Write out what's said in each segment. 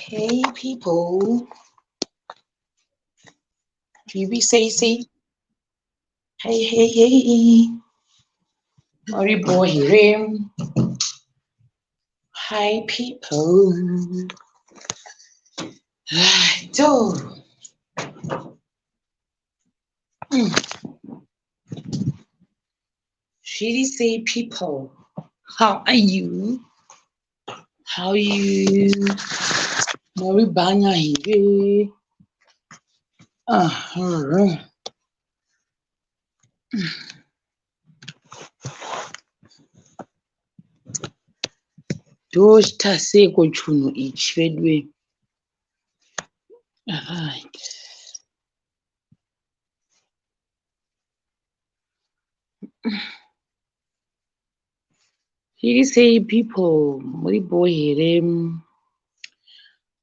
Hey people. GBCC. Hey, hey, hey. Mari boy here. Hi people. Right. So. Shiri say people. How are you? How you? Mari banya here. Tochita seiko chinhu ichi veduwe. Right. Zviri sei people? Muri bho here?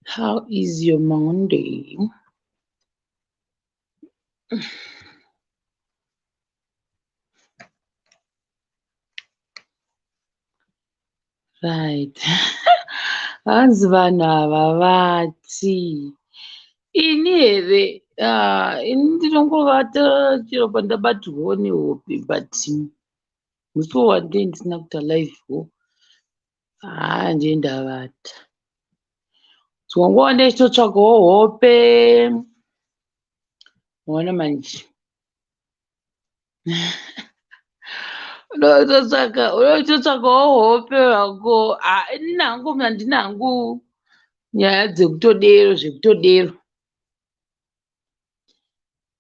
How is your Monday? Right. Hanzi vanhu ava vati ini here ah, ini ndinongovata chero pandabatirwawo nehope but musi wandee ndisina kuita live wo haa ndiye ndavata. Dzimwe ndechitotsvagawo hope. Maona manje. Unototsvagawo hope hako. Ah, ini hangu handina hangu nyaya dzekutodero zvekutodero.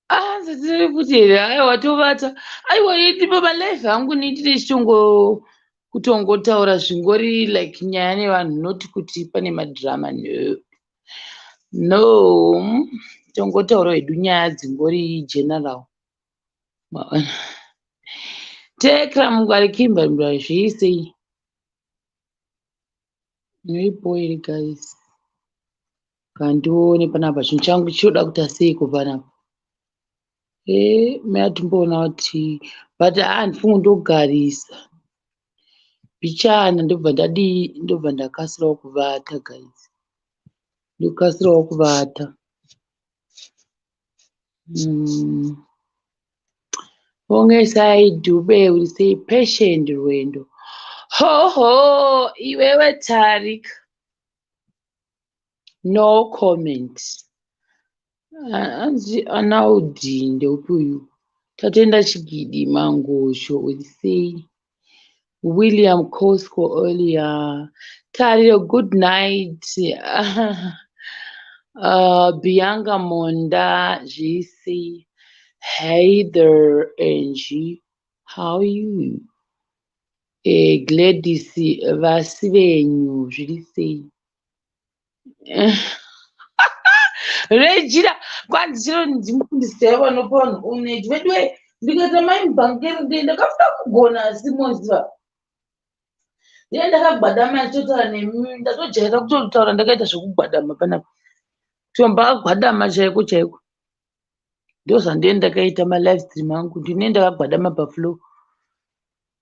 Ah, tiri futi here? Aiwa tovata. Aiwa ndipo palive hangu ini ndine chitongo kutongotaura zvingori like nyaya nevanhu not kuti pane madrama no. No, tongotaura hedu nyaya dzingori general. Maona. Tekra mungwari Kimber mungwari zviri sei? Muripo here guys? Kandione panapa chinhu changu chinoda kuita seiko panapa? Eh, matimboona kuti but haa ndifunge ndogarisa. Mbichana ndobva ndadii ndobva ndakasirawo kuvata guys. Ndokasirawo kuvata. Ongesai Dube uri sei patient rwendo. Ho ho iwewe Tarik. No comment. Hanzi Anaudi ndeupi uyu? Tatenda Chigidi Mangosho uri sei? William Cosco earlier. Tariro, good night. Bianca Monda, GC. Hey there, Angie. How are you? Gladys Vasivenyu, zviri sei? Regina, kwanzi chiro ndimufundisi chaivo vanopa vanhu oneji veduwe ndikaita mai mubhankeri ndakafuna kugona asi moziva ndiye ndakagwadama ndichitotaura nemi ndatojaira kutotaura ndakaita zvekugwadama panapa tombagwadama chaiko chaiko ndozvandiye ndakaita malive stream angu ndine ndakagwadama pafloor.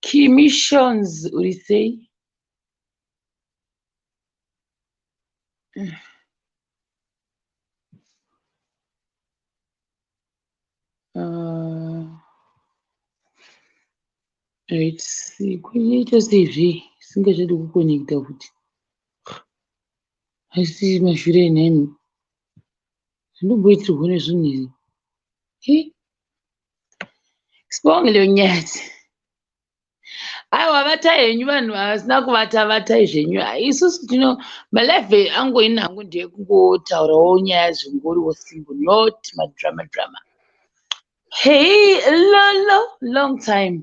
Kimissions uri sei? Right, see, kuita seizvi singachadi kuconnecta futi asi mashure enhaimi zvinomboitirwa nezvinhu izvi. Hi Sibongile Nyathi. Aiwa vatai henyu vanhu vasina kuvata vatai zvenyu. Isusu tino malive angu ini hangu ndeyekungotaurawo nyaya zvingoriwo simple not madrama drama. Hey Lolo, long time.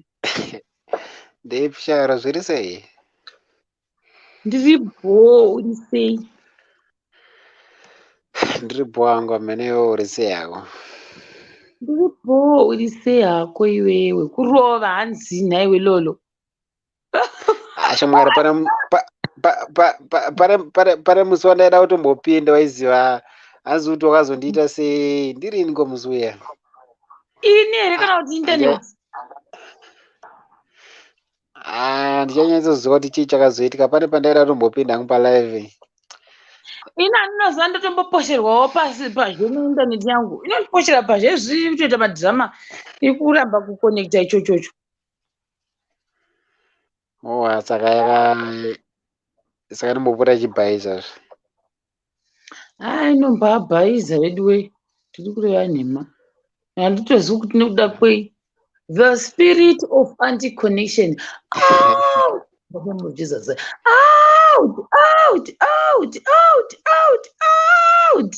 Ndeipi zviri sei? Ndiri bho, uri sei? Ndiri bho hangu amenewo uri sei hako? Ndiri bho, uri sei hako iwewe? Kurova hanzi nhaiwe Lolo. Ah, shamwari pane musi wandaida kutombopinda waiziva hanzi kuti wakazondiita sei ndirini ko musi uya? Ini here kana kuti internet? Ah, ndichanyatsoziva kuti chii chakazoitika pane pandaida kutombopinda hangu palive. Ini andinoziva ndotomboposherwawo pasi pazhe neindaneti yangu. Inondiposhera pazhe zviri kutoita madhirama ekuramba kuconnecta ichochocho. Owa, saka yaka saka inombopota ichibhaizazve. Haa, inombabhaiza vedu wee, tiri kureva nhema. Handitozivi kuti nekuda kwei. The spirit of anti-connection. Out! The name of Jesus. Out! Out! Out! Out! Out! Out!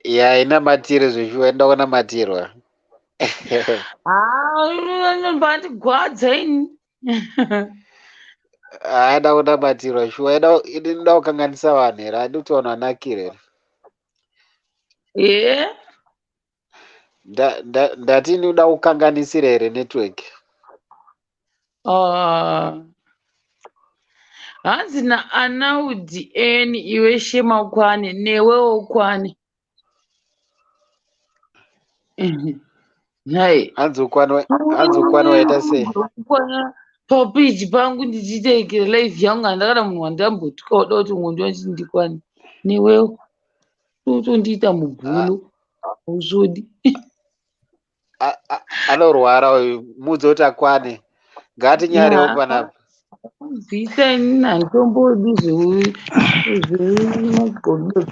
Ya, inamatire zveshuwa, inoda kunamatirwa. Haa, inobvandigwadza ini. Haida kunamatirwa shuwa, inoda kukanganisa vanhu here? Haidi kuti vanhu vanakire here? Ye? Ndati inoda kukanganisira here network? Ah. Hanzi naAnaudi N, iwe Shema ukwane, newewo ukwane. Nhai. Hanzi ukwane, hanzi ukwane waita sei? Kukwana papeji pangu ndichiita live yangu, handakana munhu wandambotuka wada kuti umwe ndiwachiti ndikwane. Newewo. Utondiita mubhulu. Hausvodi. Anorwara uyu, muudze kuti akwane. Ngatinyarewo panapa. Bvisa, inini handitombodi zvemagodo.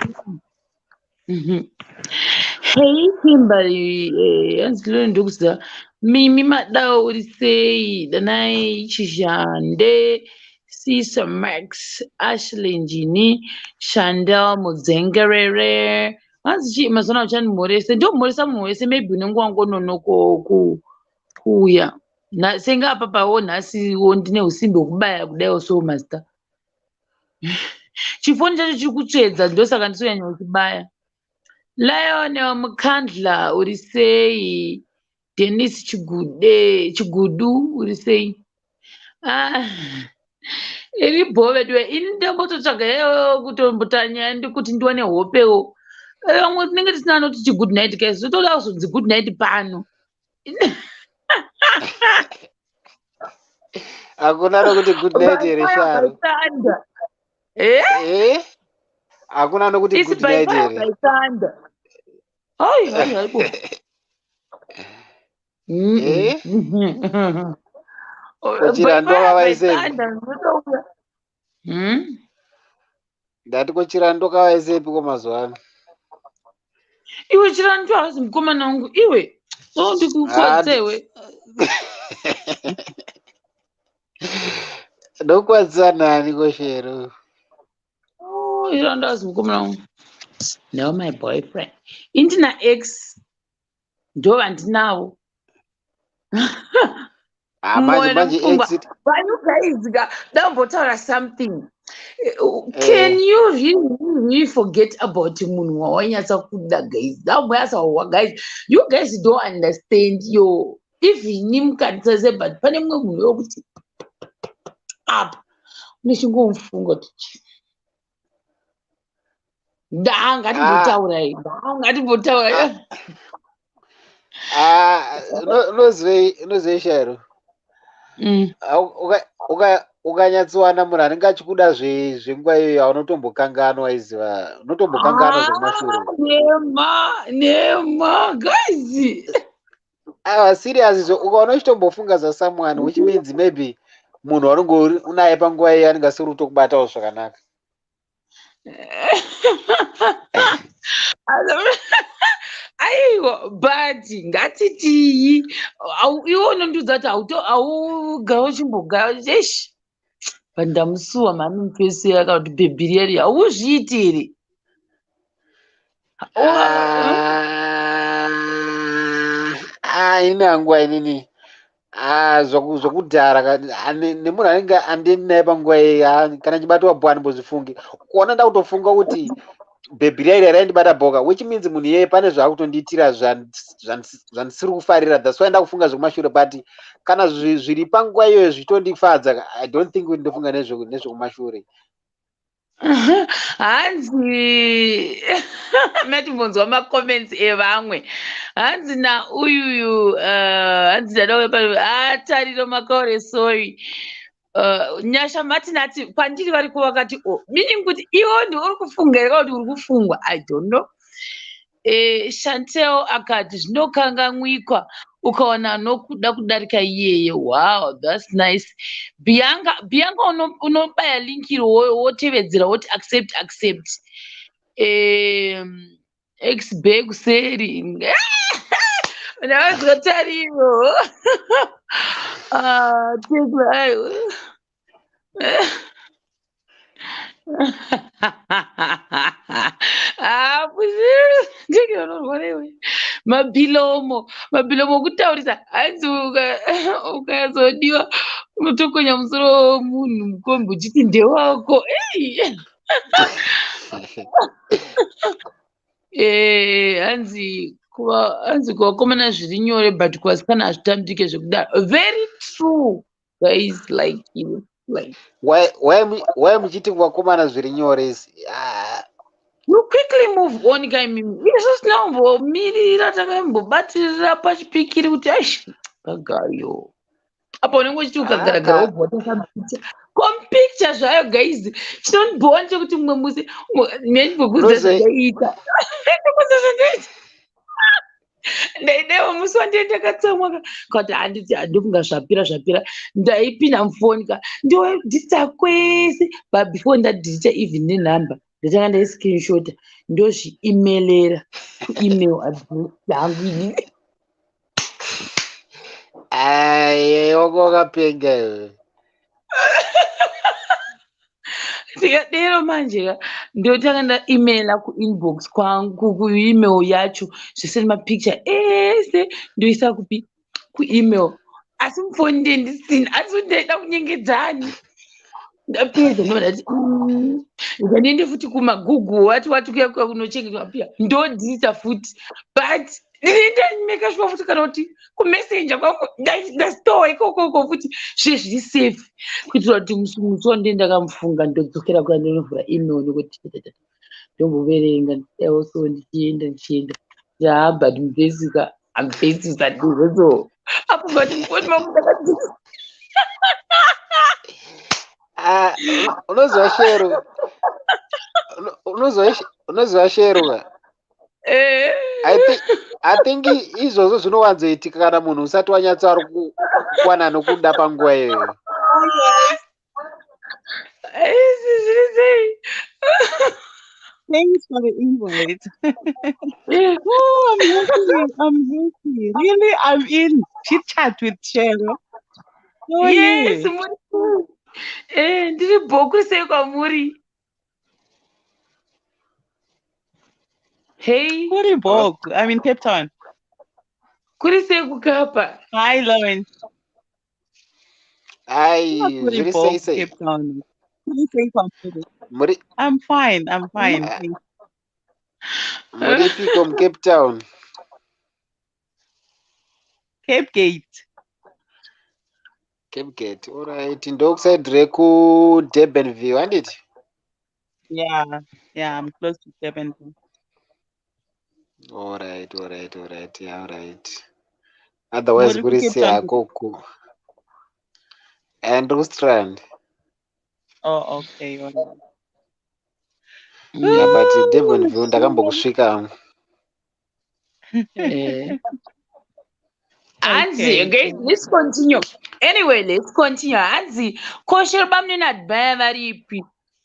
Hey Kimberly, hanzi lero ndokuziva. Mimi Madao, uri sei? Danai Chizhande, Sisa Max, Ashley Njini, Shandel Mudzengerere. Hanzi chii mazuva ano uchandimhorese? Ndomhoresa munhu wese, maybe unenge wangononoko kuuya. Senge apa pawo nhasiwo ndine usimbe hwekubaya kudaiwo so mazita. Chifoni chacho chiri kutsvedza, ndosaka ndisonyanya kuchibaya. Lionel Mukandla, uri sei? Dennis Chigude, Chigudu, uri sei? Ah, iri bho veduwe, ini ndambototsvaga iyoyo kutombotanya kuti ndiwane hopewo. Vamwe tinenge tisina anoti chi good night guys, totoda kuzonzi good night pano. Hakuna nokuti good night here, Sharo? Thunder. Eh? Eh? Hakuna nokuti Isi good night by fire here? by thunder. Hai hai hai bo. Eh? Oh, Kochirando by fire by kavaisepi? thunder, ndinotouya. Ndati kochirando kavaisepi ko mazuva ano? Iwe, Chirandu hauzi mukomana wangu iwe. Oh, ndikukwadza iwe. Ndokwadzisa nani koshero? Oh, Chirandu hauzi mukomana wangu. No, my boyfriend. Indina ex ndo vandinavo. Ah, manje Mwoyo manje nemupfungwa. exit. But you guys, ndambotaura something. Can you really, really forget about munhu wawanyatsa kuda, guys? Ndamboyatsa wa guys. You guys don't understand your even mukandisase, but pane mumwe munhu wekuti apa unechingomufunga kuti ndaa ngatimbotaurai, ndaa ngatimbotaurai. Ah, unozivei, Sharo? Ukanyatsowana munhu anenge achikuda zvenguva iyoyo, aunotombokanganwa iziva, unotombokanganwa zvekumashure. Nema nema guys. Aiwa, serious, zvo ukaona uchitombofunga zvasomeone, which means maybe munhu waunenge unaye panguva iyoyo anenge asiri kutokubatawo zvakanaka. Aiwa, but ngatitiyi iwe unondiudza kuti haugara uchimbogara esh, but ndamusuwa mhani mufesi yaka kuti bhebhi riyari hauzviiti here? Ah, ini hangu inini, ah, zvokudhara nemunhu anenge andini naye panguva iyoyo, ah, kana chibatwa bho handimbozvifungi. Kuona ndakutofunga kuti bhebhi riya raindibata bhoka, which means munhu iyeye pane zvaakutondiitira zvandisiri kufarira. That's why ndakufunga zvekumashure, but kana zviri panguva iyoyo zvichitondifadza, I don't think kuti ndofunga nezvekumashure. Hanzi matimbonzwa macomments evamwe. Hanzi nauyuyu, hanzi ndadauya, atariro makaore, sorry. Nyasha Martin ati kwandiri variko vakati o, meaning kuti iwo ndi uri kufunga here kana kuti uri kufungwa? I don't know. Chantel akati zvinokanganwikwa ukawana nokuda kudarika iyeye. Wow, that's nice. Bianca, Bianca, unobaya link iro, wotevedzera, woti accept, accept. Xb kuseri ndakazwa tariro. Ah, Tekla, aiwa. Ah, Tekla unorwara iwe. Mabhilomo, mabhilomo okutaurisa. Hanzi ukazodiwa unotokonya musoro womunhu mukombi uchiti ndewako. Ei! Hanzi kuvakomana zviri nyore, but kuvasikana hazvitambike zvekudaro. Very true, guys, like you like Why muchiti kuvakomana zviri nyore isi? Ah, you quickly move on kaimimi. Isu tinombomirira, takambobatirira pachipikiri kuti aish kagayo apa unenge uchiti ukagaragara wobva watosana kompicture zvayo. Guys, chinondibhowa ndechekuti mumwe musi nendimbokuudza zvandaiita, ndikuudza zvandaita. Ndaidewa musi wandie ndakatsamwa kati handiti handifunga zvapira zvapira, ndaipinda mufoni ka, ndodhita kwese, but before ndadhita even nenhamba, ndatanga ndaiscreenshota, ndozviemailera kuemail address yangu inini. Ai, wanga wakapenga iwe. Ndikadero manje ka, ndotanga ndaemaila kuinbox kwangu, kuemail yacho, zvese nemapicture ese ndoisa kupi? Kuemail. Asi mufoni ndiye ndisina, asi ndaida kunyengedzani. Ndapedza ndobva ndati ngandiende futi kumaGoogle, wati wati kuya kuya kunochengetwa piya, ndodhita futi, but ndinoenda make sure futi kana kuti kuMessenger kwangu ndastore ikokoko futi zve zviri safe, kuitira kuti musi wandee ndakamufunga ndodzokera kuya, ndonovhura email nekuti ndomboverenga also, ndichienda ndichienda. Ya, but mubhesika amubhesisa ndizoso apo, but mufoni mangu ndakadzika. Ah, unoziva Shero, unoziva Shero ka? Eh. I think izvozvo zvinowanzoitika kana munhu usati wanyatso ari kuwana nokuda panguva iyoyo. Izvi zviri sei? Thanks for the invite. Oh, I'm happy. I'm happy. Really, I'm in chit chat with Shero. How are Yes. you? Muri ndiri bhoku. Sei kwamuri? Hey. Kuri bho. I'm in Cape Town. Kuri sei kuKapa? Hi, Lawrence. Ai, Kuri zviri bho sei sei? Cape Town. Kuri sei kwamuri? Muri I'm fine. I'm fine. Ah. Thanks. Muripiko muCape Town? Cape Gate. Cape Gate, alright, ndokuside rekuDurbanville, handiti? Yeah, I'm close to Durban. Alright, yeah, alright. Otherwise Muri kuri kuCape sei Town? hako ku and kuStrand. Oh, okay. All right. Yeah, but Durbanville ndakambokusvika. Hanzi Okay. Okay, let's continue. Anyway, let's continue. Hanzi koshero bamunini Admire varipi?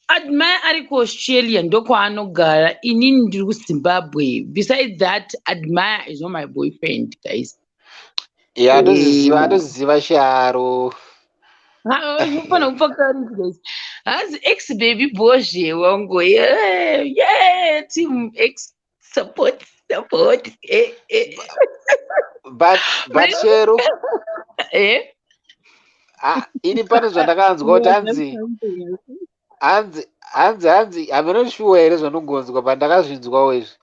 Admire ari kuAustralia, ndokwaanogara. Inini ndiri kuZimbabwe. Besides that, Admire is not my boyfriend, guys. Yeah, andoziziva, andoziziva Sharo. Ufana kupa clarity, guys. Hanzi ex baby bozhe wangu. Yeah, team ex, support, support. Eh. But Shero, Eh? Ah, ini pane zvandakanzwa kuti Yeah, hanzi that's something else. hanzi hameno shuwa here zvanongonzwa, but ndakazvinzwawo izvi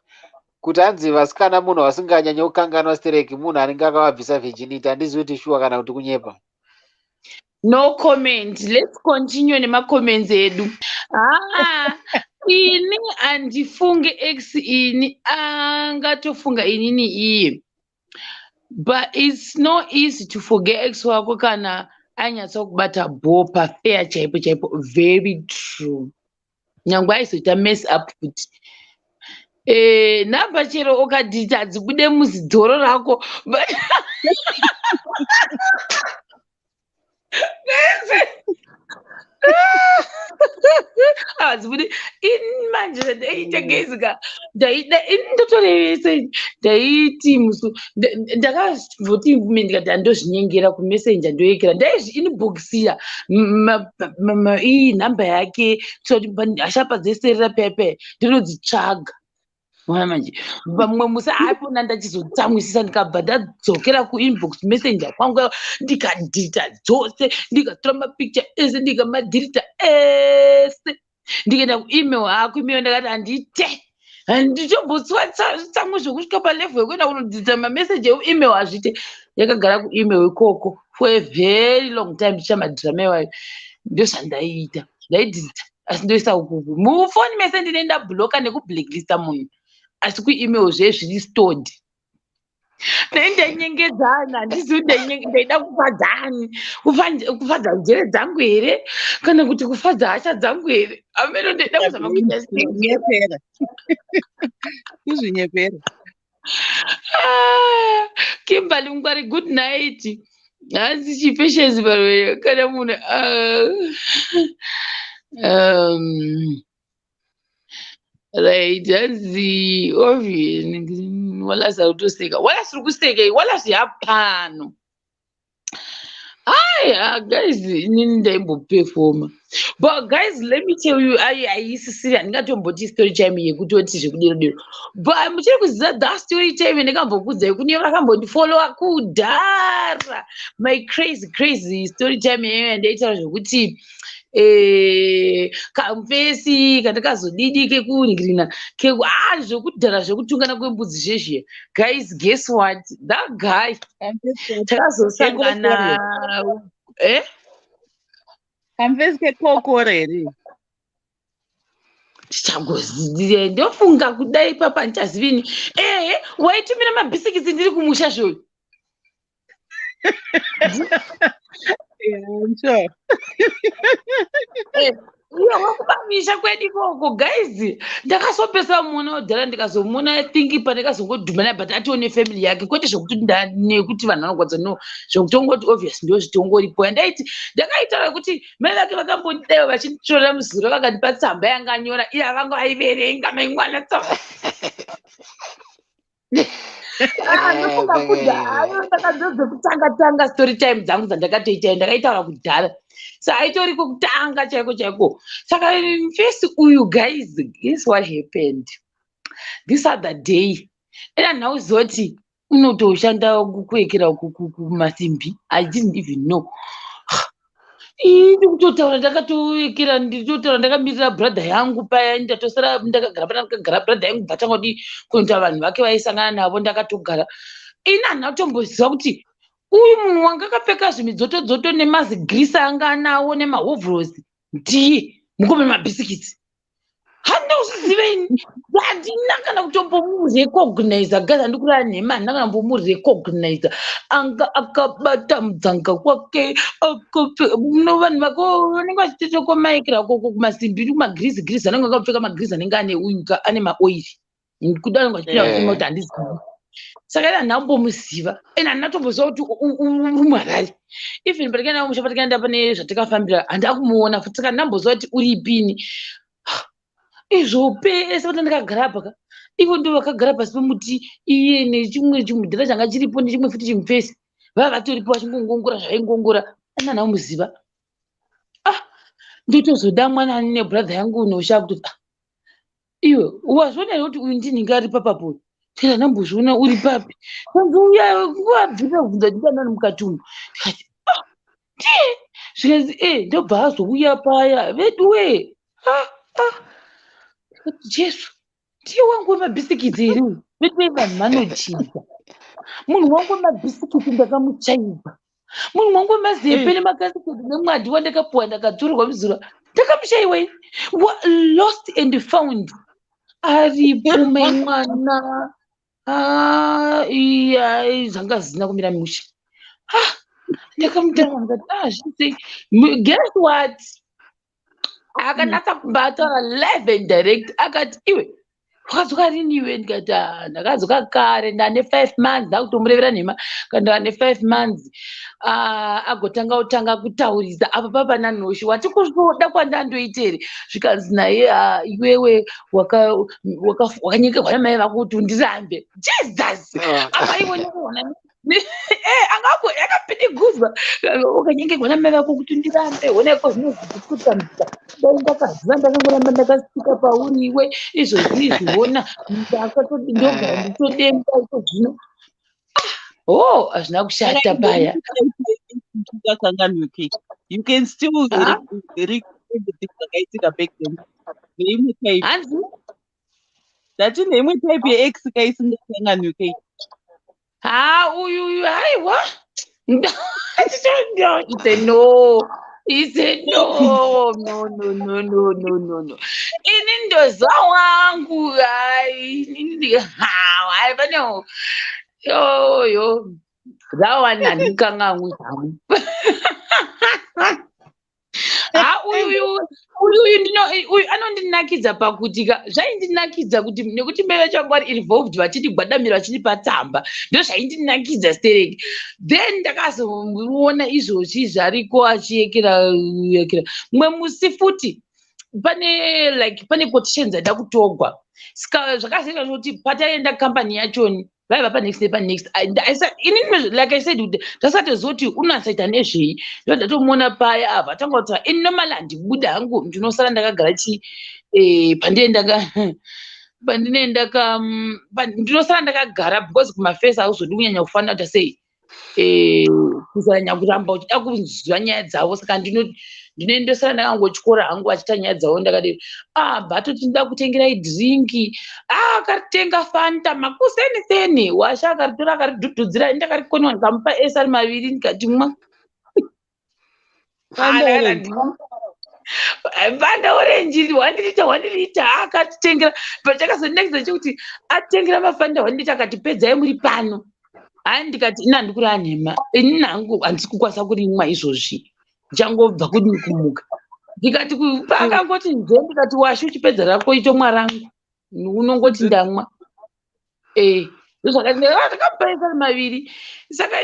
kuti hanzi vasikana munhu vasinganyanyi kukanganwa stereki munhu anenge akavabvisa virginity. Handizivi kuti shuwa kana kuti kunyepa. No comment. Let's continue nemacomments edu. Ah, ini handifunge ex, ini angatofunga inini iye, but it's not easy to forget ex wako kana Ainyatsa kubata ball pafair chaipo chaipo. Very true. Nyangwe aizoita mess up futi. Nhamba chero ukadhita hadzibude muzidzoro rako. But hadzibude ini manje zvandaita guys ka, ndaida ini ndotorevesa, ndaiti musu ndakazoti ndikati handozvinyengera kumessenger, ndoyekera ndaizvi inboxira iyi nhamba yake kuti hashapa dzeserera paya paya ndinodzitsvaga. Mwana manje vamwe musi aipona ndachizotsamwisisa, ndikabva ndadzokera kuinbox messenger kwangu, ndikadhirita dzose, ndikatora mapicture ese, ndikamadhirita ese, ndikaenda kuemail. Kuemail ndakati handite, handitombotswa tsamwe zvokusvika palevel yekuenda kunodzidza mameseji ekuemail, hazviite. Yakagara kuemail ikoko for a very long time ndichamadhirama iwayo. Ndozvandaiita, ndaidhirita asi ndoisa ukuku mufoni mese, ndine ndabhuloka nekublacklista munhu, asi kuemail zve zviri stored. Dai ndainyengedzana, handizivi ndaida kufadzani, kufadza njere dzangu here kana kuti kufadza hasha dzangu here, ameno ndaida kuzama kuita sei. Kuzvinyepera, kuzvinyepera. Ah, Kimberly Ngwari, good night. Hanzi chipatience parwe kana munhu right, hanzi Ovi Walasi ari kutoseka. Walasi uri kuseka, Walasi yapano. Aya guys, inini ndaimbopefoma, but guys, let me tell you, ai haisisiri, handingatomboti story time yekutoti zvekudero dero, but muchiri kuziva that story time ndingambokudzai kune vakambondifollowa kudhara, my crazy crazy story time iyoyo yandaitaura zvekuti kamufesi kandakazodidi kekunhingirina zvekudhara zvekutungana kwembudzi zvezviya. Guys, guess what? That guy takazosangana, eh? Kamufesi kekokoro here? Tichangozive, ndofunga kudai papa ndichazivini. Ehe, waitumira mabhisikitsi ndiri kumusha zvoyo. Yeah, I'm sure. Uye wakubamisha kwedu ikoko, guys, ndakazopesa muona udhara, ndikazomuona, I think pandakazongodhumana, but atione family yake, kwete zvokuti nekuti vanhu vanogwadza, no, zvokutongoti obvious ndo zvitongoripo. Yandaiti ndakaitaura kuti mai vake vakambondidaiwo vachinditorera muzuro, vakandipa tsamba yanga anyora iye, avanga vaiverenga mai mwana tsamba. Ah, ndofunga kudhara ndakadzodze tanga story time dzangu dzandakatoita, ndakaitaura kudhara, so aitori kutanga chaiko chaiko. Saka first uyu, guys, guess what happened this other day? Ena nhauzoti unotoshanda kuekera kumasimbi. I didn't even know. Ii ndikutotaura ndakatoekera, nditotaura ndakamirira brother yangu paya, ndatosara ndakagara pana ndakagara brother yangu, bvatanga kudi kunoita vanhu vake vaisangana navo. Ndakatogara ini, handina kutomboziva kuti uyu munhu wanga akapfeka zvimidzoto-dzoto nemazigirisi anga anawo nemahovhorosi ndiye mukome mabhisikitsi. Handina kuzviziva ini, handina kana kutombomurecogniza. Guys, handikurara nhema, handina kana kumbomurecogniza. Anga akabata mudzanga kwake no, vanhu vako vanenge vachitotokomaikira koko kumasimbi kumagirisi girisi, anenge akapfeka magirisi anenge ane uyu ane maoiri kuda, anenge achipinda kuti handizivi. Saka ine handina kumbomuziva, ende handina kutomboziva kuti uri muHarare. Even patikaenda kumusha, patikaenda pane zvatakafambira, handina kumuona futi, saka handina kumboziva kuti uripini. Izvo pese pata ndakagara apa ka, ivo ndo vakagara pasi pemuti, iye nechimwe chimudhara changa chiripo nechimwe futi chimufesi, vava vatoripo vachingongongora zvaingongora, andina kumuziva. Ah, ndotozoda mwana nebrother yangu unoshaa kutoti, ah, iwe wazviona here kuti uyu ndinhingi ari papapo? Tera ndambozviona uri papi? Kanzi uya wabvira kubvunza kuti ndianani mukati umu. Ndikati, ah, ndiye. Zvikanzi e, ndobva azouya paya veduwe. Ah, ah. Ndikati, Jesu, ndiye wangu wemabhisikitsi here uyu? Veduwe, vanhu vanochinja. Munhu wangu wemabhisikitsi ndakamuchaibva, munhu wangu wemazepe nemakasiketi nemwadhi wandakapuwa ndakadzurwa muzura, ndakamushaiwa ini. Lost and found aripo mai mwana. Ah, iya, zvanga zvisina kumira mushe. Ah, Ndakamutaura ndikati, ah, zvisei. Guess what? Akanatsa kumbataura live and direct, akati, iwe wakadzoka rini iwe? Ndikati, ah, ndakadzoka kare, ndane 5 months. Ndakutomurevera nhema kana ndane 5 months. Ah, agotanga kutanga kutaurisa apa papa nanhoshi wati kusvoda kwandandoita here? Zvikanzi naye, ah, iwewe wakanyengerwa namai vako kuti undirambe. Jesus! Apa iwe nekuona angako yakapindiguzwa, wakanyengerwa namai vako kuti undirambe, honeko zvinozvikutambisa. Dai ndakaziva ndakangoramba ndakasvika pauri iwe izvozvi izvi, hona ndogara nditodemba iko zvino. Oh, hazvina kushata paya. Isingakanganwiki. You can still everything zvakaitika back then neimwe type. Hanzi? Ndati neimwe type yeex ka isingakanganwiki. Ha, uyu uyu, haiwa. It's a no. It's a no. No, no, no, no, no, no, no. Ini ndoziva wangu, hai, ini hai, pane yo yo. That one handikanganwi zvangu. Ha, uyu uyu uyu uyu ndino uyu anondinakidza pakuti ka zvaindinakidza kuti nekuti mai vacho vanga vari involved, vachindigwadamira, vachindipa tsamba, ndo zvaindinakidza stereki. Then ndakazomuona izvozvi zvariko achiyekera yekera. Mumwe musi futi pane like pane quotations aida kutogwa, saka zvakazoita kuti pataienda kambani yachoni vaiva panext nepanext. Inini, like I said, kuti ndasatoziva kuti unatsaita nezvei, ndo ndatomuona paya apa atanga kuti ini normally handibuda hangu, ndinosara ndakagara chi pandine pandine ndaka ndinosara ndakagara because kumafesi hauzodi kunyanya kufanira kuita sei, kusanyanya kuramba uchida kuziva nyaya dzavo. Saka ndinoendesana ndakangotyora hangu achiita nyaya dzavo ndakadii. Ah, bhatoti ndida kutengerai drink. Ah, akaritenga Fanta makuseni seni washa, akaritora, akaridhudhudzira, ndakarikonwa, ndikamupa ese ari maviri, ndikati mwa. Fanta. Fanta orange, 1 litre, 1 litre akatitengera. But chakazondinakidza chekuti atengera maFanta 1 litre, akati, pedzai muri pano. Hai, ndikati, ini handikureva nhema, ini hangu handisi kukwanisa kurimwa izvozvi, ndichangobva kudini kumuka. Ndikati paakangoti nje, ndikati, washi, uchipedza rako itomwa rangu, unongoti ndamwa. Ndozvakati ndakamupa ese ari maviri. Saka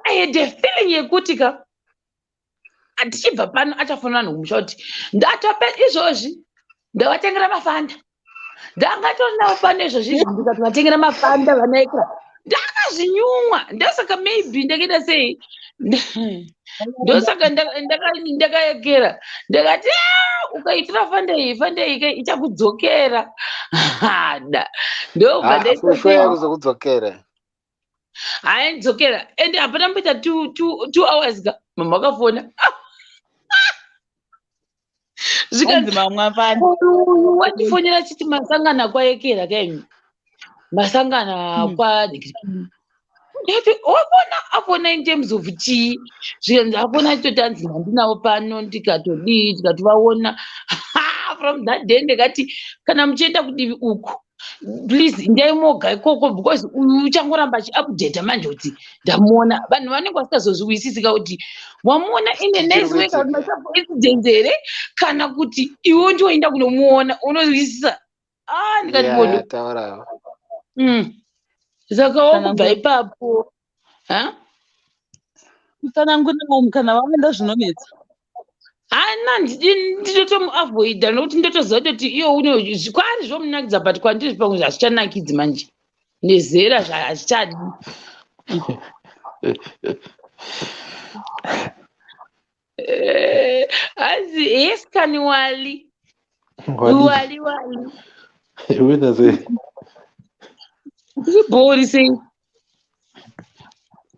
I had a feeling yekuti ka tichibva pano achafonera vanhu kumusha kuti ndatope izvozvi ndavatengera maFanta, ndangatorinawo pano izvozvi izvi. Ndikati vatengera maFanta vanaikra, ndakazvinyumwa. Ndosaka maybe ndakaita sei, ndosaka ndakayekera, ndakati, "Ah, ukaitira Fanta iyi, Fanta iyi ichakudzokera." Hada ndobva ndaita sei kuzokudzokera. Haindidzokera, ende hapana mboita 2 hours ka mama wakafona. Zvikanzi mamwa Fanta. Uyu wandifonera chiti masangana kwayekera kaimi, masangana kwa ndati wafona, afona in terms of chii? Zvikanzi afona achitoti anzi handinawo pano. Ndikatodii, ndikatovaona. From that day ndikati kana muchienda kudivi uku, please indai moga ikoko, because uyu uchangoramba achiupdata manje kuti ndamuona. Vanhu vanenge vasingazozviwisisika kuti wamuona in a nice way kana kuti macoincidence here, kana kuti iwe ndioenda kunomuona, unowisisa. Ah, ndikati bodo. Taurawo. Saka wakubva ipapo, ha? Kutsanangurira vanhu kana vaenda zvinonetsa. Hana, ndinotomuavoida nokuti ndotoziva kutoti iyo uno kwaari zvomunakidza, but kwandiri pamwe hazvichanakidzi manje nezera hazvichadi. Hanzi yes kani wali wali wali. Uita sei? Bhori sei?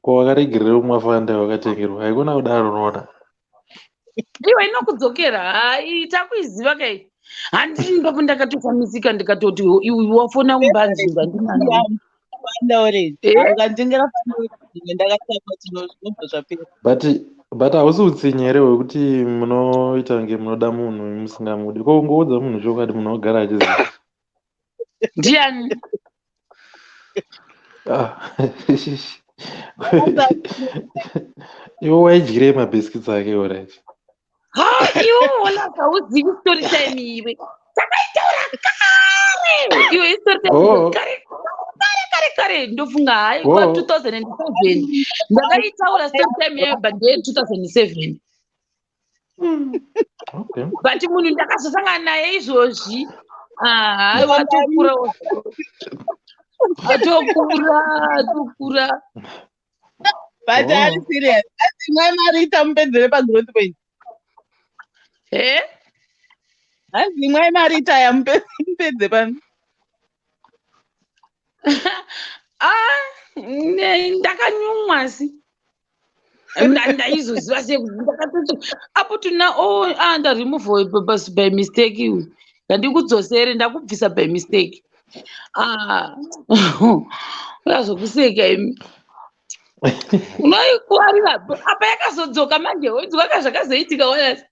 Ko wakaregerera kumwa Fanta wakatengerwa? Haikona kudaro, unoona. Iwe inokudzokera, hai, takuiziva kai. Handini papo ndakatoshamisika, ndikatoti iwe wafona kumbanzimba ndinani. Fanta orange. Ukanditengera Fanta orange ndakatamba, zvinobva zvapera. But hausi utsinye here hwekuti munoita kunge munoda munhu musingamudi? Ko kungoudza munhu chokwadi, munhu ogara achiziva. Ndiani? Ah. Iwe waidyirei mabhiskits ake, alright? Ha, iwe Olaf, hauzivi story time iwe. Takaitaura kare iwe story time. Oh. Kare kare kare kare, ndofunga hayi kwa 2007 ndakaitaura story time yayo, but ndeye 2007. But munhu ndakazosangana naye izvozvi, haiwa, atokura, atokura, atokura. But Oh. ari serious, asi imwai mari itamupedzere pagrowth point. E. Hanzi imwai mari itaya mupedze pano. Ah, ndakanyumwa si ndaizoziva sei kuti ndakatoti apo tuna, oh, ah, ndaremove by mistake iwe, ndandikudzosere, ndakubvisa by mistake. Ah, uyazokuseka imi, unoikuwarira apa yakazodzoka manje. Wonzwaka zvakazoitika wonasi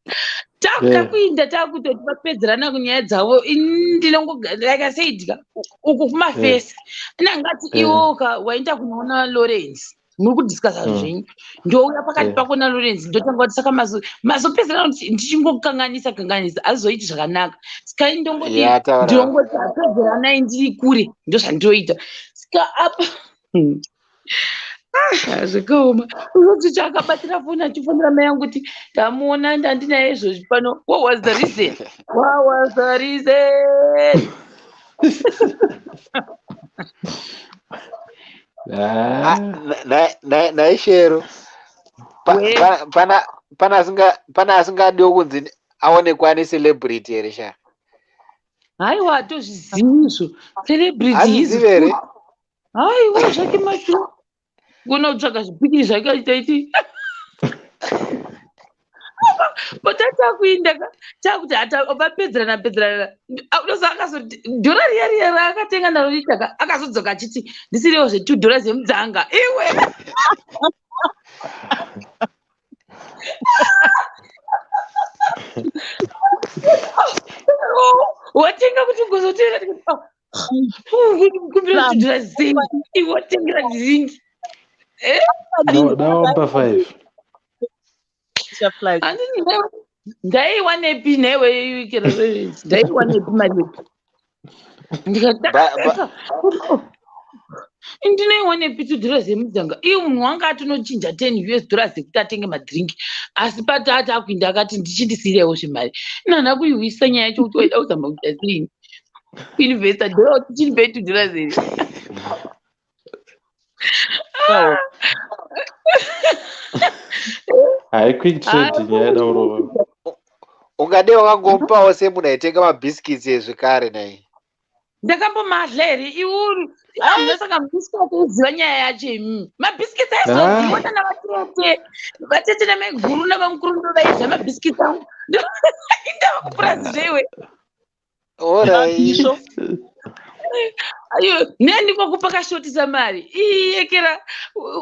takuda kuinda, takutoti vapedzerana kunyaya dzavo. Ini ndinongo, like I said ka, uku kumafesi inangati iwoka waenda kunoona Lawrence, muri kudiscussa zvenyu, ndouya pakati pako naLawrence, ndotanga kuti saka mazopedzerana kuti ndichingokanganisa kanganisa, azoiti zvakanaka. Saka ini ndongoti Ya, taura. ndinongoti apedzeranai ndiri kure, ndozvandinoita. Saka apa ah, zvakaoma. Unoti chaakabatira foni achifonera mai yangu kuti ndamuona, ndandinaye izvozvi pano. What was the reason? What was the reason? Ah, Ah. Naishero We. pana asingadiwo kunzi aonekwa necelebrity here sha? Haiwa, tozvizivi izvo, celebrity. Hazvizivi here? Haiwa, zvake macho kuona kutsvaga zvipikiri zvake achitaiti bota takuinda ka, takuti vapedzerana pedzerana. Unoza akazoti dhora riya riya raakatenga naro ritaka, akazodzoka achiti ndisiriwo zve2 dollars emudzanga iwe. Oh, watenga kuti ugozotenga, kumbira 2 dollars sei iwe watengera drink? Dawampa five. Flash. Handini ndaiwanepi newe, ndaiwanepi mari? Ndikati ndinoiwanepi 2 dollars yemudzanga? Iye munhu wanga atinochinja 10 US dollars ekuti atenge madhiringi, asi patati akuinda akati ndichindisiyirewo zvemari. Inhana kuiwisa nyaya yacho kuti waida kuzama kuita sei, kuinvesta dhora kuti chindipe 2 dollars here? No. Hai, quick trading yaida kurova. Ungade wakangomupawo semunhu aitenga mabhiskits ezvekare nai. Ndakambomadla here iuri? Saka mabhiskits uziva nyaya yacho imi, mabhiskits aizodyiwa nanavatete, vatete namaiguru navamukuru ndo vaidya mabhiskits angu. Indava kupurazi zveiwe. Alright. Isvo. Ayo, nendikokupa kashotisa mari iyekera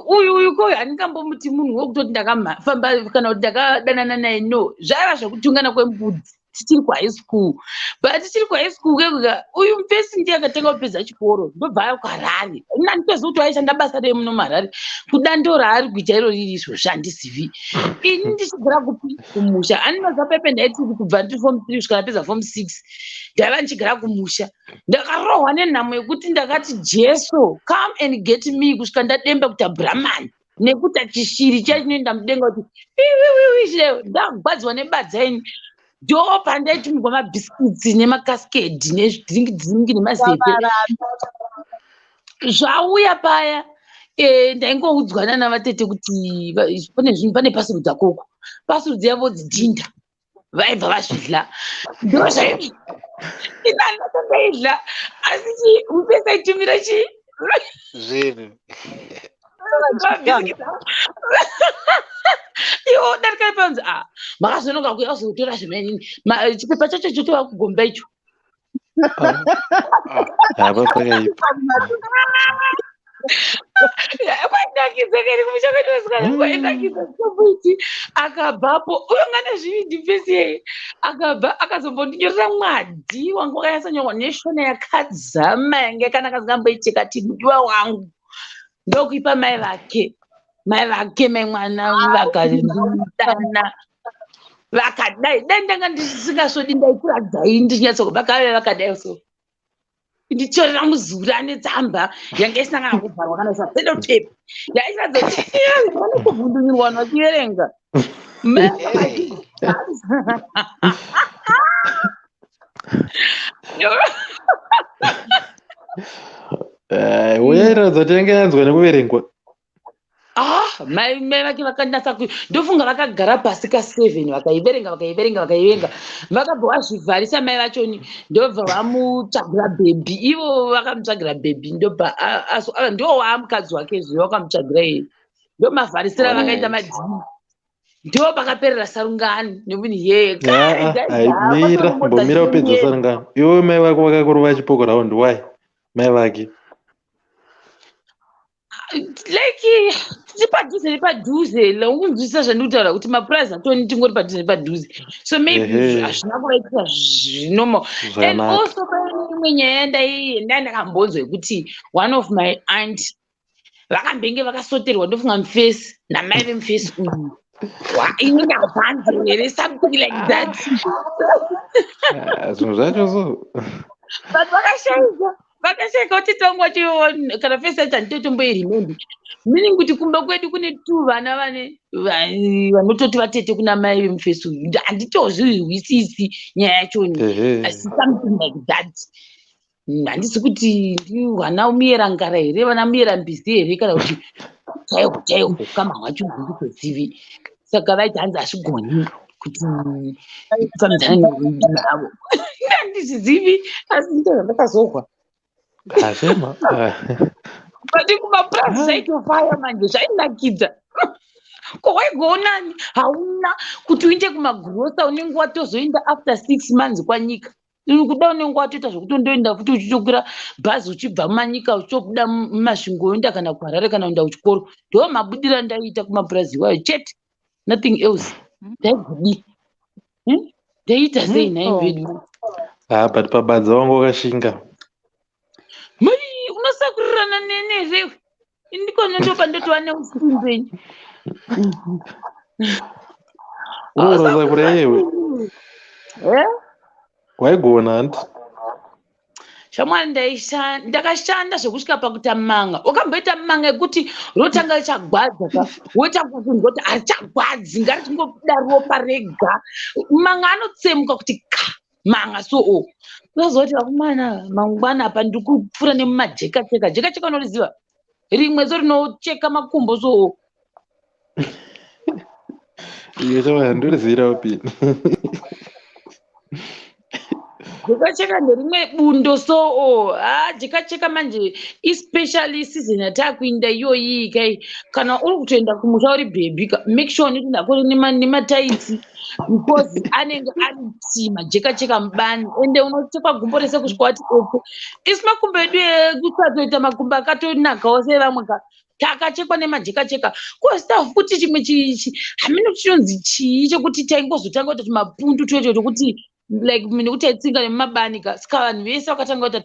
uyu uyu koyo, handingambomuti munhu wekutoti ndakamafamba kana kuti ndakadanana naye, no. Zvaiva zvekutungana kwembudzi tichiri kuhigh school, but tichiri kuhigh school kekuka uyu mupesi ndiye akatanga kupedza chikoro, ndobva aya kuHarare. Ina nditoziva kuti waishanda basa rei muno muHarare, kudando raari kuita iro riri izvozvi handizivi. Ini ndichigara kupi? Kumusha. Andinoziva pepe ndaiti kubva ndiri form 3 kusvika ndapedza form 6 ndaiva ndichigara kumusha. Ndakarohwa nenhamo yekuti ndakati, "Jesu, come and get me," kusvika ndademba kuti abhuramani nekuti chishiri chiya chinoenda mudenga kuti iwiwiwi. Ndagwadziwa nebadza ini. Ndo pandaitumigwa mabhiskits nemakaskedhi nezvidhiringi dhiringi nemazepe. Zvauya paya, ndaingoudzwa nana vatete kuti pane zvinhu, pane pasuru dzakoko, pasuru dziya vodzidhinda, vaibva vazvidla. Ndo zvai inanata ndaidla, asi chi mupesa aitumira chi Zvinhu. Mabhisikiti iwo darika panzi a makazonoka kuya kuzotora zvimenini, chipepa chacho chotova kugomba icho. Hapa pakaipa. Kwainakidza kari kumusha kwedu vasikana, kwainakidza zvitomboiti. Akabvapo uyo ngane zvivindi pesi, akabva akazombondinyorera mwadhi wanga wakanyatsanyorwa neshona yakadzama, yanga yakanaka, zingamboitika ti mudiwa wangu. Ndokuipa mai vake, mai vake, mai mwana vakadana vakadai. Dai ndanga ndisingasvodi ndaikuradzai ndichinyatso vakave vakadai so. Nditorera muzura netsamba yanga isina kana kuvharwa kana kuisa sellotape. Yairatidza kuti vanokuvhundunyirwa vanhu vachiverenga. Mai Hey. Uyairatidza kuti yange yanzwa nekuverengwa. Ah, mai mai vake vakanatsa ku ndofunga vakagara pasi ka7 vakaiverenga vakaiverenga vakaiverenga, vakabva vazvivharisa mai vachoni, ndobva vamutsvagira bhebhi. Ivo vakamutsvagira bhebhi, ndobva ndo waamukadzi wake zviyo vakamutsvagira iye, ndo mavharisira vakaita madhii, ndo pakaperera sarungano nemunhu iyeye. Kare guys, Mira, mbomira upedza sarungano. Iwe mai vako vakakurova chipoko round, why mai vake? Like tiri padhuze nepadhuze, unzwisisa zvandikutaura kuti mapurazi atoni tingori padhuze nepadhuze, so maybe hazvina kuvaitira zvinomo. And also pane imwe nyaya ndakambonzwa yekuti one of my aunt vakambenge vakasoterwa, ndofunga mufesi namai vemufesi uyu, inenge habvanzi here, something like that. Ah, zvinhu zvacho so. But vakashaika kuti tongo vacho kana fesi yacho handitotomboirimembi, meaning kuti kumba kwedu kune two vana vane vanototi vatete kuna mai vemufesi uyu. Handitozvihwisisi nyaya yachoni, asi something like that. Handisi kuti ndivana muyerangara here, vana muyerambisi here, kana kuti chaihwo chaihwo ukama hwacho handitozivi. Saka vaiti hanzi hazvigoni kuti fambidzane navo. Handizvizivi, asi ndo zvandakazorwa. Ashema. But kumapurazi zvaitofaya manje, zvainakidza. Ko waigoonani hauna kuti uinde kumagrosa, unenge watozoinda after 6 months kwanyika. Uri kuda unenge watoita zvekutondoenda futi uchitokwira bhazi uchibva mumanyika uchitobuda muMasvingo, woenda kana kuHarare kana kuenda kuchikoro. Ndo mabudiro andaiita kumapurazi iwayo chete, nothing else. Ndaigodii? Hmm? Ndaiita sei nhai vedu? Ah, but pabadza wangu wakashinga. Mai, unosakurirana nene here? Ndikona ndopa ndotova neusimbe. Unourasakura yewe. Eh? Waigona hanti? Shamwari, ndakashanda zvekusvika pakuita manga. Ukamboita manga ekuti rotanga richagwadza ka, wotanga kunzwa kuti harichagwadzi, ngarichingobuda ropa rega, manga anotsemuka kuti ka manga. So o unozoti vakomana, mangwana apa ndiri kupfuura nemumajekacheka. Jekacheka unoriziva? Rimwe so rinocheka makumbo so. Iyo chava handorizivira upi. Jekacheka nderimwe bundo so. O ha, jekacheka manje, especially season yataakuinda iyoyi kai, kana uri kutoenda kumusha uri bhebhi ka, make sure unoti ndako nemataitsi, because anenge ari tima jekacheka mubani, ende unochekwa gumbo rese kusvika wati opo. Isi makumbo edu ekusatoita makumbo akatonakawo sevamwe ka, takachekwa nemajekacheka. Kozita futi chimwe hameno chinonzi chii chekuti taingozotanga kuita tumapundu toito tokuti like nekuti taitsinga nemumabani ka, saka vanhu vese vakatanga kuita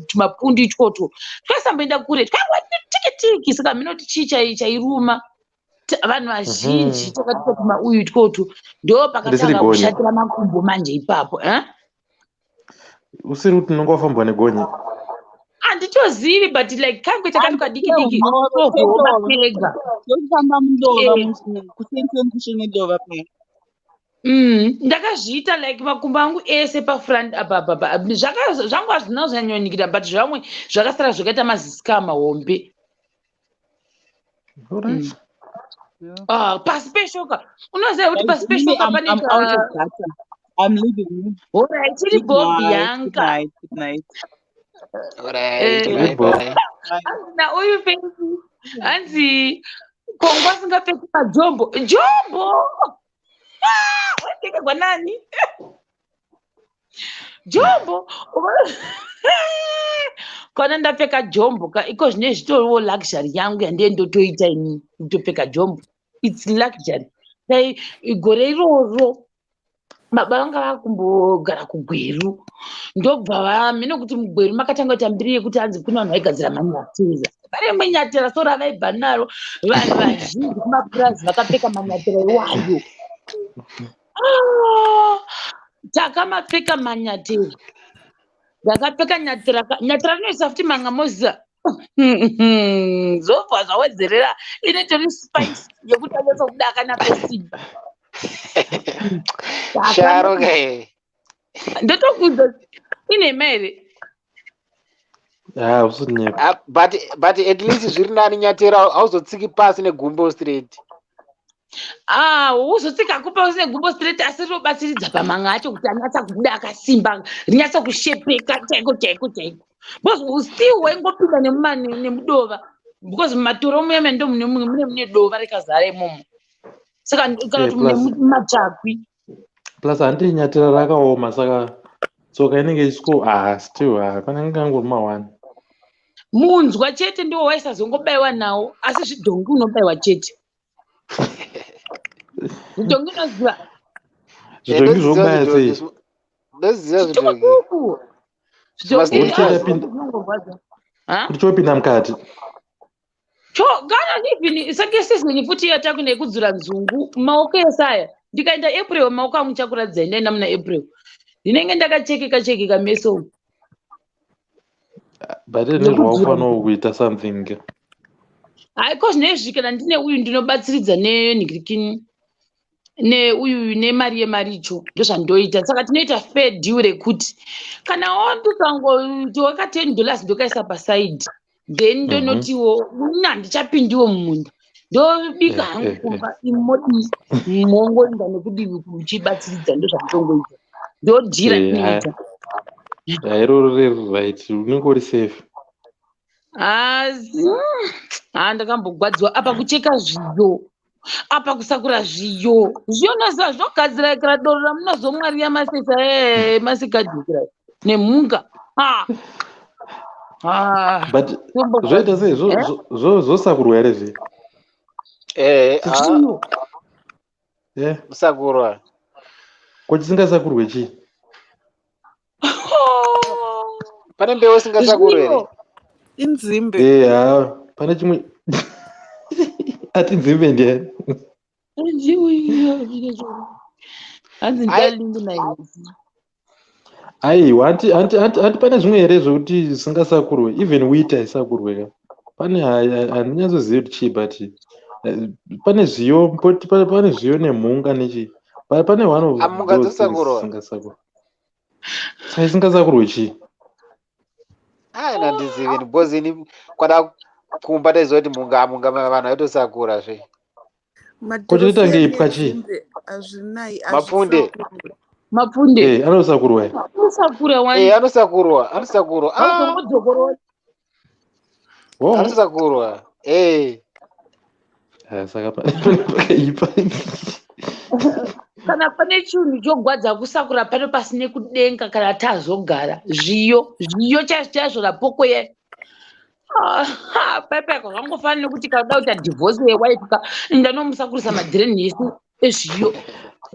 tumapundu itwotwo twaisamboenda kure, twaingova tiki tiki. Saka hameno kuti chii chairuma vanhu vazhinji. Takatoita tumauyu itwotwo, ndo Risiri pakatanga gonye. kushatira makumbo manje ipapo, eh? Usiri kuti unonga wafambwa negonye? Handitozivi, but like kangoita kanhu kadiki diki tozooma kega. Tofamba mudova, kuseni kushe nedova paya. Ndakazviita like makumbo angu ese pafront apa apa apa. Zvangu hazvina kuzonyanyonikira, but zvamwe zvakasara zvakaita mazisika mahombe. Alright. Ah, pasi peshoka, unoziva kuti pasi Guys, peshoka I'm, pane I'm out of data. I'm leaving you. Alright, tiri Good bob night. Good yanka. night. Good night. Alright, bye Good bye. Bye. Hanzi nauyu fesi, hanzi kongo asingapfeki majombo jombo. Ah, waipfekegwa nani jombo? Kana ndapfeka jombo ka, iko zvine zvitoriwo luxury yangu yandiye ndotoita inini kutopfeka jombo, it's luxury. Dai gore iroro baba vanga vakumbogara kuGweru, ndobva vamhene kuti muGweru makatanga kuita mbiri yekuti hanzi kune vanhu vaigadzira manyateza. Pane rimwe nyatera so ravaibva naro vanhu vazhinji kumapurazi vakapfeka manyatera iwayo. Ah, takamapfeka manyatera. Ndakapfeka nyatera, nyatera rinoisa futi manga moziva zobva zvawedzerera inotori spice yekuti anyatsa kuda akanatsosimba. Sharo ke. Ndotokuudza inhema here? Ha, usinyepa. Ah, but at least zviri nani nyatera hauzotsiki pasi negumbo straight. Ah, uzotsika kupa usine gumbo straight, asi rinobatsiridza pamanga acho kuti anyatsa kubuda akasimba, rinyatsa kushepeka chaiko chaiko chaiko, because still waingopinda nemudova, because mumatoro muya ndo mune dova rikazara imomo, saka kana Eh, kuti mune mumachakwi. Plus handii nyatera rakaoma, saka tsoka inenge isiko. Ah, still, ah, panenge kangori mawani. Munzwa chete ndiwo waisazongobayiwa nawo, asi zvidhongi unobayiwa chete. Zvidhongi unoziva? Zvidhongi zvokubaya sei? Ndoziva zvidhongi. Tukutuku. Zvidhongi. Kuti zvinongorwadza. Ha? Kuti chopinda mukati. Cho kana even sake season futi yatakune yekudzura nzungu, maoko ese aya, ndikaenda April maoko angu chakuradzai, ndaenda muna April ndinenge ndakachekeka chekeka meso umu. But Nekudzura. nezvaufanira kuita something. Haiko zvinezvi kana ndine uyu ndinobatsiridza nenhikirikini neuyu nemari yemaricho, ndozvandoita. Saka tinoita fair deal rekuti kana wandikangoti waka $10 ndokaisa paside, then ndonotiwo ini handichapindiwo mumunda, ndobika hangu kumba, imodii mongoenda nekudivi kuchibatsiridza. Ndozvandinongoita, ndodhira tinoita. Iroro riri right, unenge uri safe. Asi ha, ndakambogwadziwa apa kucheka zviyo, apa kusakura zviyo. Zviyo noziva zvinogadzira kira doro ramunozomwa riya, masesa masikadhikira nemhunga. Ha. Ah, But zvoita sei? Eh? Zvosakurwa here zvi? Eh, ah, Zviyo. Musakurwa. Ko chisingasakurwe chii? Pane mbeu isingasakurwe here? Zviyo. Inzimbe. Ha, pane chimwe ati nzimbe ndiani? Hanzi ndalingi naisi. Aiwa, hanti pane zvimwe here zvekuti zvisingasakurwe? Even wheat haisakurwe ka. Pane, handinyatsozivi kuti chii, but pane zviyo, pane zviyo nemhunga nechii. Pane one of Ah, mhunga those things dzosakurwa. dzisingasakurwe. Saka isingasakurwe chii? Ah, nandizivi because ini kwada kumba taiziva kuti mhunga vanhu vaitosakura zve. Ko chinoita ngeipwa chii? Nzimbe hazvinai. Mapfunde. Hazvisakurwe. Mapfunde. Anosakurwa here? Anosakura wani. Anosakurwa, anosakurwa. Ah, Hauzongodzokorora. Oh. anosakurwa. Ah, saka pane pakaipa. Kana pane chinhu chogwadza kusakura pano pasine kudenga kana tazogara, zviyo, zviyo chaizvo chaizvo, rapoko ye paipaiko zvangofanira nekuti kana uda kuita divorce yewife ka, ndanomusakurisa madhireni ese ezviyo,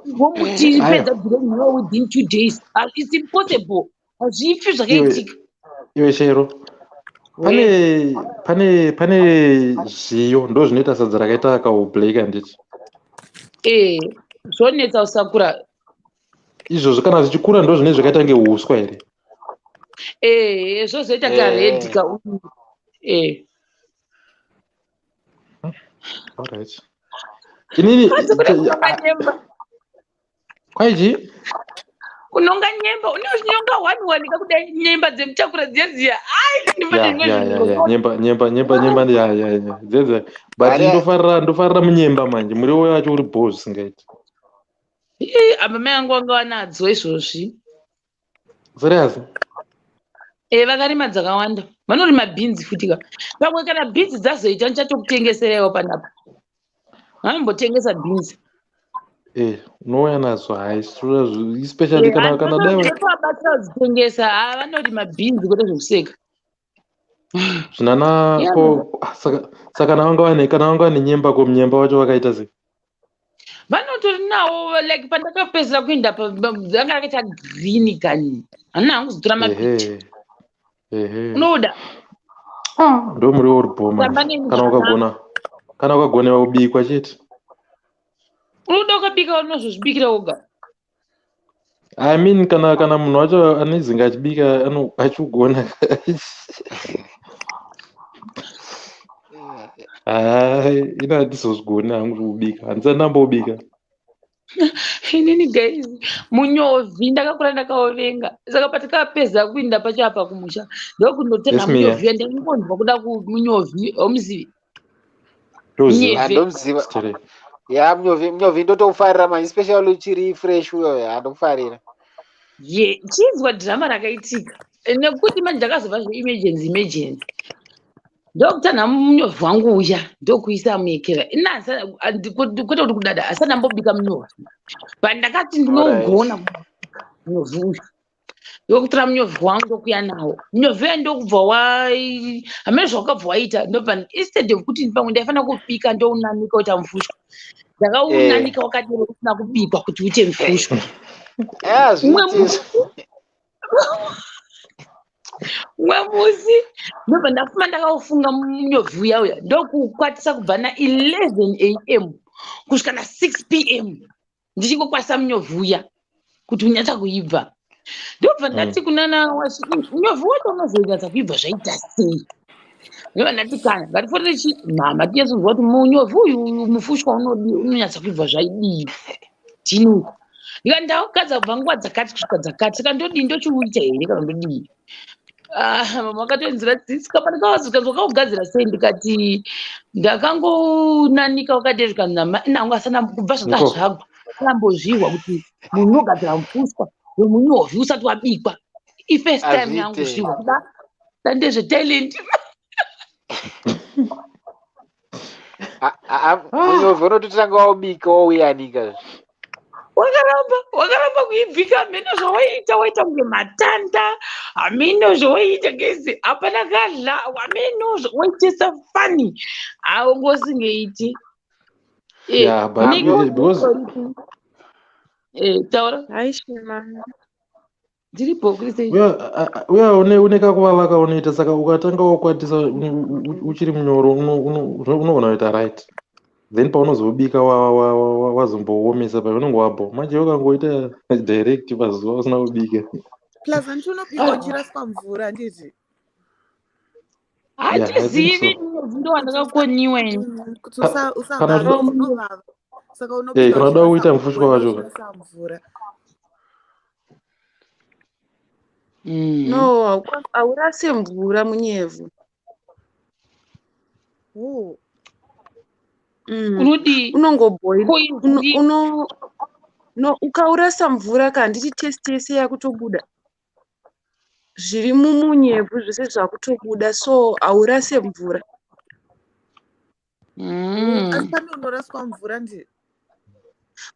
vomuti pedza dhireni iyo within 2 days. Ah, it's impossible, hazvifi zvakaitika. Iwe Shero, pane zviyo ndo zvinoita sadza rakaita kaublack, handiti? Eh, zvonetsa kusakura. Izvozvo kana zvichikura ndo zvinenge zvakaita ngeuswa here? Eh, zvozoita kared ka eh. Alright, inini Kwanzi kune kunonga nyemba. Kwaiji? Kunonga nyemba, unonyonga one one kakudai, nyemba dzemutakura dziya dziya. Ai, Ya, nyemba, ya, dzedze, but ndofarira munyemba manje, muriwo wacho uri bho zvisingaiti. Apa mai angu vanga vanadzo izvozvi. Serious? E, vakarima dzakawanda. Vanorima bhinzi futi ka. Pamwe kana bhinzi dzazoita ndichatokutengeserewo panapa. Vanombotengesa bhinzi. Unouya nadzo hai, especially kana dai Ndotovabatsira kudzitengesa. Ha, vanorima bhinzi kwete zvekuseka. Zvinana ko ah, saka kana vanga vane nyemba, ko munyemba wacho vakaita sei? Vanotori nawo, like pandakapedzisira kuenda dzanga rakaita green kani, handina hangu kuzotora mapicha. Ehe. Unoda? Ah, ndo muriwo uri bho Tamba manje. neni Kana zvakanaka. ukagona, kana ukagonewa kubikwa chete. Unoda ukabika unozozvibikira woga. I mean kana munhu wacho anezinga achibika achigona. Hai, ina handizozvigoni hangu kubika. Handisati ndambobika. Inini guys, munyovhi ndakakura ndakaovenga. Saka patakapedza kuinda pacho apa kumusha, ndokundotenga Yes, Mia. munyovhi ndaingonzwa kuda kumunyovhi, haumuzivi? Ndoziva. Nyevhe. Handomuziva. Sterek. Ya, munyovhi, munyovhi ndotoufarira manje, especially uchiri fresh uyoyo, handokufarira. Ye, chinzwa dhirama rakaitika. Nekuti manje ndakazobva zve-emergency emergency. Ndokutanha munyovhi wangu uya, ndokuisa muyekera. Ini kwete kuti kudada, asi ndambobika munyovhi. But ndakati ndinougona munyovhi uyu. Ndokutora munyovhi wangu ndokuya nawo. Munyovhi uya ndokubva wa hameno zvawakabva waita, ndobva instead of kuti pamwe ndaifanira kubika ndounanika uita mufushwa. Ndakaunanika wakadero usina kubikwa kuti uite mufushwa. Ya, Umwe zviiti. Umwe musi ndobva ndafuma ndakaufunga munyovhi uya uya, ndokukwatisa kubva na 11 a.m. kusvika na 6 p.m. ndichingokwatisa munyovhi uya kuti unyatsa kuibva. Ndobva ndati kunana munyovhi wacho unozonyatsa kuibva zvaita sei? Ndobva ndati kana ngatifonere chi mama tinyatsonzwa kuti munyovhi uyu mufushwa unonyatsa kuibva zvaidii tini uyu. Ndikati ndaugadzira kubva nguva dzakati kusvika dzakati, saka ndodii, ndochiuita here kana ndodii? Ah, mama vakatonzira tsitsi kapandikavazvikanzi wakaugadzira sei, ndikati ndakangonanika wakadero, zvikanzi nangu asana kubva zvakazvagwa asambozvihwa kuti munhu unogadzira mufushwa wemunyovhi usati wabikwa. Ifirst time yangu Hazviite. zvihwa kuda ndezvetalent. Munyovhi unototanga waubika wauyanika. Wakaramba kuibvika, hameno zvawaiita, waita kunge matanda, hameno zvawaiita gezi, hapana kadla, hameno waitesa fani aungosingeiti. Yeah, but because Taura. Hi, Shema. Ndiripo kuri sei? Uya une kakuvava kaunoita, saka ukatanga wakwatisa uchiri munyoro unogona kuita right, then paunozobika wazomboomesa pa unenge wabho manje ukangoita direct pazuva usina kubika. Plus handiti unobika uchiraswa mvura, handiti? Yeah, I think Hatizivi. so. Ndo wandakakoniwa ini. Kuti usavava, unovava, saka unobika Kana uda kuita uchirasa mufushwa mvura, wacho. uchirasa mvura. No, haurase mvura munyevhu. Oh. Unodii? Unongoboil. Ko izvi- No, ukaurasa mvura ka, handiti taste yese yakutobuda. Zviri mumunyevhu zvese zvakutobuda, so haurase mvura. Asi pane unoraswa mvura ndi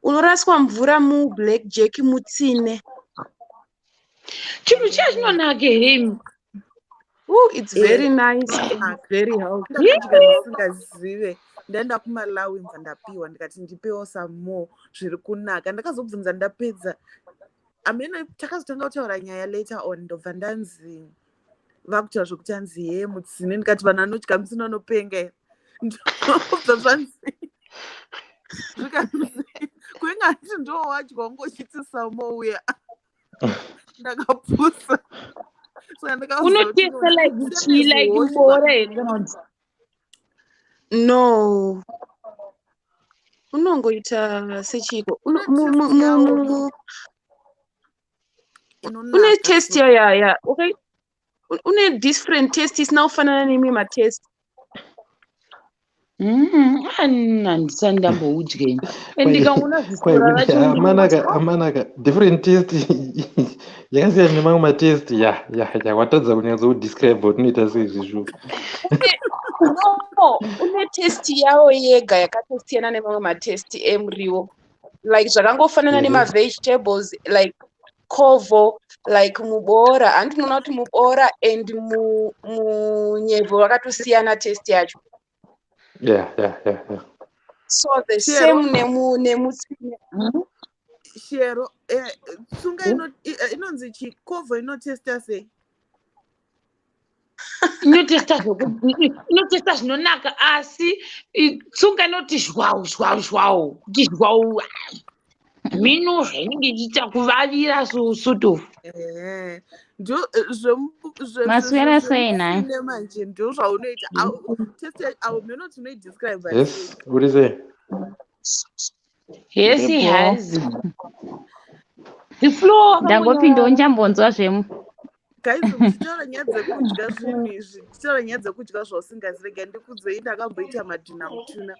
Unoraswa mvura mublack jack, mutsine. Chinhu chiya chinonaka here imi? Ooh, it's very nice and Chinonaka. very healthy. Ndakadya ndisingazive. Ndaenda kuMalawi, mva ndapiwa, ndikati ndipewo some more, zviri kunaka. Ndakazobvunza ndapedza, amene takazotanga kutaura nyaya later on, ndobva ndanzi vakutaura zvokuti anzi ye mutsine, ndikati vanhu vanodya mutsine vanopenga here? Ndobva zvanzi, zvikanzi kwengati ndo wadya wangochiti some more uya, ndakapusa. Saka ndakaziva kuti Unotesta like chii, like same as mbora here kana kuti? No. Unongoita sechiko. Une taste yawo Une inonaka taste so. ya. Okay. Une different taste isina kufanana neimwe mataste. Handisati ndamboudya ini. Ndikaona zisora racho Amanaka, amanaka, different taste yakasiyana nemamwe mataste. Ya, watadza kunyatsodescribe kuti unoita sei zvishu. No, une taste yawo yega yakatosiyana nemamwe mataste emuriwo. Like zvakangofanana nemavegetables like covo, like muboora. Handiti unoona kuti muboora and munyevho vakatosiyana taste yacho. Yeah. So the Shero. same nemutsine. Shero, tsunga inonzi chikovho inotesta sei? Inotesta inotesta zvinonaka, asi tsunga inoti zhwau zhwau zhwau, kuti zhwau mhino zvainenge ichiita kuvavira, so sort of. Ehe, ndo Maswera sei nhai? Zvemufine manje ndo zvaunoita. Test au mheno tinoidescribe. Yes, uri sei? Yes, he Ndiripo. has the floor. Ndangopindawo ndichambonzwa zvemu. Guys, muchitaura nyaya dzekudya zvinhu izvi, tichitaura nyaya dzekudya zvausingazi, rega ndikudzei. Ndakamboita madhina mutuna,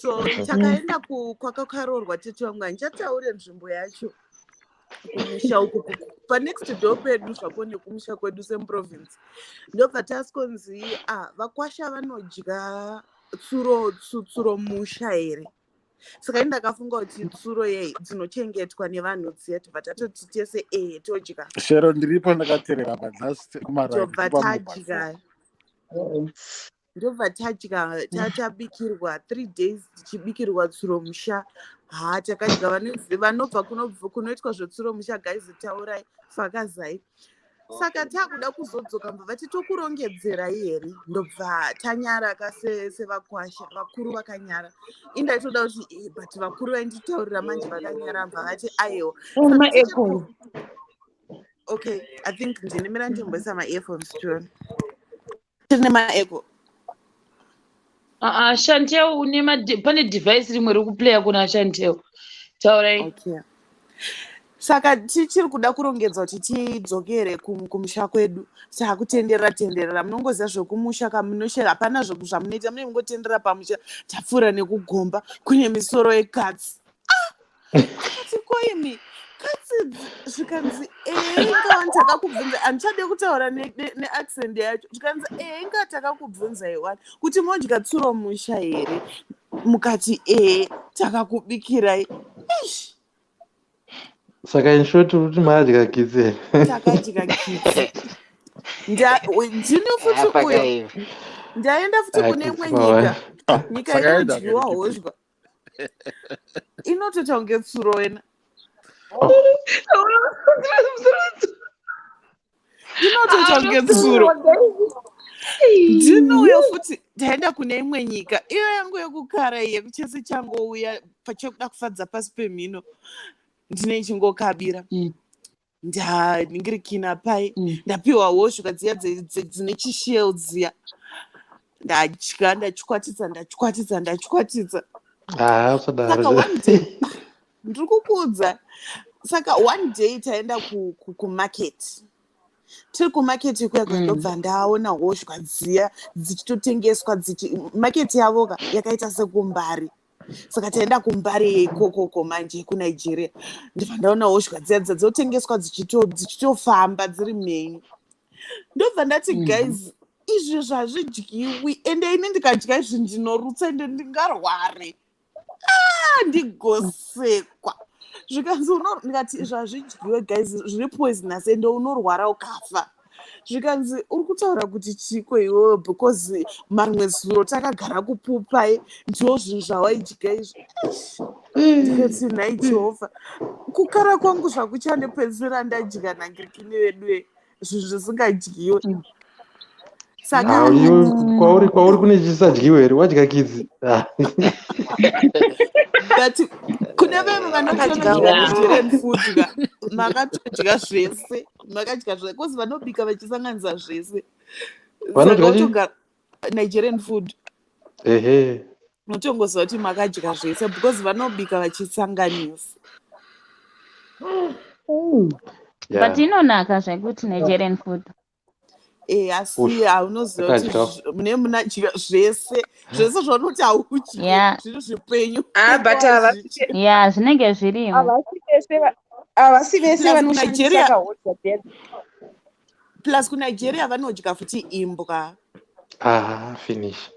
so takaenda kwakakarorwa tete vangu. Handichataure nzvimbo yacho, kumusha uku, panext door pedu zvapo nekumusha kwedu, semuprovince. Ndobva taskonzi, a vakwasha vanodya tsuro, tsuro musha here? Saka ini ndakafunga kuti tsuro yei dzinochengetwa nevanhu dziya. Tobva tatoti tese, ehe, todya. Shero, ndiripo ndakateerera, but last Tobva tadya, ndobva tadya, tabikirwa 3 days tichibikirwa tsuro musha. Ha, takadya. Vanobva kunoitwa zvetsuro musha, guys, taurai, fakazai. Saka takuda kuzodzoka, mbva vati, "Tokurongedzerai here?" Ndobva tanyara ka sevakwasha, vakuru vakanyara. Indaitoda kuti but vakuru vainditaurira manje vakanyara. Mbva vati, "Aiwa." Saka Maecho. Okay, I think ndinimira ndimboisa maearphones tione tiri nemaecho. Aa, Shantel, une pane device rimwe rekuplaya kuna Shantel. Taurai. Okay, saka tichiri kuda kurongedza kuti tidzokere kumusha kwedu. Taakutenderera tenderera, munongoziva zvekumusha kamunoshera, hapana zvamunoita, mune mungotenderera pamusha. Tapfuura nekugomba kune misoro yekatsi. Ah! Akati, "Koimi katsi?" Zvikanzi, "Ee, ingawani takakubvunza." Handichade kutaura neaccent yacho. Zvikanzi, "Ee, inga takakubvunza iwani kuti modya tsuro musha here, mukati ee, takakubikirai." Ish. Saka in short uri kuti madya kitsi here? Takadya kitsi. Ndini futi uyo. Pakaiva. Ndaenda futi Ah, kune imwe kitsi mawa. nyika, nyika Saka yaenda inodyiwa kare kitsi. hozhwa, inotoita kunge tsuro wena. Inotoita kunge tsuro. Ndinouya futi, ndaenda kune imwe nyika, iyo yangu yekukara, iyi yekuchese changouya pachekuda kufadza pasi pemhino, ndine ichingokabira. Ndaningirikina pai, ndapiwa hozhwa dziya dzine chishell dziya. Ndadya, ndachikwatidza, ndachikwatidza, ndachikwatidza. Ah, usadaro. Saka one day, ndiri kukuudza, saka one day taenda kumarket. Tiri kumarket kuya, ndobva ndaona hozhwa dziya dzichitotengeswa dzichi market yavo ka yakaita sekumbari. Saka taenda kumbari ikokoko manje kuNigeria, ndobva ndaona hozhwa dziya dziya dzotengeswa dzichitofamba dziri mhenyu. Ndobva ndati, "Guys, izvi zvazvidyiwi, ende ini ndikadya izvi ndinorutsa, ende ndingarware." Ah, ndigosekwa. Zvikanzi, ndikati, "Izvi hazvidyiwe guys, zviri poisonous, ende unorwara ukafa." Zvikanzi, "Uri kutaura kuti chiko iwewe? Because mamwe zuro takagara kupupai, ndo zvinhu zvawaidya izvi." Ndikati, "Nhai Jehovha, kukara kwangu zvakuchandipedzisira ndadya nangirikini vedu zvinhu zvisingadyiwe." Saka Ah, iwe kwauri kune chisadyiwe here? Wadya kitsi. Ah. But kune vamwe Akadya. vanotodya Nigerian food ka, makatodya zvese, makadya zvese, because vanobika vachisanganisa zvese. Saka Vanodya chii? utogara Nigerian food, unotongoziva kuti makadya zvese because vanobika vachisanganisa. But inonaka zvekuti Nigerian food. E, asi Ush, haunoziva kuti akadya. Mune munadya zvese zvese zvaunoti haudyi zviri zvipenyu. Ah, but havasi Yeah, zvinenge zvirimo. Havasi vese Plus vanoshandisa kahozhwa dziya. Plus kuNigeria vanodya futi imbwa. Ah, finish.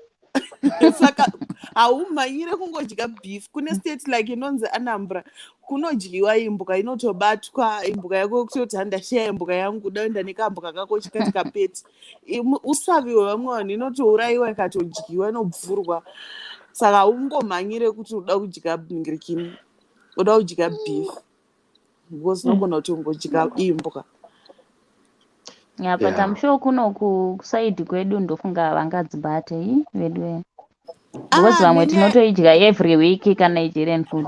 Saka haumhanyire kungodya beef. Kune state like inonzi Anambra, kunodyiwa imbwa, inotobatwa imbwa yako kutoti, "Handashiya imbwa yangu, daenda nekambwa kako chikati kapeti." Usavi hwevamwe vanhu, inotourayiwa ikatodyiwa, inobvurwa. Saka haungomhanyire kuti uda kudya ngirikini, uda kudya beef, because unogona kutongodya imbwa. Yeah, but I'm sure kuno kusaidi kwedu ndofunga vangadzibate i vedu because vamwe tinotoidya every week ka Nigerian food.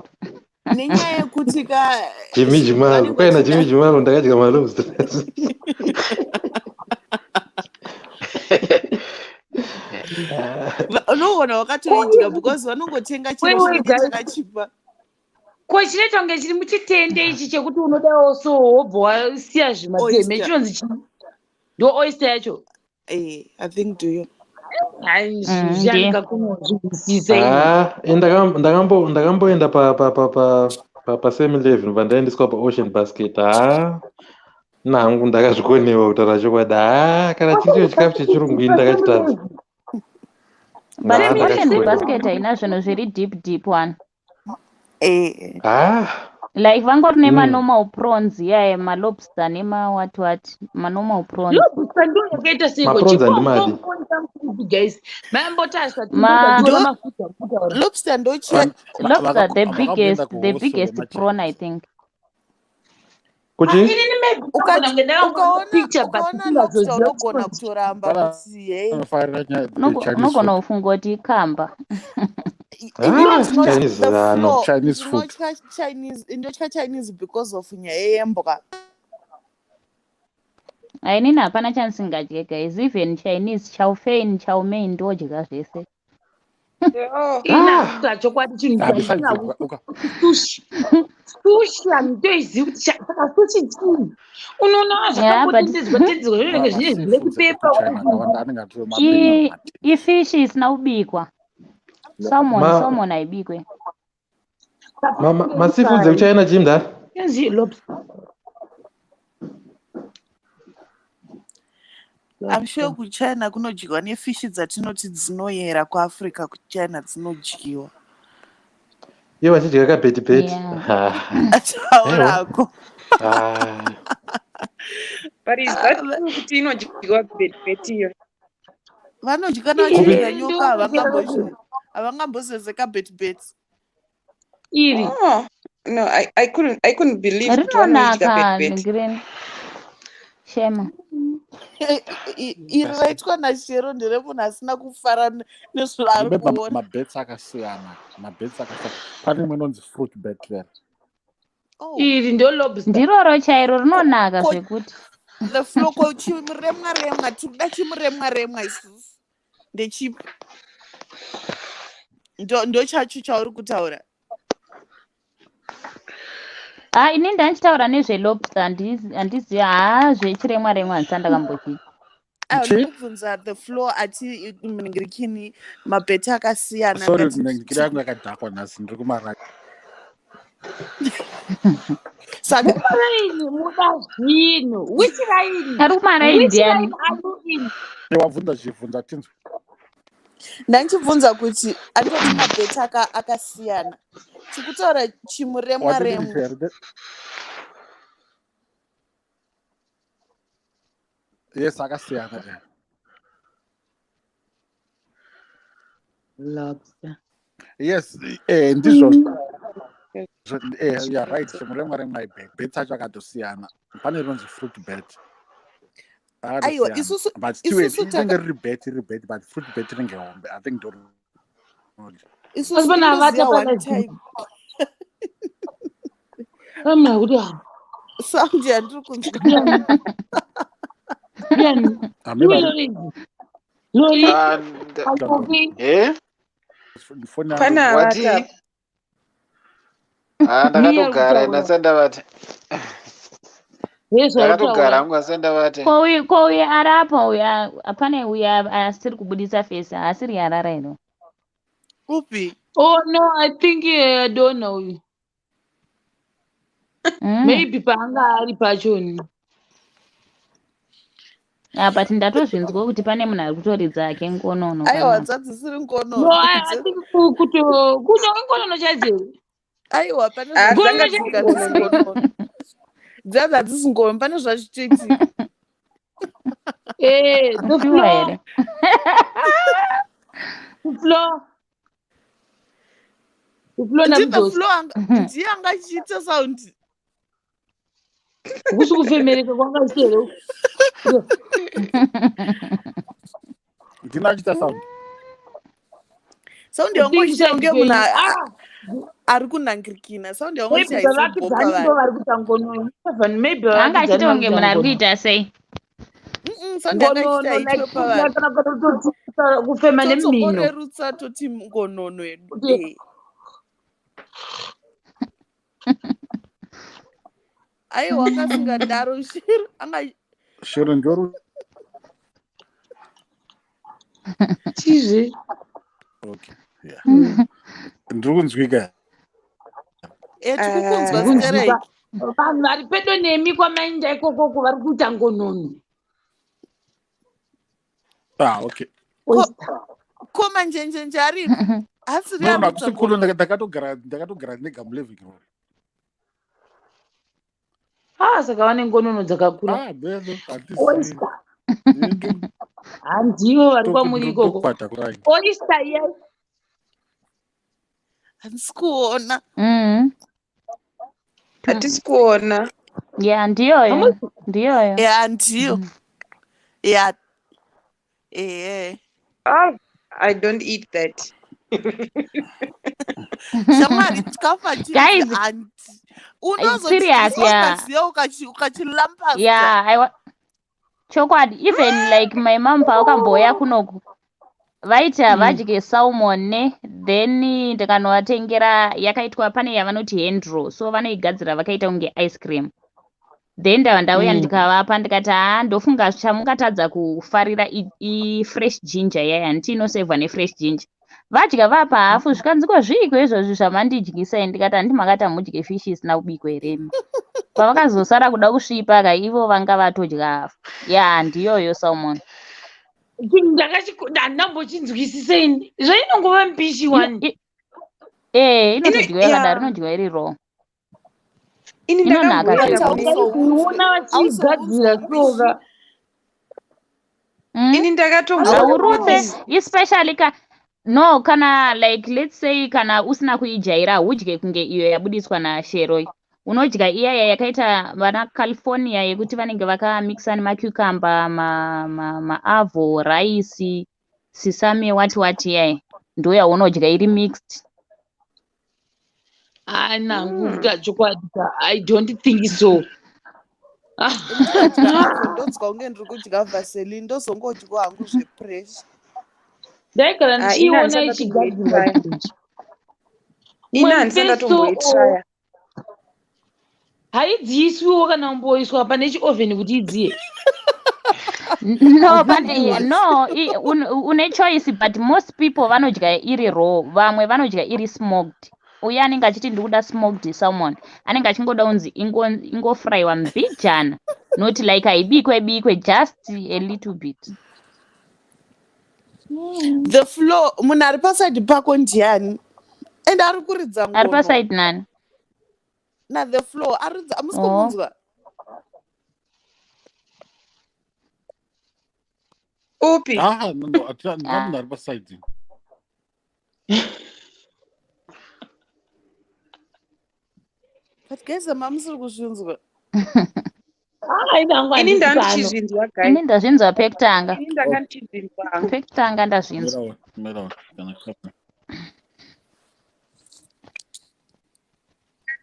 Nenyaya yekuti ka Jimmy Jimalo, kwaina Jimmy Jimalo ndakadya malobster. Unoona wakatoidya because vanongotenga chiro chinenge chakachipa. Ko chinoita kunge chiri muchitende ichi chekuti unodawo so wobva wasiya zvimateme chinonzi chii? Ndo oyster yacho. Eh, I think do you. Zviyanika kunozvinzwisisa. Ah, ndakamboenda pa pa pa pa pa pa same level pandaendeswa pa Ocean Basket. Ah. Nangu ndakazvikonewa kutaura chokwadi. Ah, kana chiricho chikafu chechirungu ini ndakachitadza. But Ocean Basket haina zvinhu zviri deep deep one. Eh. Ah. Like vangori nemanormal prawns iyaye malobster nema what what manormal prawns. Lobster ndo yakaita seiko? Maprawnz handimadi. Guys, mambotarisa mafuta kutaura. Lobster ndo chiya. Lobster the biggest prawn I think. Kuchi? Inini maybe Ukaona lobster unogona kutoramba kuti hey. Unogona kufunga kuti ikamba. Chinese no. Chinese food. Ndotya Chinese because of nyaya yembwa. Inini hapana chandisingadye guys, even Chinese chow mein chow mein ndodya zvese. Ina chokwadi chinhu sushi. Sushi handitoizivi kuti saka sushi chii? Unoona zvakangotendedzwa tendedzwa zvinenge zvine black pepper. Ifishi isina kubikwa. Salmon, salmon haibikwe. Maseafoods ekuChina chii mudhara? Inzi lobster. I'm sure kuChina kunodyiwa nefishi dzatinoti dzinoyera kuAfrica, kuChina dzinodyiwa. Ivo vachidya kabheti bheti. Taurako. But is that true kuti inodyiwa bheti bheti iyo? Vanodya kana vachidya nyoka havangambozezeka bheti bheti. Iri. Oh, no, I couldn't believe kuti vanodya Rinonaka bheti bheti. green. Shema. Iri raitwa naShero nderemunhu asina kufara nezvaari kuona. Mabets akasiyana, mabets akasiyana. Pane imwe inonzi fruit bet there. Iri ndo lobster. Ndiroro chairo rinonaka zvekuti. The flow chimuremwa remwa, tikuda chimuremwa remwa isusu. Ndechipi? Ndo chacho chauri kutaura. Ah, ini ndandichitaura nezvelobster, handizivi haa zvechiremwa remwa handisati ndakambochidya. Ndikubvunza the floor ati muningirikini mabheti akasiyana. Sorry, ndingiri yangu yakadhakwa nhasi ndiri kumara. Saka Muraini muda zvinhu. Which line? Ari kumaraini ndiani? Wabvunza chibvunza tinzwe. Ndandichibvunza kuti andoti mabheti akasiyana. Tikutaura chimuremwa remwa. Yes, akasiyana. Lobster. Yes, ndizvo. You are right, chimuremwa remwa ibet. Bet acho akatosiyana. Pane rinonzi fruit bet. Aiwa, isusu but still rinenge riri bet, riri bet, but fruit bet rinenge hombe. I think ndo. Isusu tinoziva one time. Amna kuti sound yandiri kunzwa. Lori. Eh? Pana Wati? Ah, ndakatogara ndasandavata. Ndakatogara hangu asandavata. Ko uyu arapa uyu pane uyu asiri kubudisa face haasiri arara ino. Upi? Oh no, I think adona uyu. Maybe paanga ari pachoni. Ah, but ndatozvinzwa kuti pane munhu ari kutoridza ake ngonono. Aiwa, dzadzisiri ngonono. No, I think kuto kunyange ngonono chaidzo. Aiwa, pane zvakadzika ngonono. Dzadza hadzisi ngonono, pane zvazvitoitika. Eh, the floor. The floor. The floor The floor ndiye anga achiita sound. Kusi kufemereka kwanga here. Ndina achiita sound. Sound yangu ichiita kunge munhu ari kunangirikina. Sound yangu Maybe ichiita vavakidzani haisi ndo vari kuita ngonono. Maybe Anga vavakidzani achiita vari kunge kuita munhu ari ngonono. kuita sei? Sound yanga Ngonono ichiita like haitwe pavanhu. kana kutoti kufema nemhino. Totongorerutsa toti ngonono yedu. Kuti Eh. Aiwa anga asingadaro Shero. Anga Shero ndori chizve. okay. Yeah. Ndiri kunzwika. eh tikukunzwa Kunzwika. stereki. Vanhu vari pedo nemi kwamainda ikokoko vari kuita ngonono. Ah, okay. Ko Oyster. ko manjenjenje aripi? Hasiri No, no, ari hakusi kuita kuno ngonono. ndakatogara ndega muliving room. Ah, saka vane ngonono dzakakura. Ah, beno handisi Oyster. Handivo vari kwamuri ikoko. ndokwata kurai. Oyster iya Handisi kuona. Hatisi kuona. Ya, ndiyoyo. Hamusi- Ndiyoyo. Ya ndiyo. Ya eh. Ah, I don't eat that. Shamwari chikafu hachinzi Guys, handi. it's serious, Unozochidyiswa yeah. ukaziya ukachilampasta. Yeah, chokwadi even like my mom pavakambouya kunoku vaiti havadye salmon ne then ndikanovatengera yakaitwa pane yavanoti handro so vanoigadzira vakaita kunge ice cream then ndava ndauya ndikavapa ndikati haa ndofunga chamungatadza kufarira ifresh ginger yaya handiti inosevhwa nefresh ginger vadya vapa hafu zvikanzi ko zviiko izvozvi zvamandidyisai ndikati handi makati hamudye fish isina kubikwa here imi pavakazosara kuda kusvipa ka ivo vanga vatodya hafu ya ndiyoyo salmon. Chinhu handambochinzwisisa ini. Zvainongova mbishi wani. Eh, inotodyiwa yakadaro, Yeah. inodyiwa iri raw. Ini Inonaka ndakamboita zveku. Ndaiona vachiigadzira soka. Ini ndakatomboita Haurutse, mbishi. especially ka no kana like let's say kana usina kuijaira hudye kunge iyo yabudiswa naShero. Unodya iyaya yakaita vana California yekuti vanenge vakamixa nemacucumber, maavo, rice, sesame wati wati iyaya. Ndo yaunodya iri mixed. Ah, nangu chokwadi ka I don't think so. Ndikadya avho ndonzwa kunge ndiri kudya vaseline ndozongodya hangu zvepressure. Ndaigara Ah, ini ndichiiona handisati ichigadzirwa ndatomboitraya. chinhu. Ini handisati Manifesto ndatomboitraya. haidziiswiwo kana kumboiswa pane chiovheni kuti idziye. No, but no, une choice but most people vanodya iri raw, vamwe vanodya iri smoked. Uye anenge achiti ndikuda smoked salmon, anenge achingoda kunzi ingofraiwa mbijana, not like haibikwe bikwe, just a little bit. The floor munhu ari pasaidi pako ndiani? And ari kuridza Ari ngono. pasaidi nani? Na the floor aridza hamusi Oh. kumunzwa. Upi? Ah, no, no, hatina munhu ari pasaidi. But guys hamusiri kuzvinzwa. Ah, ini hangu Ini handisi pano. ndandichizvinzwa guys. Ini ndazvinzwa pekutanga. Ini ndanga ndichizvinzwa hangu. Pekutanga ndazvinzwa. Mirawo, mirawo. Kana kana.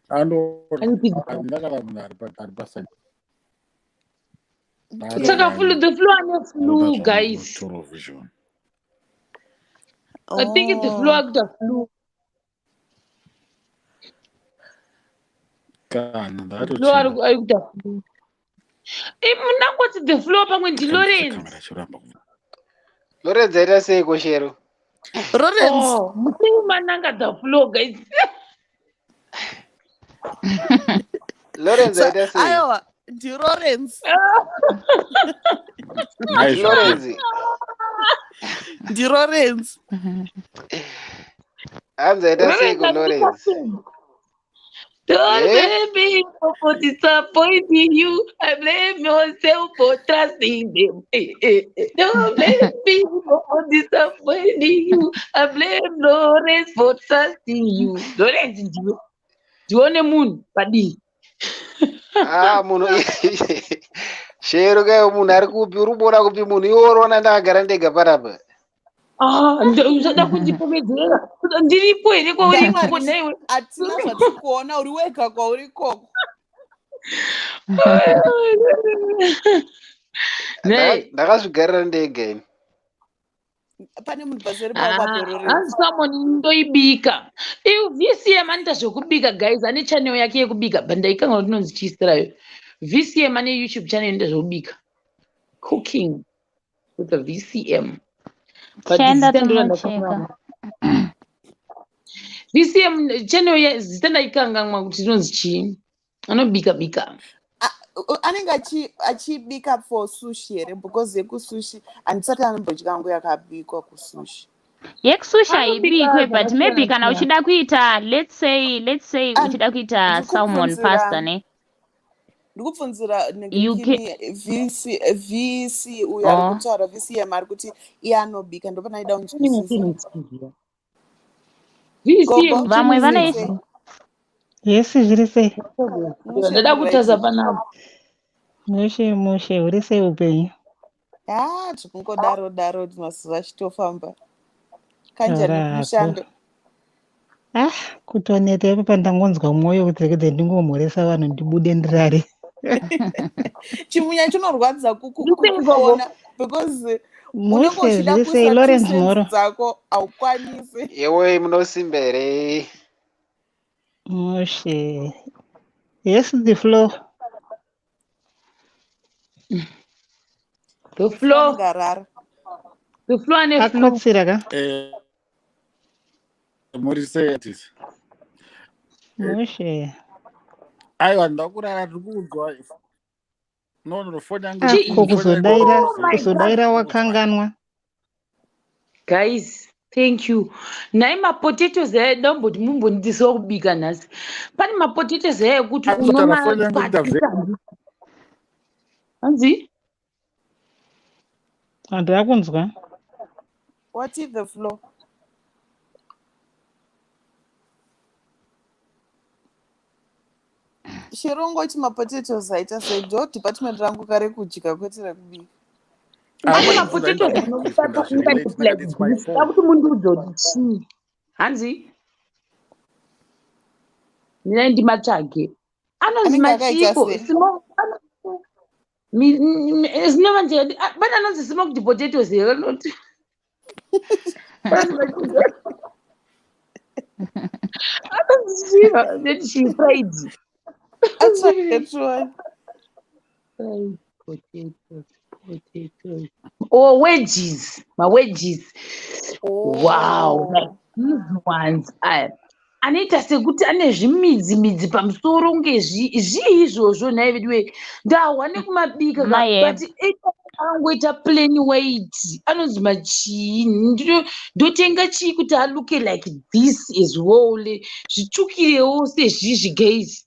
Ano handina kana munhu ari pasaidi. Saka flu the flu ane flu guys. Television. I think the flu Oh. akuita flu. Kana The flu ari ndakatochena. ari kuita flu. Eh, munangoti the flu pamwe ndi Kamera Lawrence. chiramba. Lawrence aita seiko Shero? Lawrence. Oh, musei mananga the flu guys. Lawrence aita sei? Aiwa, ndiLawrence. Naizvo. Lawrence. NdiLawrence. Hanzi aita Lawrence seiko ari kuita Lawrence? flu. Don't Eh? blame me for disappointing you. I blame myself for trusting them. Eh, eh, eh. Don't blame me for disappointing you. I blame Lawrence for trusting you. Lawrence ndiwe. Ndione munhu padii. Ah, munhu. Shero kaiwe munhu ari kupi? Uri kuona kupi munhu? Iwe uriona ndakagara ndega panapa. Ah, usada kundipomedzera. Ndiripo here kwauri ikoko nhaiwe? Hatina zvatiri kuona, uri wega kwauri ikoko. Ndakazvigarira ndega ini. Pane munhu paseri pako. Hanzi salmon ndoibika. Iyo VCM anoita zvekubika guys, ane channel yake yekubika, but ndaikanganwa kuti inonzi chii zita rayo. VCM ane YouTube channel inoita zvekubika. Cooking with the VCM. But Chienda zita ndiro tonocheka. randakanganwa. VCM channel zita ndaikanganwa kuti inonzi chii. Anobika bika. Anenge achibika for sushi here? Because yekusushi handisati anombodya yangu yakabikwa kusushi. Yekusushi Anobika haibikwe, but maybe kana zvakasiyana-siyana. uchida kuita, let's say uchida kuita salmon pasta ne. Ndikubvunzira You can nengekini VC, VC uyo ari Oh. kutaura VCM ari kuti iye anobika, ndopanaida kunzwisisa. VCM Gogo, Vamwe channel vanoisa sei? Yes, zviri sei? Mushe Ndada kutaza right. panapa. Mushe mushe, uri sei upenyu? Ha, tikungodaro daro mazuva achitofamba. Kanjani Taura hako. kumushando? Ah, kutoneta ipapo ndangonzwa mwoyo kuti regedze ndingomhoresa vanhu ndibude ndirare. Chimunya chinorwadza Ndiri sei gogo? kukuona because unenge Mushe, uchida zviri sei kuisa two Lawrence cents Mhoro? dzako haukwanisi. Iwe munosimba here? Mushe. Yes, the floor. The floor. Anenge arara. The floor ane floor. Akotsira ka? Muri sei artist? Mushe. Aiwa, ndakurara tiri kuudzwa. No, no, foni yangu Ah, Chii? ko foni yangu kuzodaira, Oh my God. kuzodaira wakanganwa. Guys, thank you. Nhai mapotatoes aya ndamboti mumbondidzisawo kubika nhasi. Pane mapotatoes aya ekuti Kutaura foni yangu ita unomapatisa. Hanzi? Handina kunzwa. What is the floor? Chirongoti mapotatoes aita sei? Ndo department rangu kare kudya kwete rekubika. Pane mapotatoes anobata ungaiti like this. Ndakuti mundiudze kuti chii. Hanzi? Mirai ndimatsvage. Anonzi Anenge akaita machiko. sei? Pane anonzi smoked potatoes here anoti. Anonzi chii? Neti chii fried. Atsvage tuone. Fried potatoes, potatoes. Oh, wedges. Mawedges. Wow. Like Oh. these ones. Aya. Anoita sekuti ane zvimidzi midzi pamusoro kunge zvii izvozvo nhai veduwe. Ndahwa nekumabika ka, Maheb. but angoita plain white. Anonzi machii. Ndotenga chii kuti aluke like this as well. Zvitsvukirewo sezvizvi guys.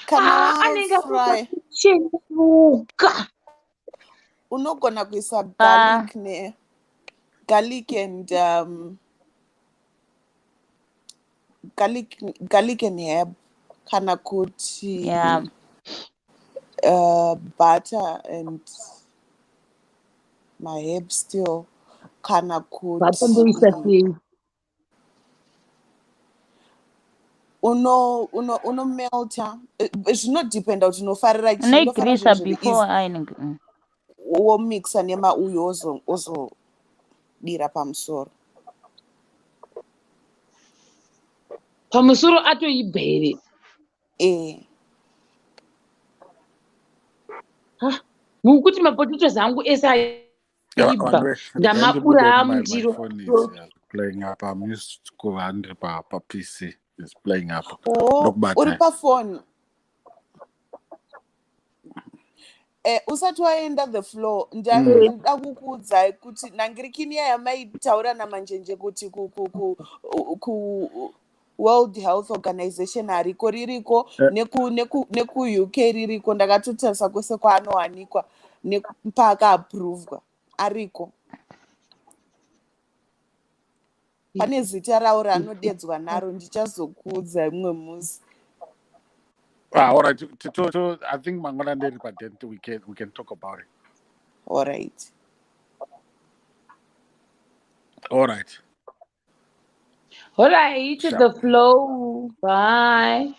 Kana Anenge fry akachenuruka. unogona kuisa garlic ne garlic and garlic and herb kana kuti Yeah. Butter and maherb still kana Butter ndoisa kuti sei? Unomelta zvinodhipenda kuti unofarira chii. Unofarira Unoigrisa zvinhu zviri before easy ainenge. Womixa nemauyu ozodira pamusoro. Pamusoro atoibva here? Eh. Mukuti mapotatoes angu ese Yeah, aibva vanhu ndamabura my amundiro. phone is playing up. I'm used kuva ndiri pa PC is playing up. Oh, uri Ndokubatai. pafoni. Usati waenda the floor, nda kukuudzai kuti nangirikini iya yamaitaura namanjenje kuti ku World Health Organization hariko, ririko neku UK ririko. Ndakatotarisa kwese kwaanowanikwa nepaakaapuruvhwa ariko. Pane zita rawo raanodedzwa naro, ndichazokuudza mumwe musi. Ah, all right. I think mangwana nderi padent we can talk about it. All right. All right. All right, Sure. the flow. Bye.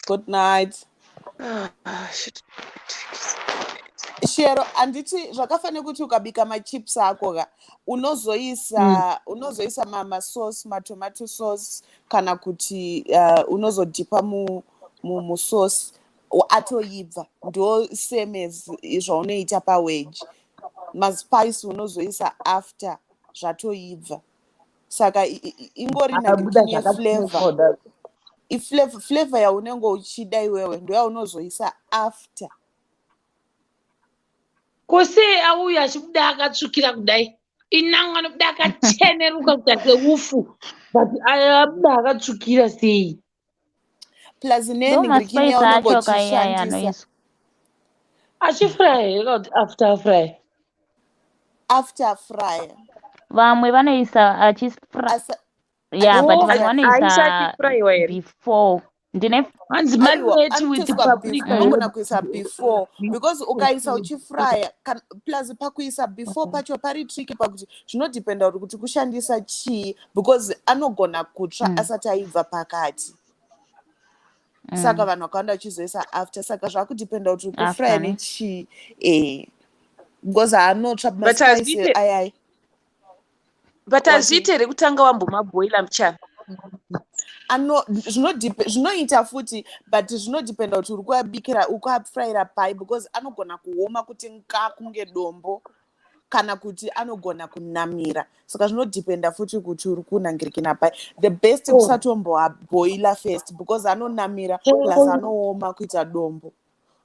Good night. Ah, shit. Shero, handiti zvakafanira kuti ukabika machips ako ka, unozoisa unozoisa masauce, matomato sauce, kana kuti unozodhipa musauce atoibva. Ndo same as zvaunoita pawedge. Maspice unozoisa after zvatoibva, saka ingori Akabuda nagini yeflavor. Zvakapfuura. Iflavor yaunenge uchida iwewe ndo yaunozoisa after. Kose auya achibuda akatsvukira kudai, inangwa anobuda akacheneruka kuita seufu, but abuda akatsvukira sei? Plus Ndo nenhingirikini maspice yaunenge acho kaiyaya uchishandisa. anoiswa. Achifrya here kana kuti after fry? After fry. Vamwe vanoisa achifry. Yeah, but Oh, vamwe vanoisa Haisati fryiwa here? before. Ndine Hanzi Aiwa, marinate with anotoiswa paprika. unogona kuisa before, because ukaisa uchifrya, plus pakuisa before pacho pari tricky, pakuti zvinodhipenda kuti kushandisa chii, because anogona kutsva asati aibva pakati. Saka vanhu vakawanda vachizoisa after, saka zvakudhipenda kuti uri kufrya After, ne? nechii, because haanotsva But maspice ayai. But Wati? Hazviite here kutanga wambomabhoila muchana? Ano zvinoita futi, but zvinodhipenda kuti uri kuabikira, uri kuafrayira pai, because anogona kuoma kuti nka kunge dombo, kana kuti anogona kunamira. Saka zvinodhipenda futi kuti uri kunangirikina pai. The best kusatomboabhoila first, because anonamira, plus anooma kuita dombo.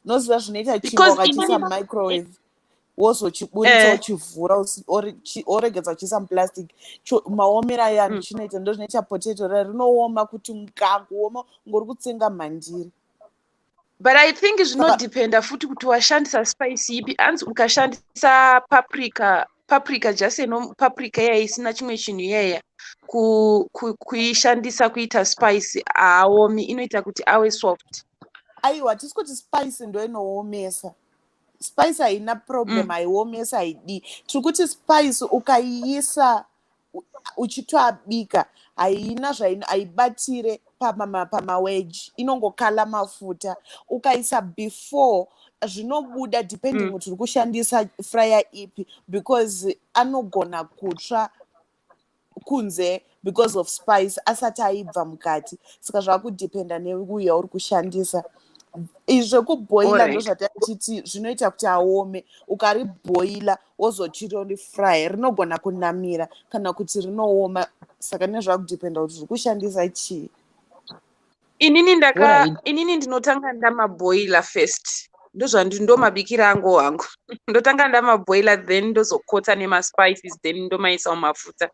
Unoziva zvinoita chingwa Because ukachiisa mumicrowave, wozochiburitsa, uchivhura, woregedza uchiisa muplastic, maomero ayo anochinoita ndo zvinoita potato raya, rinooma kuti nga kuoma ngori kutsenga mhandiri. But I think Saka zvinodhipenda futi kuti washandisa spice ipi. Anzi ukashandisa paprika, paprika just eno paprika iya isina chimwe chinhu iyaya, kuishandisa kuita spice, haaomi, inoita kuti ave soft. Aiwa, tisi kuti spice ndo inoomesa. Spice haina problem, haiomesa, haidii. Tiri kuti spice ukaiisa uchitoabika haina zvaino, haibatire pamaweji, inongokala mafuta. Ukaisa before zvinobuda, depending kuti uri kushandisa fryer ipi, because anogona kutsva kunze because of spice asati aibva mukati. Saka zvakudhipenda neuya uri kushandisa. Izvi zvekubhoila ndozvatachiti zvinoita kuti aome. Ukaribhoila wozochirorifry, rinogona kunamira kana kuti rinooma, saka nezvakudhipenda kuti uri kushandisa chii. Inini ndaka inini ndinotanga ndamabhoila first. Ndozvandi ndomabikira angu hangu. Ndotanga ndamabhoila, then ndozokota nemaspices, then ndomaisa mumafuta,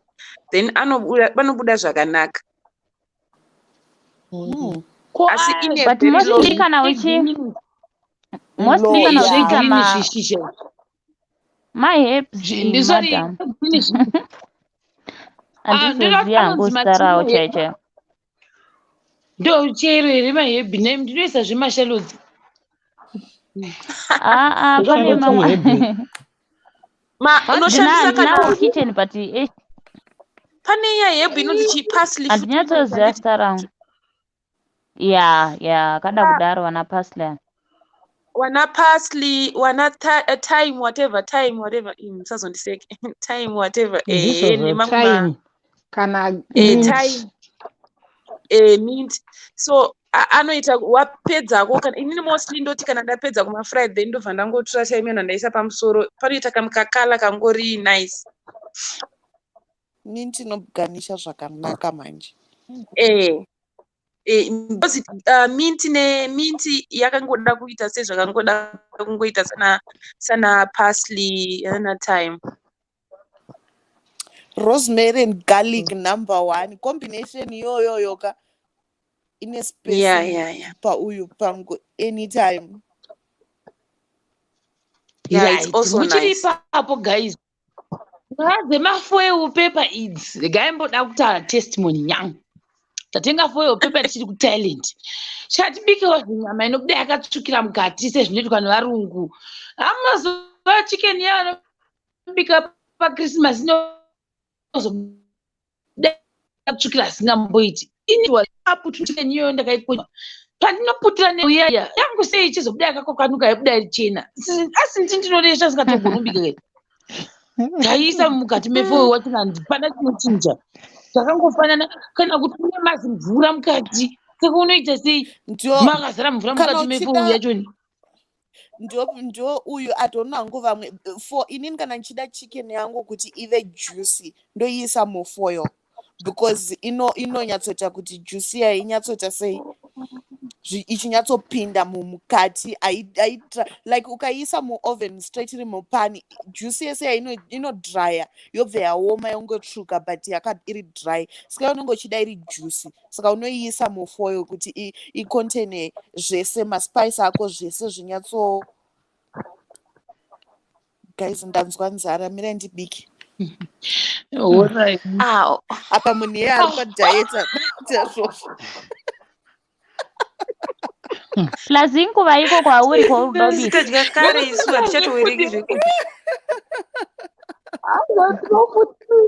then anobuda zvakanaka. Ko Asi ine But very mostly long kana uchi mostly Low, kana yeah. uchiita zvegreen ma zvishizha maherbs, ndisori madam. green. Ah, ndoda Handizozivi hangu anonzi zita rawo matimo. chaiyo chaiyo. Ndo chero here maherbs name? Ndinoisa zvemashallots. Aa, pane Shallot mamwe. iherb. Ma Handina unoshandisa kana handinawo kitchen, but pane iya herb inonzi chi parsley futi inoita handinyatsoziva handiti? zita rangu. Ya, kada kudaro, vana parsley. Wana parsley, wana thyme, whatever, thyme, whatever. Musazondiseke, thyme, whatever, ehe. Ndizvozvo. Nemamwe ma Thyme kana mint. Thyme, mint. So anoita wapedzako, kana inini mostly ndoti kana ndapedza kumafry, then ndobva ndangotora thyme yana ndaisa pamusoro, panoita kamukakala kangori nice. Mint inoganisha zvakanaka manje. Because mint nemint yakangoda kuita sezvakangoda kungoita sana parsley ana thyme. Rosemary and garlic, number one combination iyoyoyo ka, ine space pauyu pangu anytime. Yeah, it's Right, also muchiri nice. ipapo guys, nyaya dzemafoil paper idzi, regai mboda kutaura testimony yangu. Tatenga foil paper tichiri kuThailand. Chatibikewo zvinyama inobuda yakatsvukira mukati sezvinoitwa nevarungu. Hamazuva chicken yavanobika paChristmas inozobuda yakatsvukira asingamboiti. Ini aputu chicken iyoyo ndakaikonya. Pandinoputira neuya yangu sei ichizobuda yakakwakwanuka yabuda iri chena. Asi ndini ndinoresva singatogoni kubika kai. Taiisa mukati mefoil wacho handipana chinochinja. Zvakangofanana kana kuti une mazimvura mukati. Saka unoita sei? Ndio Makazara mvura kana mukati mefoil uchida yacho. Ndio uyu adona hangu vamwe for inini kana ndichida chicken yangu kuti ive juicy, ndoiisa mufoil because inonyatsoita kuti juicy yayo inyatsoita sei, ichinyatsopinda mumukati. Like ukaiisa muoven straight iri mupani, juice yese inodrya, yobva yaoma, yongotsvuka, but yaka iri dry. Saka unenge uchida iri juicy, saka unoiisa mufoil kuti icontaine zvese, maspice ako zvese zvinyatso. Guys, ndanzwa nzara, mirai ndibike. Alright. Aw. Apa munhu iye ari padiet izvozvo. Plus inguva iko kwauri kwauri kuda kubika. Tadya kare isu, hatichatowerengi zvekudya.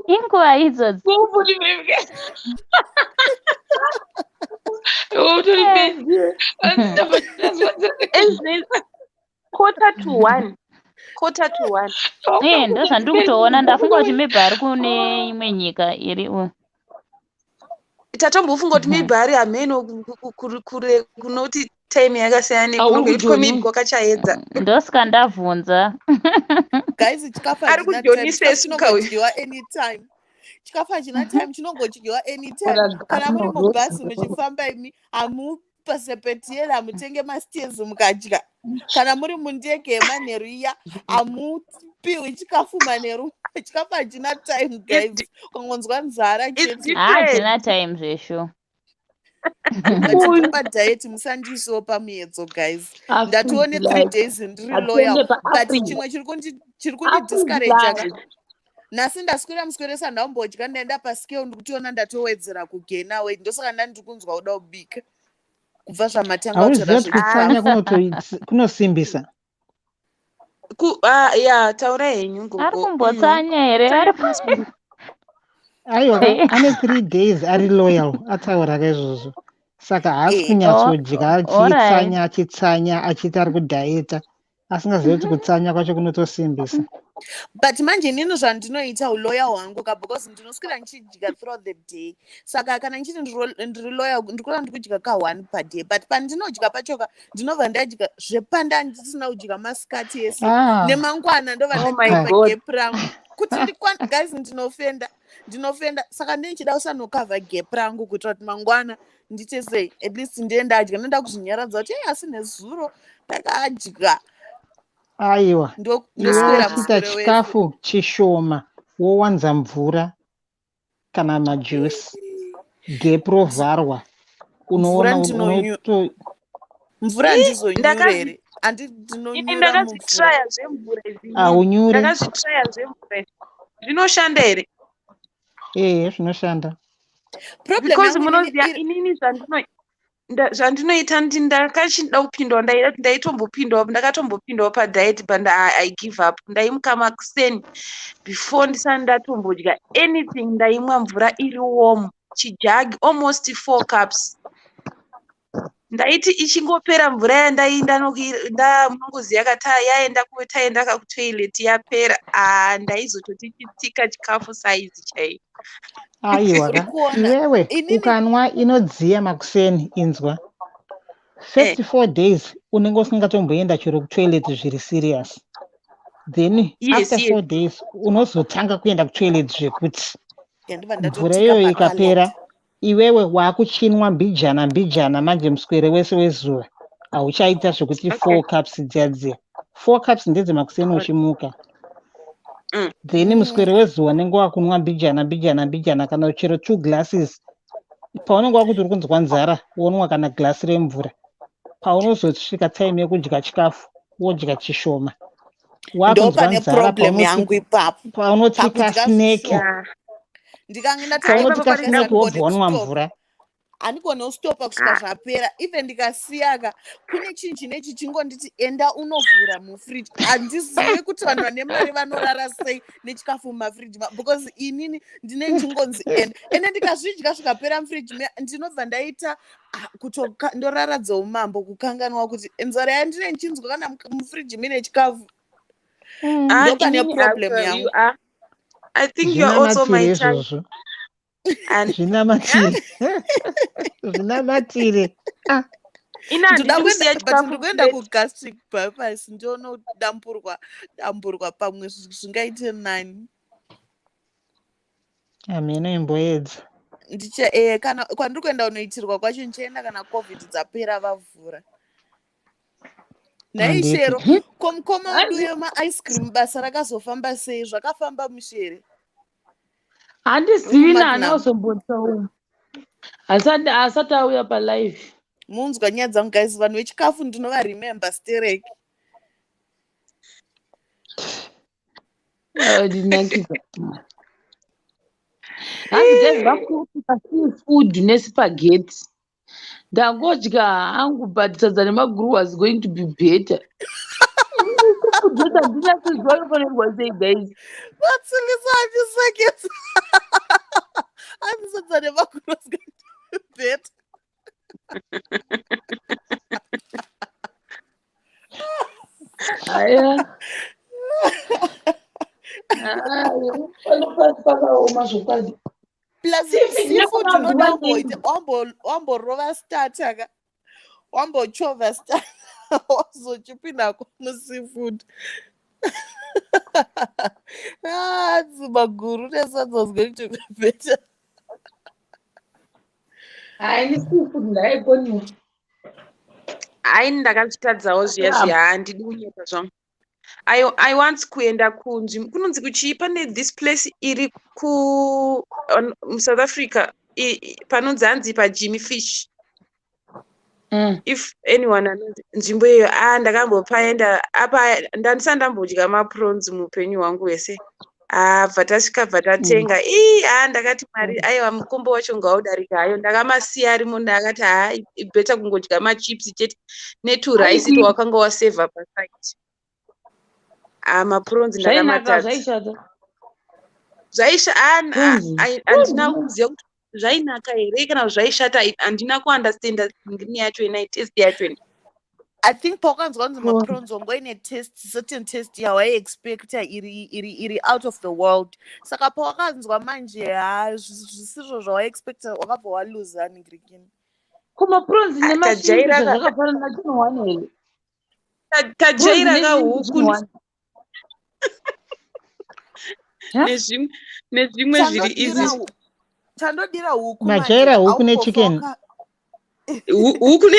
Inguva idzodzi. Utori benzi. 12:45, 12:45. Eh, ndozvandiri kutoona. Ndafunga kuti maybe ari kune imwe nyika iri u. Tatombofunga kuti maybe ari hameno kure kunoti time yakasiyana Auri nekunonge itwa, kuJoni. maybe kwakachaedza. Ndosika ndabvunza. Guys, chikafu Ari hachina time. kuJoni Chikafu sesuka uyu. chinongodyiwa anytime. Chikafu hachina time, chinongodyiwa anytime. Kana muri mubhasi muchifamba imi, hamupasepetieri, hamutenge mastairs mukadya. Kana muri mundege yemanheru iya, hamupiwi chikafu manheru. Chikafu hachina time, guys. Ukangonzwa nzara It's chete. Haachina different. time zvesho. But padiet musandiisawo pamuedzo, guys. Ndatione 3 days ndiri loyal, but chimwe chiri kundidiscouraja ka, nhasi ndaswera musweresa, ndambodya, ndaenda pascale, ndikutiona ndatowedzera kugaina weight. Ndosaka ndandiri kunzwa kuda kubika kubva zvamatanga Hauziva kutaura kuti kutsanya zvechikafu. Kunosimbisa. Ah, ya, taura henyu, Ari gogo. kumbotsanya here? Ari Aiwa, ane 3 days ari loyal, ataura kaizvozvo, saka haasi kunyatsodya, achitsanya, achitsanya, achiti ari kudhaeta, asingazivi kuti kutsanya kwacho kunotosimbisa. But manje inini zvandinoita, uloyal hwangu ka, because ndinoswera ndichidya throughout the day, saka kana ndichiti ndiri loyal, ndikura ndikudya ka1 per day, but pandinodya pachoka ndinobva ndadya zvepanda ndisina kudya masikati ese nemangwana, ndobva Oh my ndakava God. gap rangu kuti ndikwana. Guys, ndinofenda, ndinofenda, saka ndinichida kusanokavha gap rangu kuitira kuti mangwana ndite sei, at least ndiye ndadya. Ndoda kuzvinyaradza kuti ei, asi nezuro ndakadya. Aiwa, iwe Ndoswera uchiita muswero wese. chikafu chishoma, wowanza mvura kana majuice, gap rovharwa. Mvura Unoona unoto Mvura handizonyure here? Handi Ini ndinonyura mumvura. ndakazvitraya zvemvura izvi inini. Haunyure. Ndakazvitraya zvemvura izvi. Zvinoshanda here? Ehe, zvinoshanda. Problem Because yangu inini munoziva iri inini zvandinoita, ndakachida kupindawo, ndaitombopindawo, ndakatombopindawo padiet, but I give up. Ndaimuka makuseni, before ndisati ndatombodya anything, ndaimwa mvura iri warm, chijagi, almost 4 cups. Ndaiti ichingopera mvura yandainda, munongoziva ka, yaenda taenda kakutoilet, yapera, ah, ndaizototi chitsika chikafu saizi chaiyo. Aiwa Uri ka kuona iwewe inini ukanwa inodziya makuseni, inzwa, first 4 days unenge usingatomboenda chero kutoilet zviri serious. Then after 4 days unozotanga kuenda kutoilet zvekuti Yandibva mvura ndatotika iyoyo pacalot. ikapera, iwewe waakuchinwa mbijana mbijana. Manje muswere wese wezuva hauchaita zvekuti 4 cups dziya dziya. 4 cups ndedzemakuseni uchimuka. Then muswere wezuva unenge wakunwa mbijana mbijana mbijana, kana chero two glasses. Paunenge wakuti uri kunzwa nzara, wonwa kana glasi remvura. Paunozosvika time yekudya chikafu, wodya chishoma. Ndo Wakunzwa pane nzara problem yangu ipapo, paunotsika pakudya snack. zvishoma. Ndikange Paunotsika ndatanga snack, wobva wanwa mvura. Handigone kustopa kusvika zvapera. Even ndikasiyaka, kune chinhu chine chichingonditi enda unovhura mufridge. Handizivi kuti vanhu vane mari vanorara sei nechikafu mumafridge, because inini ndine ndichingonzi enda. Ende ndikazvidya zvikapera mufridge, ndinobva ndaita kutoka ndorara dzeumambo, kukanganwa kuti nzara yandine ndichinzwa kana mufridge mine chikafu. Ndopane Inini problem also, yangu. you are, I think you are also my Zvinamatire type. izvozvo. And Zvinamatire, zvinamatire. Ah. Ina handidi Ndoda kusiya kuenda, but chikafu ndikuenda plate. Kugastric bypass, ndonodamburwa damburwa, pamwe zvingaite nani. Hameno, imboedza. Ndicha kana kwandiri kuenda kunoitirwa kwacho, ndichaenda kana COVID dzapera, vavhura. Nhai. Handiti. Shero, ko mukoma wedu wemaice cream, basa rakazofamba sei? Zvakafamba mushere? Handizivi nani. WekuMagnum. Azombotaura asati auya palive. Munzwa nyaya dzangu, guys. Vanhu vechikafu ndinovaremember sterek. Ndinakidza hanzi guys, vakupa seafood nespaghetti. Ndangodya hangu, but sadza nemaguru was going to be better. Seafood handina kuziva inofanirwa sei, guys. Vatsilisa achisekesa, hanzi sadza nemaguru was going to be better. Aya, pano pakaoma zvokwadi. Plus Seafood seafood unoda nemaguwa. wamboita wamborova starter ka, wambochovha starter, wazochipindako museafood. Ah, maguru nesadza was going to be better. Hai, neseafood ndaikoniwa. Hai, ndakazvitadzawo zviya zviya, handidi kunyepa zvangu. I want kuenda kunzvimbo kunonzi kuchii, pane this place iri ku muSouth Africa, panonzi hanzi paJimmy Fish. If anyone anonzi nzvimbo iyoyo, a ndakambopaenda apa, ndandisati ndambodya maprons muupenyu hwangu hwese. Bva tasvika, bva tatenga. Ii, ha, ndakati mari, aiwa, mukombo wacho ngaudarika hayo. Ndakamasiya arimo. Ndakati ha, better kungodya machips chete neturaisi twawakanga wasevha paside. Maprons Zvainaka? ndakamatadza. Zvaishata? Zvaisha Kunzi. handina kuziva kuti zvainaka here kana kuti zvaishata. Handina kuunderstanda ngini yacho ina, taste yacho ina. I think pawakanzwa kunzi maprons, wanga uine taste, certain taste yawaiexpecta iri out of the world. Saka pawakanzwa manje, ha, zvisizvo zvawaiexpecta, wakabva waluza ningirikini. Ko maprons Ah, nemashrimp tajaira zvakafanana, chinhu one here? Tajaira Prawns neshrimp kahuku chinhu one. Nezvimwe zviri Chandodira easy. Chandodira huku manje Majaira huku haumbofa nechicken. Huku ne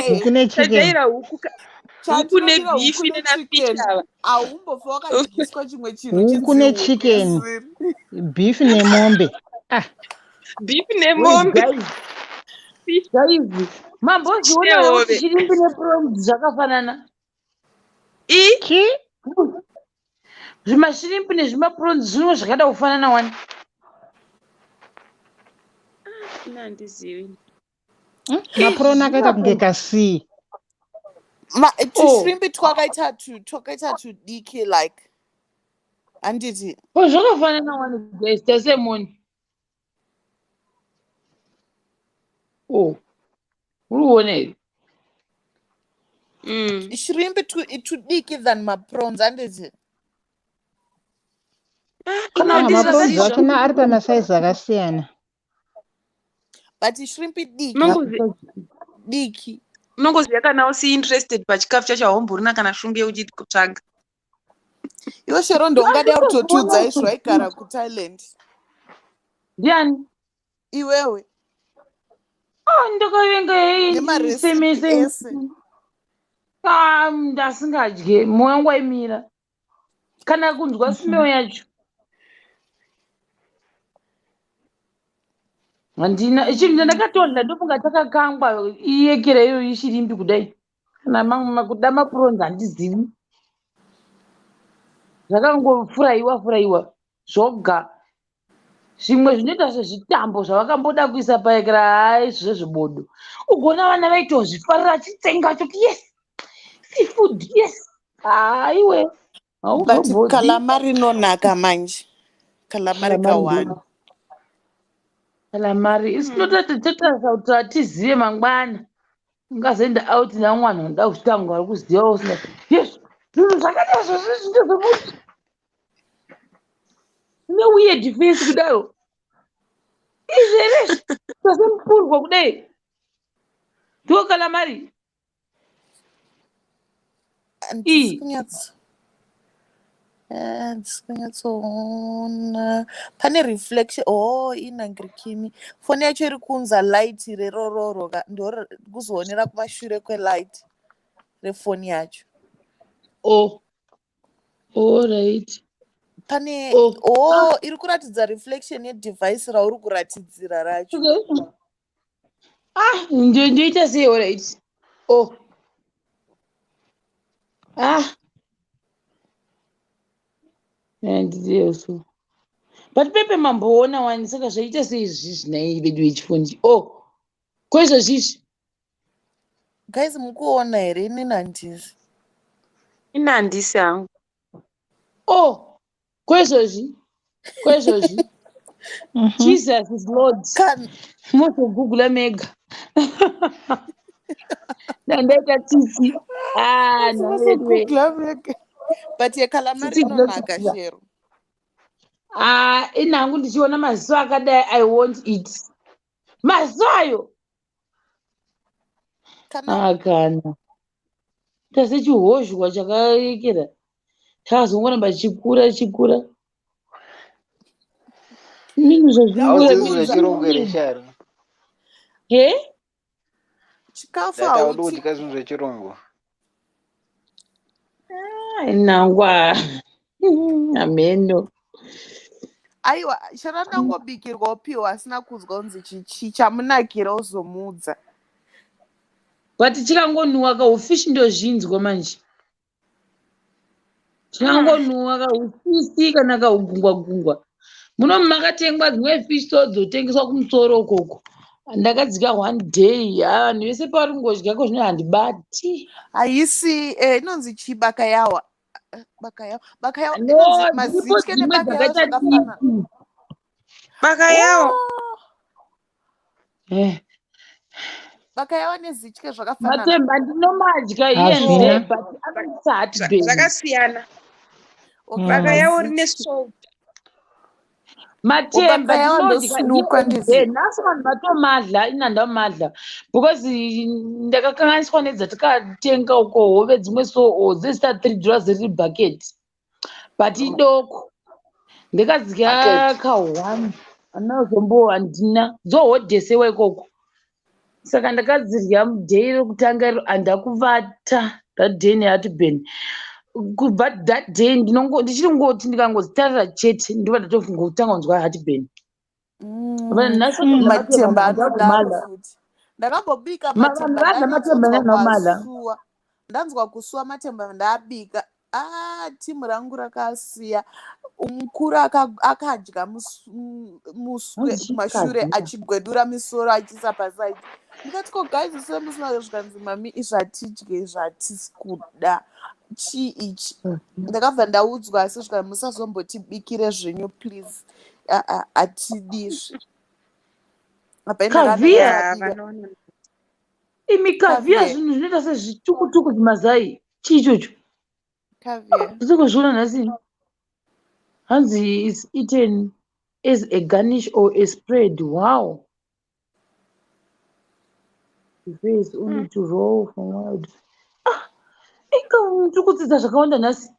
Huku nechicken. Tajaira huku huku Chandinodira nebeef huku nenafish nechicken. ava. Haumbofa wakadyiswa chimwe chinhu Huku chinzi huku nechicken. isiri. Beef nemombe, ah. Beef Wait, nemombe. guys. Fish. Guys, mambozviona here kuti Nehove. shrimp neprons zvakafanana? I Chi? Zvimashrimp nezvimaprons zvimwe zvakada kufanana wani. Ina handizivi. Maproni akaita kunge kasii. Tushrimp twakaita twakaita tudiki like, handiti? Oh, zvakafanana wani, guys, tasemoni. Oh, uri kuona here? Shrimp tudiki than maprons, handiti? Kana Ina kuti Maprons handizvo. achona ari pamasaizi akasiyana. But shrimp diki. Diki. Unongoziva kana usi interested pachikafu chacho, haumborina kana shungu yekuchitsvaga. Iwe Shero, ndongada kutotudza izvo waigara kuThailand. Ndiani? Iwewe. Oh, ndakavenga hei. Nemarecipe Semese. ese. Ah, ndasingadye, mwoyo wangu waimira kana kunzwa smell yacho. Handina chinhu chandakatodla. Ndofunga chakakangwa iyekera iyoyo, ishrimp kudai, kana kuda maprons, handizivi. Zvakangofurayiwa furayiwa zvoga. Zvimwe zvinoita sezvitambo zvavakamboda kuisa paekera, hai, zvezvibodo. Ugoona vana vaitozvifarira, achitsenga achoti, "Yes, seafood, yes." Haiwe. But Hauzombodi. Calamari inonaka manje, calamari ka1. Calamari isu totati totarisa kuti hatizive mangwana ungazoenda out namwe vanhu vanoda kuzvitanga vari kuziva usina. Yes, zvinhu zvakaita zvozvo ndezvomuti neweird face kudaro izvi here tasemupurwa kudai ndo calamari. Handisi Ii. kunyatso, handisi kunyatsoona pane reflection. Oh, inangirikini, foni yacho iri kuunza light rerororo ka, ndo kuzoonera kumashure kwelight refoni yacho. Oh, alright. Pane Oh. Oh, iri kuratidza reflection yedevice rauri kuratidzira racho. Okay. Ah, ndoita sei? Alright. Oh, ah, handiziyo. But pepe mamboona wani, saka zvaita sei izvizvi nhai vedu vechifundi? Oh, koizvozvizvi? Guys, mukuona here? Inini handisi. Ini handisi hangu. Oh, koizvozvi, koizvozvi? Jesus is Lord. Kan Mozogugula mega, ndandaita tsitsi. Ah, nhai. Mazogugula mega, but yecalamari Tsitsi inonaka. dzinotsitsa. Shero. Ah, inhangu ndichiona maziso akadai, I won't eat maziso ayo. Kana Ah, kana tasechihozhwa chakaekera chakazongoramba chichikura chichikura minhu. Hauzivi Ndakabvunza. zvechirungu here, Sharo? He? Chikafu Ndati haudi hauti kudya zvinhu zvechirungu. Nangwa ameno. Aiwa, chara ndangobikirwa upiwa asina kuzwa kunzi chichi chamunakira uzomuudza. But chikangonhuwa kaufishi, ndozvinzwa manje, chikangonhuwa kaufisi kana kaugungwa gungwa muno makatengwa dzimwe fish so dzotengeswa kumusoro ukoko. Ndakadzika one day, vanhu vese pavari kungodya ko, zvino handibati. Haisi inonzi chii? Bakayawa. Bakayawa, bakayawa. No. Inonzi Dziripo mazitye dzimwe nebakayawa dzakaita zvakafanana. diki. Bakayawa. Oh, bakayawa nezitye zvakafanana. Matemba ndinomadya here and Hazvina. there, but anoisa heartburn. Zvakasiyana. Okay. Bakayawa rine Mazitye. salt. Matemba Bakayawa ndinodya ndosunukwa here and there. ndizi Nhasi vanhu vatomadla, ini handamadla because ndakakanganiswa nedzatikatenga uko, hove dzimwe so dzezita $3 riri bucket, but idoko. Ndikadya Bucket. ka1 anazombo handina dzohodhesewa ikoko, saka ndakadzirya muday rekutanga iro, handakuvata that day neheartburn. Kubva that day ndichiri ngoti ndikangodzitarira chete, ndobva ndatongotanga kunzwa heartburn. Vanhu nhasi Matemba anodaro ndakumadla. futi. Ndakambobika Vanhu matemba, vadla matemba ndanyatsonzwa nanamadla. kwasuwa, ndanzwa kusuwa matemba ndaabika. Ah, timu rangu rakasiya mukuru akadya muswe kumashure, achigwedura misoro achiisa pasaidi. Ndikati, "Ko guys, se musina?" Zvikanzi, "Mami, izvi hatidye, izvi hatisi kuda, chii ichi?" Ndakabva ndaudzwa, asi zvikanzi, "Musazombotibikire zvenyu, please. Ah, ah, hatidizvi." Apa Caviar. Ya, ndakabika. vanoona. Imi, caviar. Caviar. Zvinhu zvinoita sezvitukutuku, zvimazai, chii ichocho? Caviar. Ndiri nhasi hanzi is eaten as a garnish or a spread. Wow. Face only to roll from wild. Ah, inga tiri kudzidza zvakawanda nhasi.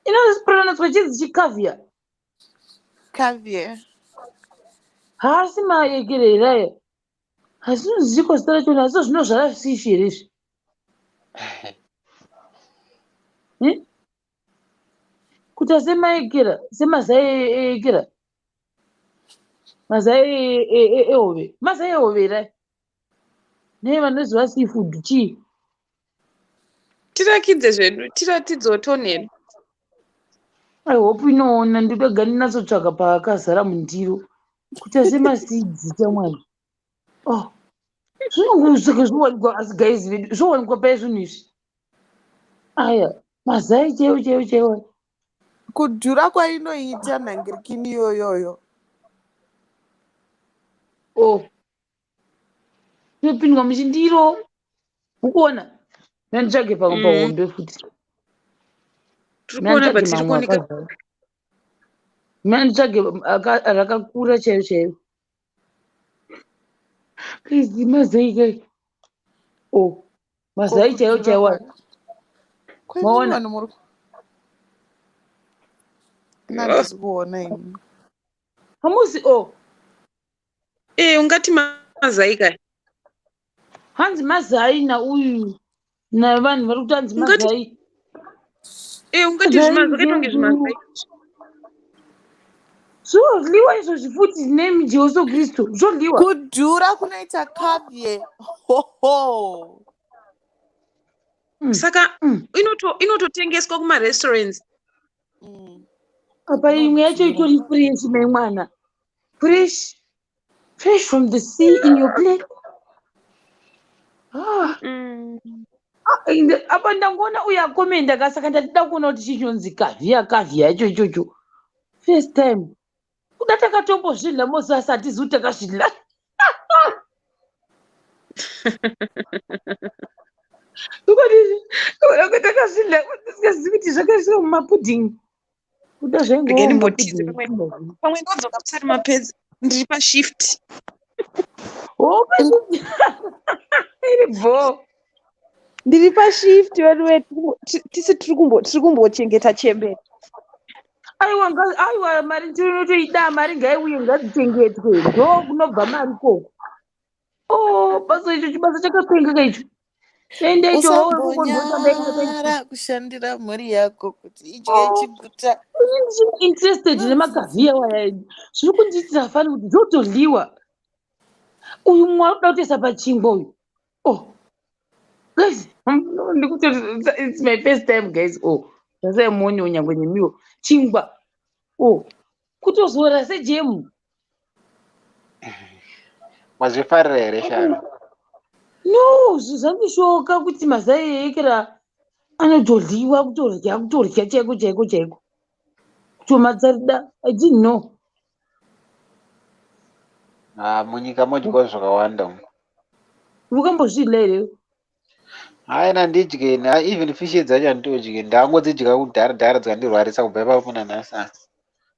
Inospreadwa chinzi chicaviar. Caviar. Haasi maekere here aya? Hazvinoziko zita rachona, asi zvinozvara fish here izvi? Eh? Kuita semaekera, semazai eekera, mazai ehove, mazai ehove here aya? Nei vanoziva seafood, chii? Tirakidze zvedu, tiratidzewo tonhedu. I hope inoona. Ndoda ndinatsotsvaga paakazara mundiro. Kuita semasidzi chamwari. Oh. Zvinongosaka zvinowanikwa asi guys vedu zvowanikwa pai zvinhu izvi. Aya, mazai chaiwo chaiwo chaiwo. Kudhura kwainoita nhangirikini iyoyoyo. Oh. Inopindwa muchindiro. Ukuona? Ndanditsvage pamwe pahombe futi. Tiri kuona but tiri kuoneka. Manditsvage rakakura chaiyo chaiyo. Please mazai kai. Oh, mazai chaiyo chaiyo. Maona? Handisi kuona ini. Hamusi oh. Eh, ungati mazai kai. Hanzi mazai nauyu navanhu vari kuti hanzi mazai. Eh, ungati zvimazai zvakaita kunge zvimazai. Zvodliwa izvozvi futi nemi Jesu Kristu. Zvodliwa. Kudhura kunoita caviar. Hoho. Saka inototengeswa kumarestaurants. Apa imwe yacho itori fresh mai mwana. Fresh. Fresh from the sea in your plate. Ah. Apa ndangoona uyo akomenda ka saka ndatida kuona kuti chii chinonzi caviar caviar yacho ichocho. First time. Kuda takatombozvidla mose asi hatizivi kuti takazvidla. Kuda takazvidla tisingazivi kuti zvakaiswa mumapuding. Kuda zvaingova Regai ndimbotize mumapuding. pamwe ndodzoka musati mapedza. Ndiri pashift. Oh, iri bho. Ndiri pashift vedu tisi tiri kumbochengeta chembere. Aiwa, aiwa mari tinotoida mari ngaiuye ngadzichengetwe. Ndo kunobva mari ikoko. Oh, basa icho chibasa chakapengeka icho. Ende icho Usambonyara kushandira mhuri yako kuti idye chiguta. Interested nemakaviar waya. Zviri kundiitira fani kuti zvotodliwa. Uyu mumwe ari kuda kutoisa pachingwa uyu. Oh. Guys, it's my first time guys. Oh, zvasai muonewo nyangwe nemiwo. Chingwa. Oh. Kutozora sejemu. Wazvifarira here Sharo? No, zvandishoka kuti mazai eekera anotodliwa kutodya kutodya chaiko chaiko chaiko. Kutomatsarida. I didn't know. Ah, munyika modyiwa zvakawanda umu. Wakambozvidla here? Hayi nandidye na even fish dzacho handitodyi. Ndangodzidya kudhara dhara dzikandirwarisa kubva ipapo nanhasi.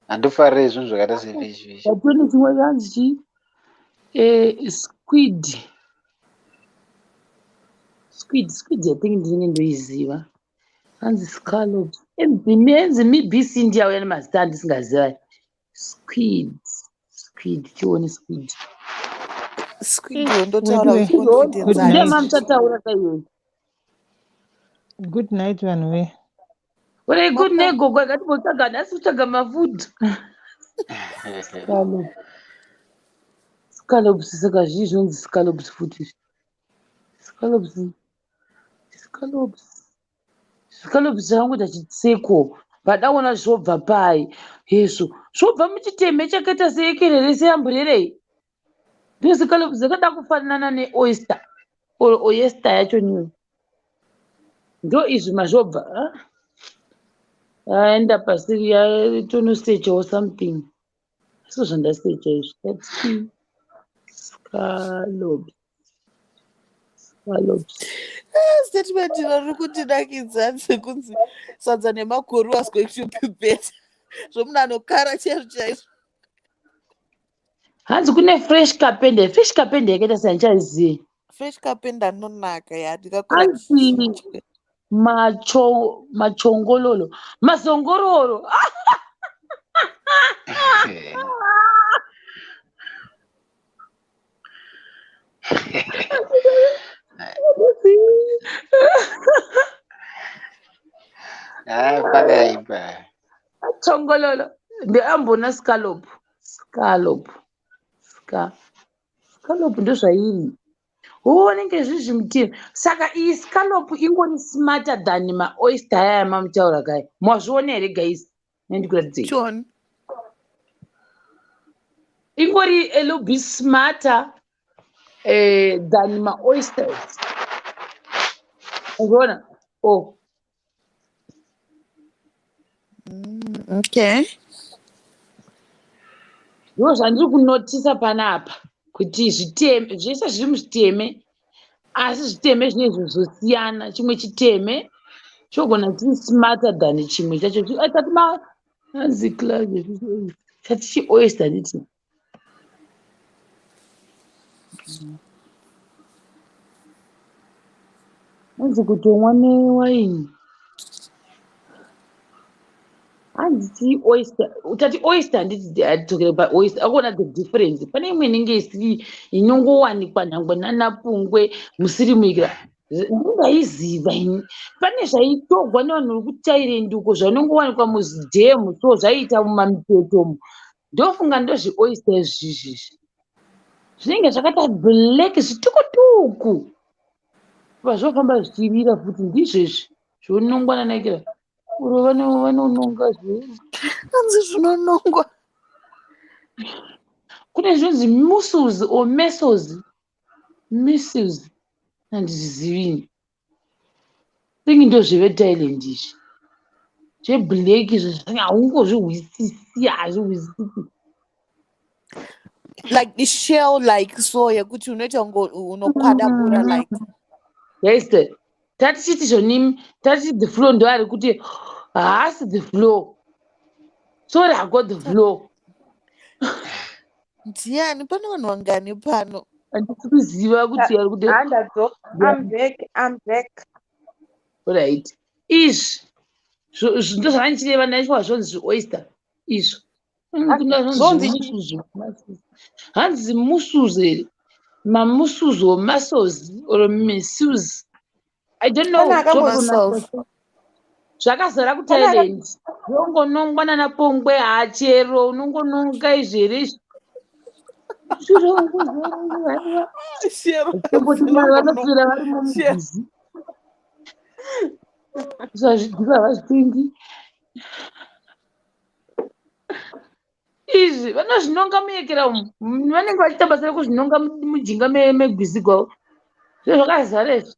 Handifariri zvinhu zvakaita sefish fish. Patone chimwe hanzi chii? Squid. Squid, squid I think ndinenge ndoiziva. Hanzi scallops. Enzi mibc ndiyauya nemazita andisingaziva. Squid. Squid, tione squid. Squid yondotaura with Good confidence. night. Ndiye mamuchataura kaiyoyo. Good night vanhu we. Ore good night gogo akatimbotsaga nhasi kutsvaga mafood. Scallop. Scallops saka zvii zvinonzi scallops futi izvi? Scallops. Scallops. Scallops chakangoita chitseko. Vadaona zvobva pai. Hezvo. Zvobva muchiteme chakaita seekerere seamburerei. Ndo scallops dzakada kufanana neoyster. Or oyster yacho niyo. Ndo izvi mazvobva. Ah? Aenda pasiri tonosechawo something. So zvandasecha izvi. Let's see. Scallops. Scallops. Statement iro riri kundinakidza sekunzi sadza nemakori was going to be better. Zvomunhu anokara chaizvo chaizvo. Hanzi kune fresh kapende. Fresh kapende yakaita sei handichaizivi. Fresh kapende anonaka ya ndikakura Hanzi macho machongololo. Mazongororo. Ah, pakaipa. Chongololo. Ndiambona scallop. Scallop. Ska. Scallop ndozvairi. Unenge zviri zvimutiro. Saka iyi scallop ingori smarter than maoyster aya mamutaura kaya. Mwazviona here guys? Nendikuratidzei. Chon. Ingori a little bit smarter than maoysters. Unoona? Oh. Okay. Ndizvo zvandiri kunotisa panapa kuti zviteme zvese zviri muzviteme asi zviteme zvinezvi zvosiyana chimwe chiteme chogona chiri smarter than chimwe chacho tati ma hanzi chati chioyster handiti hanzi kutomwa newaini hanzi ti oyster tati oyster handiti adzokere paoyster akuona the difference pane imwe inenge isiri inongowanikwa nyangwe nanapungwe musiri muikira ndingaiziva ini pane zvaitogwa nevanhu vari kutairendi uko zvainongowanikwa muzidhemu so zvaiita mumamiteto umu ndofunga ndozvioyster izvizvizvi zvinenge zvakaita black zvitukutuku pazvofamba zvichirira futi ndizvo izvi zvonongwa nanaikira uro vanononga zve Hanzi zvinonongwa. Kune zvinonzi mussels or mesos missiles handizvizivi ini think ndozvevethailand izvi zveblack izvo haungozvihwisisi hazvihwisisi. Like the shell like so yekuti unoita kunge unokwadabura like. Yes, tatichiti zvonimi tatichiti the flow ndoari kuti haasi the flow. Sorry, I got the flow. Ndiani pane vanhu vangani pano? Handisi kuziva kuti ari kuti Handadzoka. I'm back. I'm back. Right. Izvi ndozvandichireva ndaitwa zvonzi zvioyster izvo. Zvonzi chii? Hanzi musuzu here? Mamusuzu or muscles or misuse. I don't know. Pane akambo- Muscles. Zvakazara kuThailand. Zvongonongwa nana pongwe hachero unongononga izvi here izvi. Shero. Tomboti mari vanopfira vari mumugwizi. Zvazvidhura havazvitengi. Izvi vanozvinonga muyekera umu. Vanenge vachiita basa rekuzvinonga mujinga megwizi gwavo. Zviro zvakazara izvi.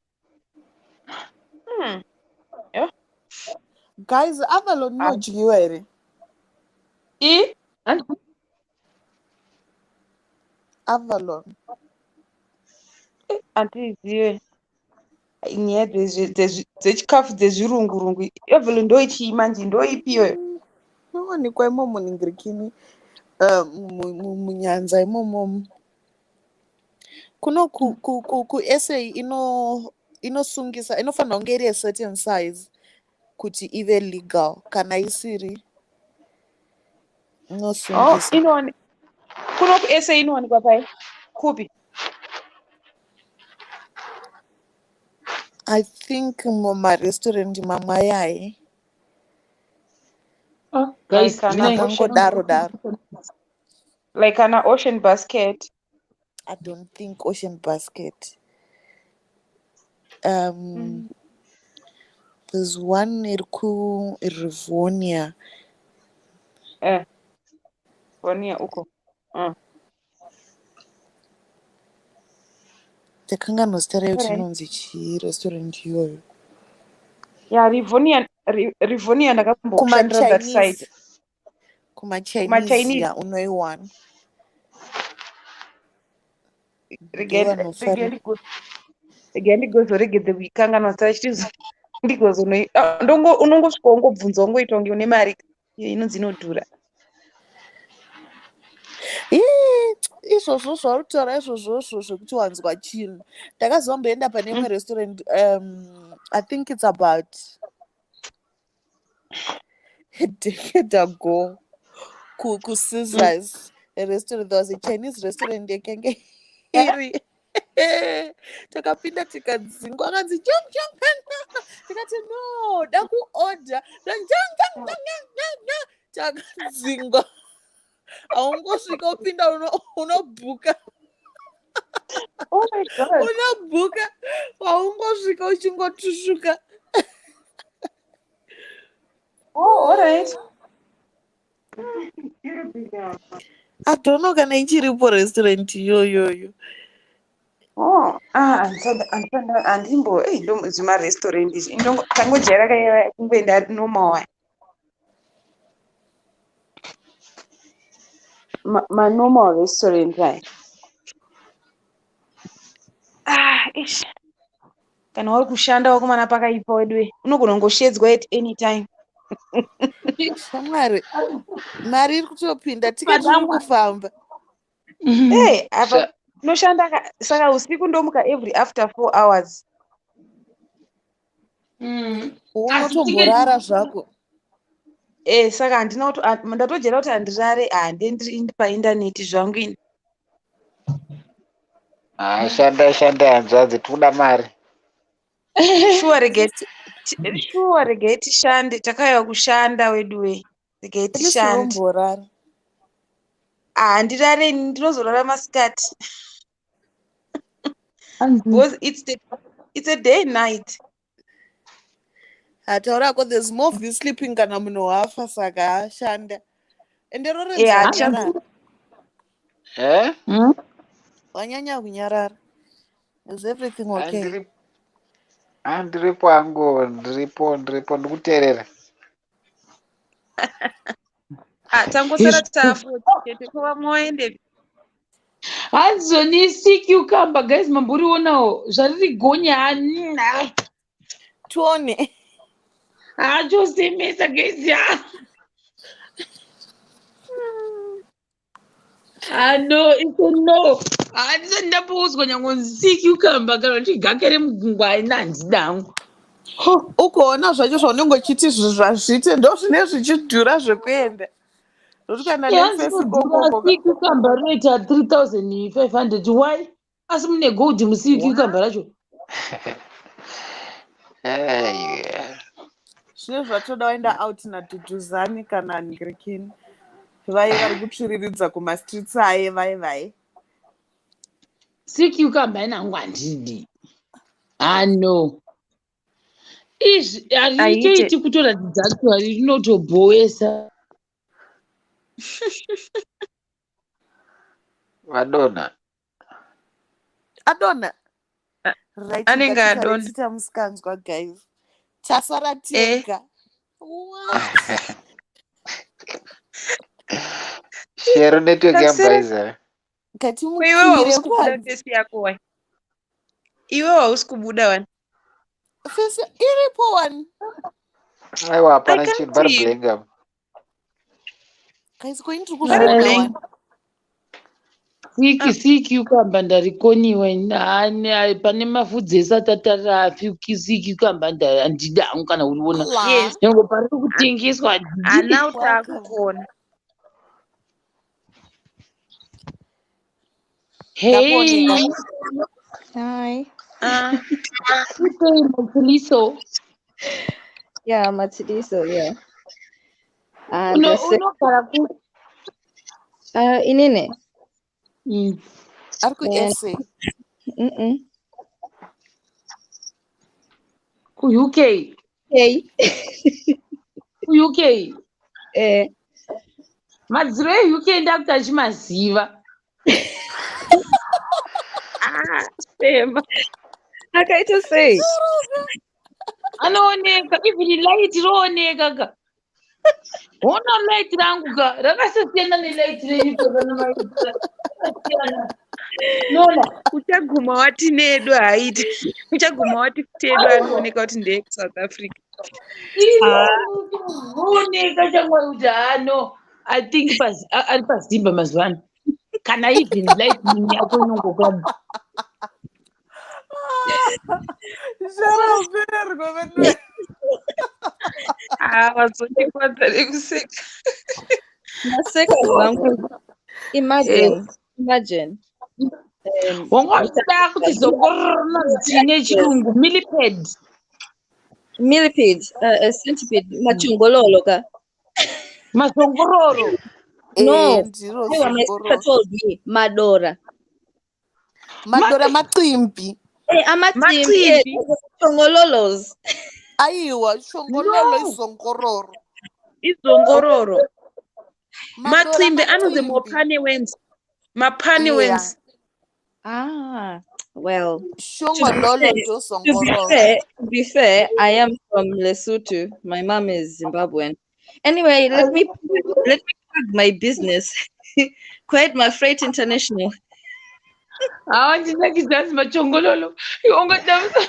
Guys, abalone inodyiwa here? I? Hanzi Avalon. Handizive. Nyaya dzechikafu dzezvirungurungu. Avalon ndoichii manje ndoipi iyoyo? Inowanikwa imomo ningirikini munyanza imomo. Kuno kuSA inosungisa inofanira kunge iri a certain size kuti ive legal kana isiri Oh, inosungisa. Kuno kuSA inowanikwa pai? Kupi? I think mumarestaurant mamwe ayayi Oh, guys, Like kana ndine- Ocean, akangodaro daro. like kana Ocean Basket. I don't think Ocean Basket. There's one iri ku Rivonia. Vonia uko. Ndakanganwa zita rayo kuti Alright. inonzi chii restaurant iyoyo. Yeah, Rivonia, Rivonia ndakamboshandira that side. KumaChinese. KumaChinese KumaChinese. ya unoiwana. Regai Ndovanofarira. Ndigozoregedze kuikanganwa zita racho ndigozonoi unongosvika wongobvunza wongoita kunge une mari iyo inonzi inodhura. Ii, izvozvo zvauri kutaura izvozvozvo zvekuti wanzwa chinhu ndakazomboenda pane imwe restaurant I think it's about a decade ago kuCaesars a restaurant. There was a Chinese restaurant yakange iri takapinda tikadzingwa akanzi jong jong tikati no da kuorder jong jong jong jong jong takadzingwa. Haungosvika upinda unobhuka. Oh my God. Unobhuka haungosvika uchingotushuka. Oh, all right. I don't know kana ichiripo restaurant iyoyoyo. Oh, ah, handimbo zvimarestaurant izvi tangojaira kaiva kungoenda normal waya. Manormal restaurant aya. Ah, ish. Kana uri kushanda wakomana pakaipa wedu unogona kungoshedzwa at any time. Shamwari, mari iri kutopinda, tiketi iri kufamba. Hey, apa unoshanda saka usiku ndomuka every after 4 hours. Unotomborara zvako. Saka handina kuti ndatojera kuti handirare, handendiri paindaneti zvangu ini. Shanda shanda hanzvadzi, tikuda mari. Shuwa regai tishande, takauya kushanda wedu we. Regai tishande. Unomborara. Handirare, ndinozorara masikati. Because it's a day night. Hataurako, there's more of you sleeping kana munhu wafa, saka ashanda. Ende Lorenzo wanyarara. Eh? Wanyanya kunyarara. Is everything okay? Ndiripo hangu, ndiripo, ndikuteerera. Tangosara tafu chete ko vamwe waendepi? Hanzoni sea cucumber guys, mamborionawo zvariri gonya hanina. Tione. Hachosemesa guys ya. No, it's a no. Handisati ndamboudzwa nyangwe sea cucumber kana kuti gake remugungwa haina, handida hangu. Ugoona zvacho zvaunenge uchiti zvazviite ndo zvine zvichidhura zvekuenda. Nokuti kana nefesi kokoko. Sea cucumber rinoita 3500, why? Asi mune gold musea cucumber racho. Zvine zvatoda waenda out naDhudhuzani kana Ngirikini. Vai vari kutsviriridza kumastreets aye vai vai. Sea cucumber ina hangu handidi. No. Izvi hazvitoiti kutoratidza actually rinotobhowesa. Vadonha. Adonha. Right, Anenge adonha. Tiita musikanzwa guys. Tasara tega. What? Shero network yamubhaiza. Iwe hausi kubuda face yako wai. Iwe hausi kubuda wani. Face iripo wani. Aiwa, hapana chinhu, pari blank apa. Guys, ko indiri kuzviona wani. Sea cucumber ndarikoniwa ini pane mafudzi ese atatarira sea cucumber handidi hangu kana kuriona. Yes. Nyangwe pariri kutengeswa handidi. Hana utakukona. Hey. Hi. Hey, Matsiliso. Yeah, Matsiliso, yeah. Unogara kupi? Inini. Ari kuSA. KuUK. Hey. KuUK. Eh. Madziro eUK ndakuti achimaziva. Sema. Akaita sei? Anooneka, even light rooneka ka. Hona light rangu ka, rakasiyana nelight renyu kana maita. Nona. Uchaguma wati nedu haiti. Uchaguma wati tedu anooneka kuti ndeye kuSouth Africa. Rooneka changwari kuti no. I think ari paZimba mazuva ano. Kana even light yako inongokwana. Zvaroperwa vedu. Wazondikwadza nekuseka. Naseka zvangu. Imagine. Imagine. Wanga uchida kuti zongororo rinonzi nechirungu millipede. Millipede, centipede, machongololo ka. Mazongororo. No, ndiro aiwa, my sister told me madora. Madora macimbi. Amacimbi, chongololos. Aiwa, chongololo izongororo. Izongororo. Madora Macimbi anonzi macimbi. Mopane worms. Mapane Yeah. worms. Ah, well, to be Shongololo fair, to be ndozongororo. fair, to be fair, I am from Lesotho. My mom is Zimbabwean. Anyway, let me plug my business. Quite my Freight International. Hawa ndinakidza anzi machongololo. Iwe ungadamisa.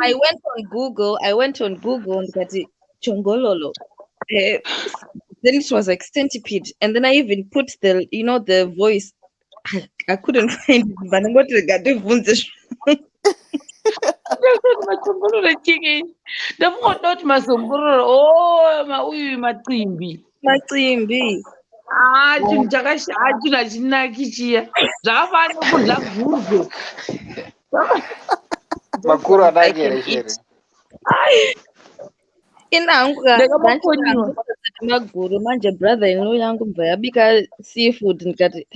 I went on Google. I went on Google and got it, chongololo. Then it was like centipede, and then I even put the you know the voice. I couldn't find it, but I'm going to get the Machongololo chii? Ndafunga kuda kuti mazongororo. Oh, mauyu macimbi. Macimbi. Ah, chinhu chakasha, ah, chinhu hachinaki chiya. Zvakafanana nekudya gurwe. Makuru I anaki can here eat. shere. Inangu Ndakabakoniwa. maguru manje brother in law yangu mbva yabika seafood ndikati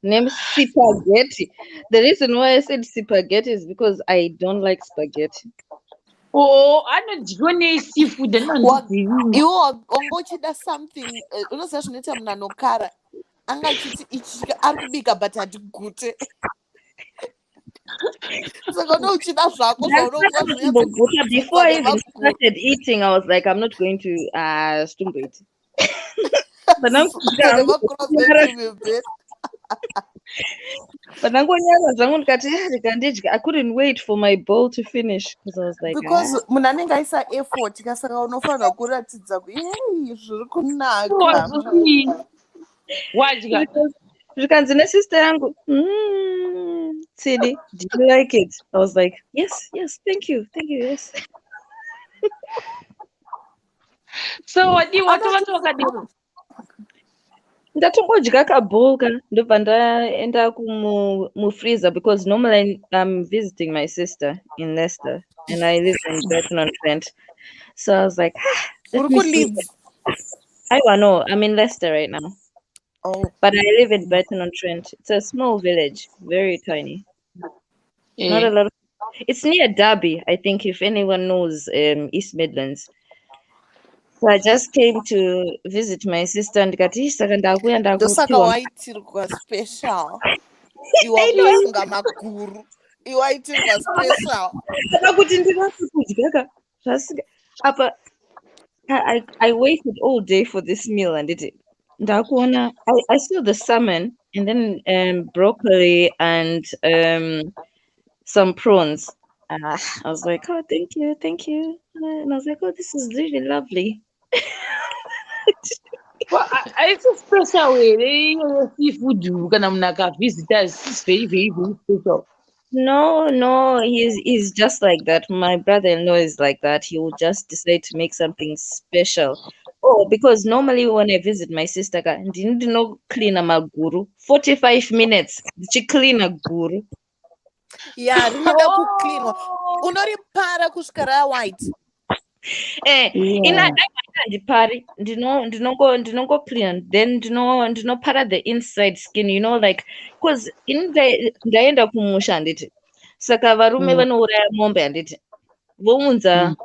nespaghetti. The reason why I said spaghetti is because I don't like spaghetti. Oh, anodyiwa nei seafood anondizivi. Iwe wanga uchida something, unoziva zvinoita munhu anokara anga achiti ichi ari kubika but hatigute, saka une uchida zvako zvaunonzwa. Ndakatombobvuta before I even Nemaguru. started eating. I was like, I'm not going to stumboiti. Nemaguru. Pandangonyara zvangu ndikati, "Ah, rikandidya." I couldn't wait for my bowl to finish because I was like, Because ah. munhu anenge aisa effort ka, saka unofanira kuratidza ku yei zviri kunaka. Wazodii? Wadya. Zvikanzi nesister yangu, Tsidi, do you like it?" I was like, Yes, thank you, thank you, yes." So wadii watovati wakadii? Ndatongodya kabowl ka, ndobva ndaenda mufreezer because normally I'm visiting my sister in Leicester and I live in Burton on Trent, so I was like, ah, let Uri me see. kuLeeds? Aiwa, no, I'm in Leicester right now, Oh. but I live in Burton on Trent. It's a small village, very tiny, not a lot of. It's near Derby, I think, if anyone knows East Midlands. So I just came to visit my sister ndikati, "Ih, saka ndakuya Ndosaka ndakupiwa." waitirwa special, iwe wakufunga maguru, iwe waitirwa special. Saka kuti ndinatse kudya ka zvasinga apa I waited all day for this meal anditi ndakuona I saw the salmon and then broccoli and some prawns. I was like, "Oh, thank you, thank you." And I was like, "Oh, this is really lovely." Haisi special here iyoyo seafood kana munhu akavhizita? Is very, very, very special. No, he's just like that. My brother-in-law is like that. He will just decide to make something special. Oh, because normally when I visit my sister, ka, ndini ndinocleana maguru 45 minutes ndichicleana guru. Ya, rinoda kucleanwa, unoripara kusvika rawhite. Ina handipari, ndinongocleana, then ndinopara the inside skin, like because ini ndaenda kumusha handiti, saka varume vanouraya mombe handiti, vounza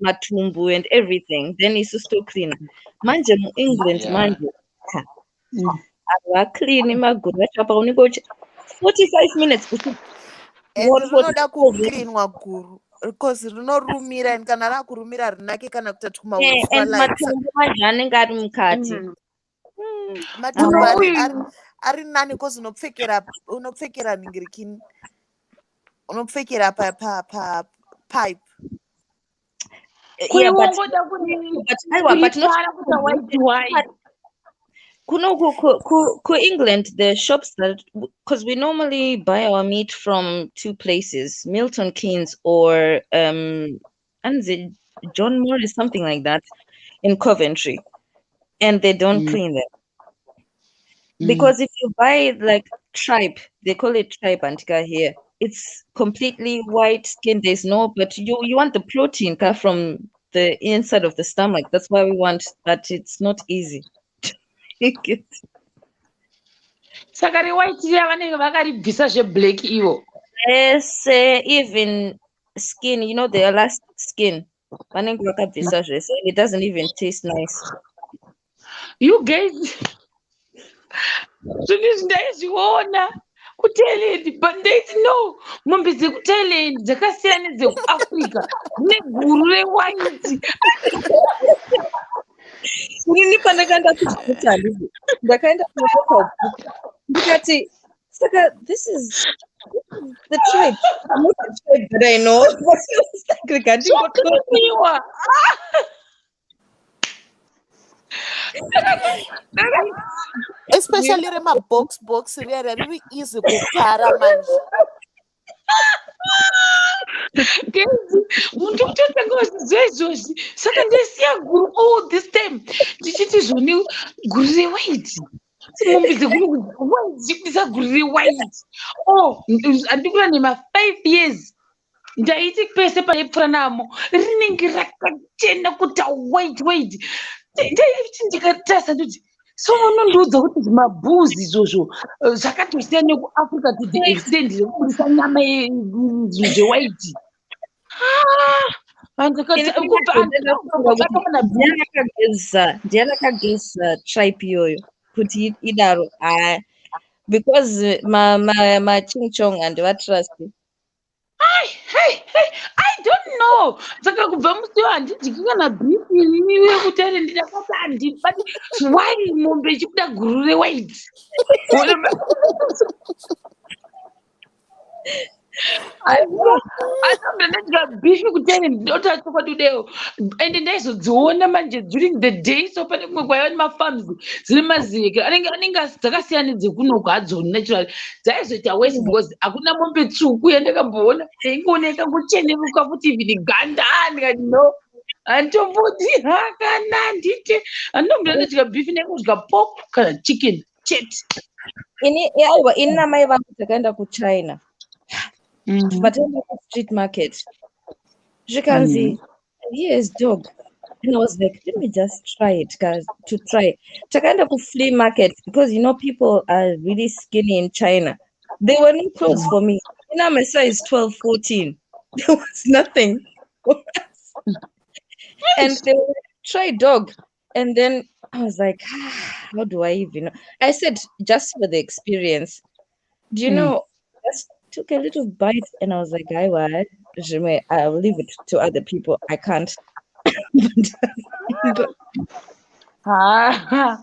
matumbu and everything, then isusu tocleana. Manje muEngland manje ha, havacleani maguru acho apa unenge uchi 45 minutes uchi And what rinoda kucleanwa guru because rinorumira, and kana rakurumira rinake kana kuita tumauswa And like matumbu manje anenge ari mukati. Matumbu Ah. ari nani because unopfekera ningirikini, unopfekera pa pa pa pipe. Yeah, but Kuiwongoda but aiwa, but not kuripara kuita white white. Kuno ku England, the shops that, because we normally buy our meat from two places, Milton Keynes or anzi John Morris, something like that, in Coventry, and they don't clean them. Because if you buy like tripe, they call it tripe antika here. It's completely white skin. There's no, but you want the protein ka from the inside of the stomach. That's why we want, but it's not easy to make it. Saka rewhite riya vanenge vakaribvisa zveblack ivo? Yes, even skin, the elastic skin. Vanenge vakabvisa zvese. It doesn't even taste nice. You guys, zvinhu izvi ndaizviona kuThailand, but ndaiti no, mombe dzekuThailand dzakasiyana nedzekuAfrica, dzine guru rewhite. Inini pandakaenda kuBhuta, handiti ndakaenda kulocal butcher, ndikati, "Saka this is the tripe, not the tripe that I know." Rega ndingotora. Zvakaiwa. Especially remabox box riya riya riri easy kukara manje. Guys, muntu kutotanga waziziva izvozvi. Saka ndaisiya guru all this time ndichiti zvoni guru rewhite, mombe dzekuru white dzichibudisa guru rewhite. Oh, handikura nema5 years, ndaiti pese paipfuura namo rinenge rakachena kuti white white. Ndaiti ndikatarisa ndoti, so unondiudza kuti zvimabhuzi izvozvo zvakatosiyana nekuAfrica to the extent rekubudisa nyama zvinhu zvewhite? Ndiani akageza tripe iyoyo kuti idaro? Haa, because machingchong handivatrust. I don't know. Saka kubva musi iwo handidyi kana beef inini yekuThailand. Ndakati handibati, why mombe ichibuda guru rewhite? Asambira ndadya beef kuThailand, ndota chokwadi kudewo, ende ndaizodziona manje during the day. So pane kumwe kwaiva nemafarms dzine maziyeke anenge dzakasiyana nedzekunoku hadzo naturally dzaizoita worse, because hakuna mombe tsvuku yandakamboona, yaingoona yakangocheneruka futi, even ganda. Ndikati no, handitombodi hakana handite, handinombira ndadya beef, ndaingodya pork kana chicken chete. Ini, aiwa, ini namai vangu takaenda kuChina, vataenda kustreet market, zvikanzi, "Here is dog," and I was like, "Let me just try it," guys, to try. Takaenda kuflea market because you know people are really skinny in China. There were no clothes for me. I'm a size 12, 14. There was nothing. And they were, "Try dog." And then I was like, "Ah, how do I even know?" I said, just for the experience. Do you know, just took a little bite and I was like, "I what? I'll leave it to other people. I can't." But Ah,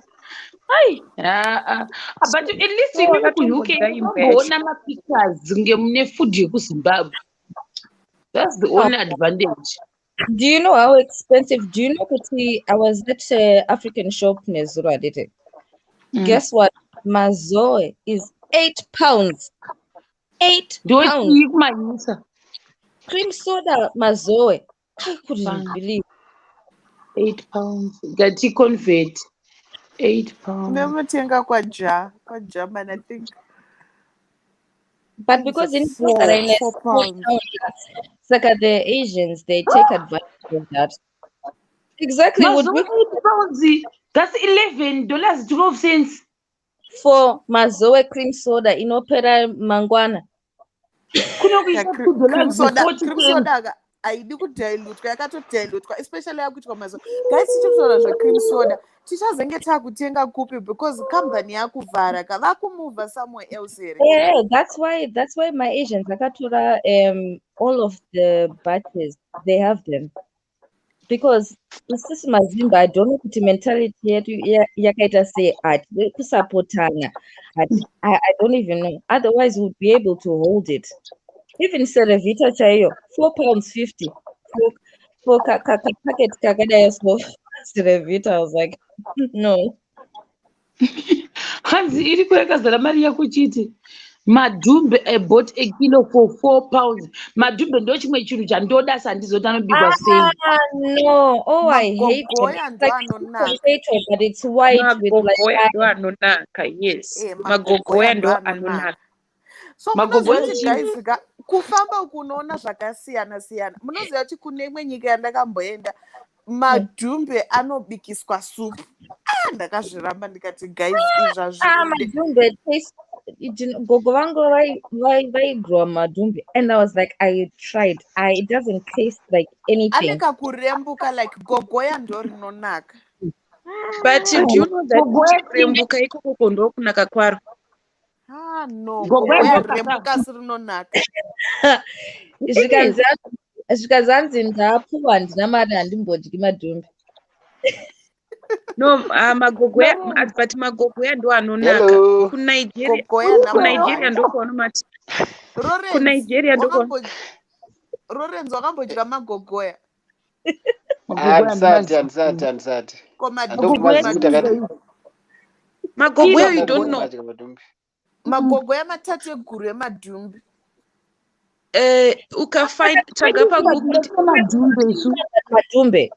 ai, ah, ah. But at least imimi kuUK unomboona mapictures nge mune food yekuZimbabwe. That's the only advantage. Do you know how expensive? Do you know kuti I was at a African shop nezuro, handiti? Guess what? Mazoe is £8. £8. Ndochii kumanyisa? Cream soda, Mazoe. I couldn't believe. £8, ngaticonvert £8. Ndomutenga kwaja kwaGerman, I think. But because in in a four small pounds. Town, saka the Asians, they take advantage of that. Exactly. Would Mazoe we £8, that's $11.12. For Mazoe cream soda inopera mangwana. Kunokuisa Yeah, two cream dollars soda, 40 cream cents. Soda ka haidi kudhailutwa, yakatodhailutwa, especially yakuitwa mazuva. Guys, tichikutaura zvecream soda, tichazenge taakutenga kupi? Because kambani yakuvhara ka, vakumuvha somewhere else here? Yeah, that's why my Asians akatora all of the batches. They have them. Because isusu maZimba, I don't know kuti mentality yedu yakaita sei, ati kusapotana. I don't even know. Otherwise we'd be able to hold it. Even Cerevita chaiyo, £4.50 for ka packet kakadai so Cerevita. I was like, "No." Hanzi iriko yakazara mari yako chiti madhumbe. I bought a kilo for £4. Madhumbe ndo chimwe chinhu chandoda, sandizoti anobikwa sei. Ah, no. Oh, I hate them. Magogoya It's ndo like anonaka. potato, but it's white with like Magogoya ndo anonaka, yes. Magogoya Magogoya ndo ndo anonaka. anonaka. So Magogoya munoziva kuti chii? Guys ka, kufamba uku unoona zvakasiyana siyana. Munoziva kuti kune imwe nyika yandakamboenda, madhumbe anobikiswa supu. Ah, ndakazviramba, ndikati, "Guys, izvi Ah, hazvibude." madhumbe taste. Gogo vangu vaigrowa madhumbe and I was like, I tried. It doesn't taste like Ane anything. Kakurembuka, like gogoya ndo rinonaka. But do you know that Gogoya kuti kurembuka ikokoko ndokunaka kwaro? Ah, no. Gogoya Gogoya ndokasa. rembuka asi rinonaka. Zvikanzi zvikanzi hanzi ndapuwa, handina mari, handimbodyi madhumbe. No, magogoya, but magogoya ndo anonaka. Hello. KuNigeria, Gogoya number kuNigeria one. ndokwanomati. Lorenz, KuNigeria ndokwa Lorenz, wakambodya magogoya? Magogoya Handisati, handimazivi. handisati, handisati. Ko Magogoya madhumbe? Handokumazivi kuti akati Magogoya, you handisati don't know. ndambomadya madhumbe. Magogoya matateguru emadhumbe. Ukafind, tsvaga Kwedu paGoogle kuti hatina madhumbe isu. Madhumbe.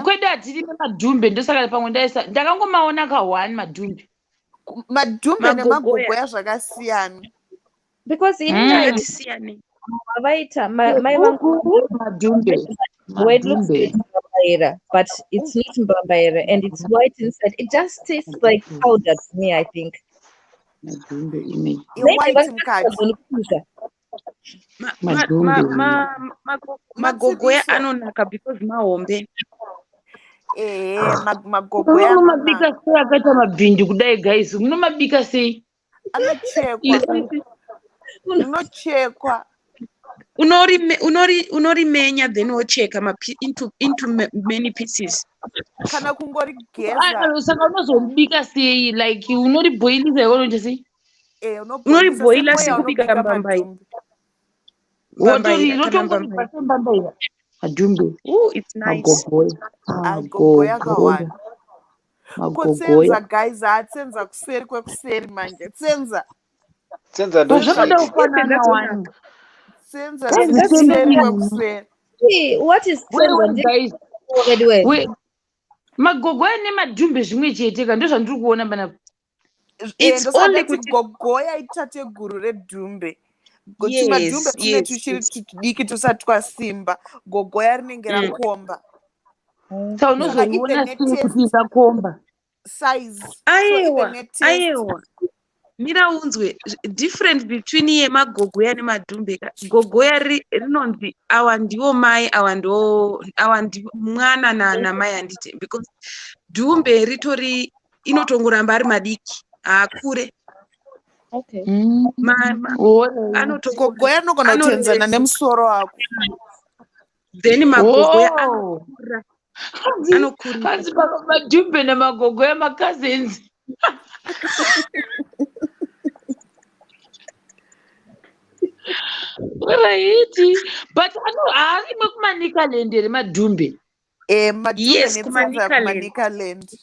Kwedu hatirime madhumbe, ndosaka pamwe ndaisa ndakangomaona ka one madhumbe. Madhumbe magogoya nemagogoya zvakasiyana. Because inini zvakatisiyanei. Vaita mai vangu Madhumbe, where it looks madhumbe. like mbambaira, but it's not mbambaira and it's white inside. It just tastes like powder to me, I think. Madhumbe image. Maybe Iwhite vanga mukati. vasingagoni kubika. Madhumbe. Magogoya Matsibiso. anonaka because mahombe. Ehe, magogoya Munomabika anonaka. sei akaita mabhindi kudai, guys? Munomabika sei? Anochekwa. Rinochekwa. Unorimenya then wocheka into many pieces. Kana kungorigeza. Saka unozoribika sei? Like unoribhoilisa iwe unoita sei? Eh, unobhoilisa Unoribhoila semoya sekubika unobika mbambaira. madhumbe. Mbambaira kana mbambaira. Rotongoribva sembambaira. Madhumbe. Ooh, it's nice. Magogoya. Agogoya Magogoya. akawanda. Ko Magogoya. tsenza, guys, haatsenza kuseri kwekuseri manje. Tsenza. Tsenza Zvakada ndochii? kufanana wani. Tsenza Tsenza dziri kuseri chii? kwekuseri. Hey, what is Wait, tsenza? wait, guys. Ndiwediwe. Wait. Magogoya nemadhumbe zvimwe chete ka, ndozvandiri kuona panapa. It's Ndosaka only ndati kuti gogoya itateguru redhumbe. Tumadhumbe Yes, tune yes, tuchiri yes. tudiki tusati twasimba. Gogoya rinenge rakomba. Saka Saka unozoriona even sei kuti netaste rakomba? size. So even Aiwa, netaste. aiwa. Mira unzwe difference between yemagogoya nemadhumbe ka. Gogoya rinonzi awa ndiwo mai, awa ndo awa ndiwo mwana namai, handiti? Because dhumbe ritori inotongoramba ari madiki, haakure. Okay. Anotongora Gogoya rinogona kutoenzana anoreba. nemusoro wako. Then magogoya Oh. anokura, Hanzi anokurisa. hanzi madhumbe nemagogoya macousins. Right. But ano haarimwe kuManicaland here madhumbe? Madhumbe Yes, netsenza kuManicaland. kuManicaland.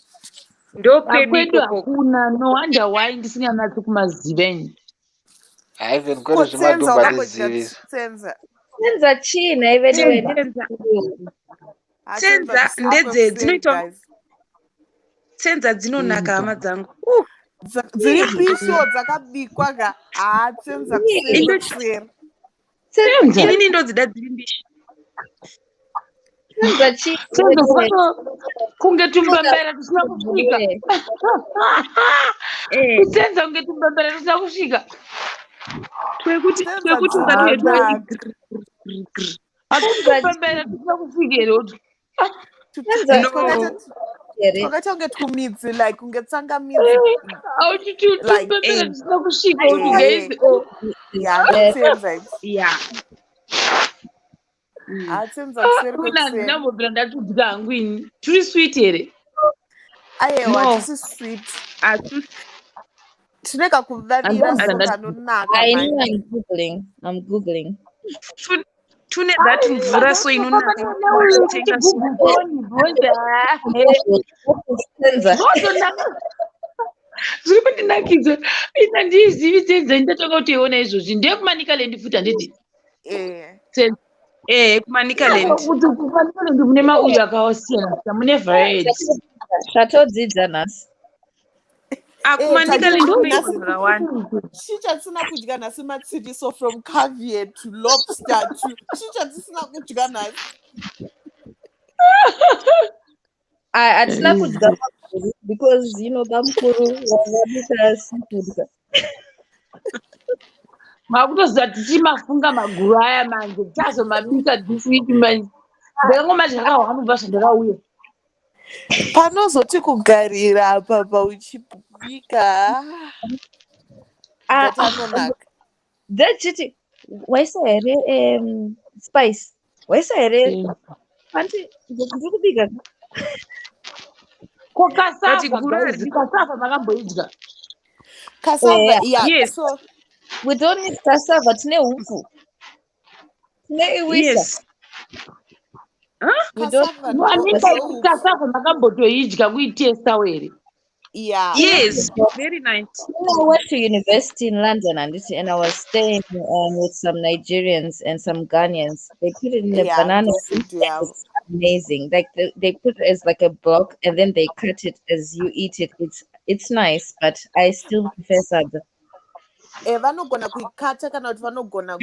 Ndokwedu Akwedu ikokoko. hakuna. No wonder why ndisinganatsi kumaziva ini. Even kwedu Ko tsenza, zvemadhumbe wakambodya hatizivi isu. tsenza? Tsenza chii nhai veduwe? Tsenza, Ha, tsenza tsenza kuseri ndedze kwekuseri, dzinoitwa guys. tsenza dzinonaka, hama dzangu. Dziri mbishi dzakabikwa ka. Ha, tsenza kuseri Indo kwekuseri. Tsenza. Inini ndodzida dziri mbishi. Tsenza chii Tsenza veduwe? zvakato kunge tumbambaira tusina kusvika. Veduwe. Kutsenza kunge tumbambaira tusina kusvika. Twekuti Tsenza twekuti ukatwedwa dzinonaka. Hatusi Tsenza tumbambaira tusina kusvika here utu? Tsenza No. here? Twakaita kunge twumidzi, like kunge tsangamidzi. Auti Like tumbambaira tusina kusvika utu, guys. Oh. Ya, ndotsenza idzi. Yeah. Ha, tsenza kuseri Kuna kwekuseri. ndinambobvira ndatudya hangu ini. Turi sweet here? Aiwa, No. hatisi sweet. Hatu Tine kakuvavira Handambobvira so ndatudya. kanonaka I manje. know I'm googling. I'm googling. Tune that mvura so inonaka wakatenga so. Tsenza. Zvozonaka, zviri kundinakidza. Ini handiizivi tsenza, ndatanga kutoiona izvozvi. NdeyekuManicaland futi, handiti? Tsenza. KuManicaland. Kuti kuManicaland mune mauyu akasiyana siyana, mune variety. Zvatodzidza nhasi. KuManicaland kunoitwa zvakawanda. Chii chatisina kudya nhasi? Matsiriso, from caviar to lobster to chii chatisina kudya nhasi? Hatina kudya maguru because bamukuru vavabika seafood. Makutoziva tichimafunga maguru aya manje, tichazomabika this week manje. Ndakangomadya kahwani kubva zvandakauya. Panozoti kugarira apa pauchibika, Ah, but anonaka. Ndechiti waisa here spice, waisa here panti ndiri kubika. Ko But cassava, guru guys, haridi cassava makamboidya? Cassava, Yeah. yeah. Yes. So We don't need cassava, tine huku, tine iwisa. Yes. Huh? We don't cassava No, I ndo mean ndo like huku. cassava makambotoidya kuitesta here? Yeah. Yes. Very nice. I went to university in London and I was staying with some Nigerians and some Ghanaians. They put it in a Yeah, banana ndo leaf food and yavo. it's amazing. Like they put it as like a block and then they cut it as you eat it. It's nice, but I still prefer sadza. Vanogona kuikata kana kuti vanogona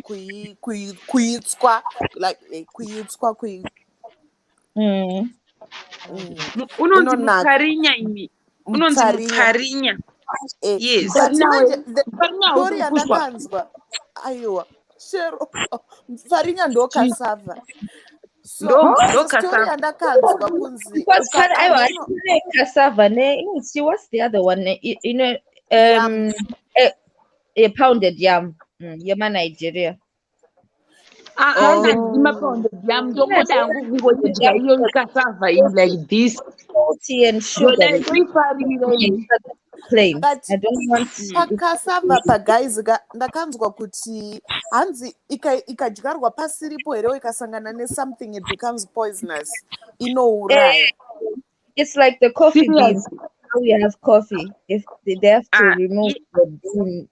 kuitswa, like kuitswa kui Unonzi Inonaka. muparinya imi. Unonzi Muparinya. muparinya. Yes. But Muparinya manje the muparinya story hausi kukushwa. yandakanzwa, aiwa Shero, muparinya ndo cassava. So Ndo ndo so story cassava. yandakanzwa kunzi Because aiwa, ukaameno tine cassava ne inonzi what's the other one? You know, yam. A pounded yam. Yema Nigeria. Ah, Oh. handidi mapounded yam, ndongoda hangu kungoidya iyo cassava in like this. Salty and Ndoda sugary. ndoifarira ini. Plain. But I don't want pacassava paguys ndakanzwa kuti hanzi ikadyarwa pasiripo here, ikasangana nesomething, it becomes poisonous, inouraya. It's like the coffee beans. Serious. How we have coffee. If they have to remove the bean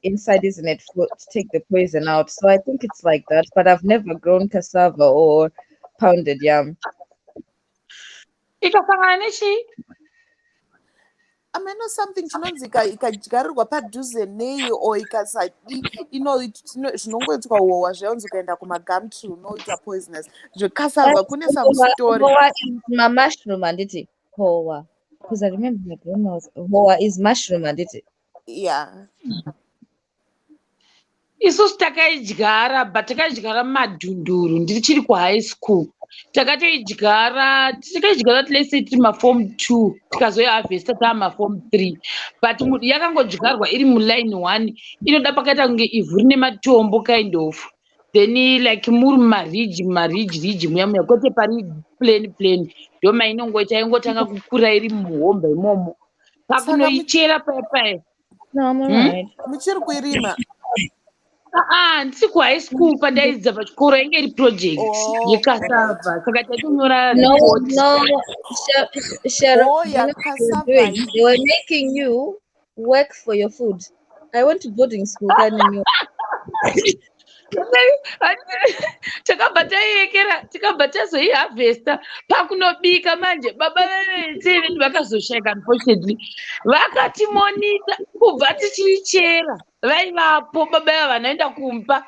inside, isn't it, to take the poison out. So I think it's like that. But I've never grown cassava or pounded yam. Ikasangana nechii? Ameno something chinonzi ikadyarirwa padhuze nei or ikasadi zvinongoitwa howa zvainzi ukaenda kumagumtree unoita poisonous zvecassava. Kune some story. Howa is my mushroom, handiti? Howa. Because I remember my grandma was howa is mushroom, handiti? Yeah. Isusu takaidyara, but takaidyara mumadhunduru ndichiri kuhigh school. Takatoidyara, takaidyara, let's say tiri maform 2, tikazoiharvesta taa maform 3, but yakangodyarwa iri muline one. Inoda pakaita kunge ivhu rine matombo kind of, then like muri mumaridge, mumaridge ridge muya muya, kwete pari plain plain. Ndo mainongoita, ingotanga kukura iri muhomba imomo Saka pakunoichera paya paya. No, I'm alright. Muchiri kuirima? Ah, ndisi kuhigh school pandaidzidza pachikoro, yange iri project Oh, yecassava, saka taitonyora No, report. no, Sharon, Oh, you yeah, know what they were cassava. doing? They were making you work for your food. I went to boarding school, then you Takabva taiekera, tikabva tazoiharvesta pakunobika manje. Baba vevetseveni vakazoshayika unfortunately, vakatimonita kubva tichiichera. Vaivapo baba vava vanoenda kumba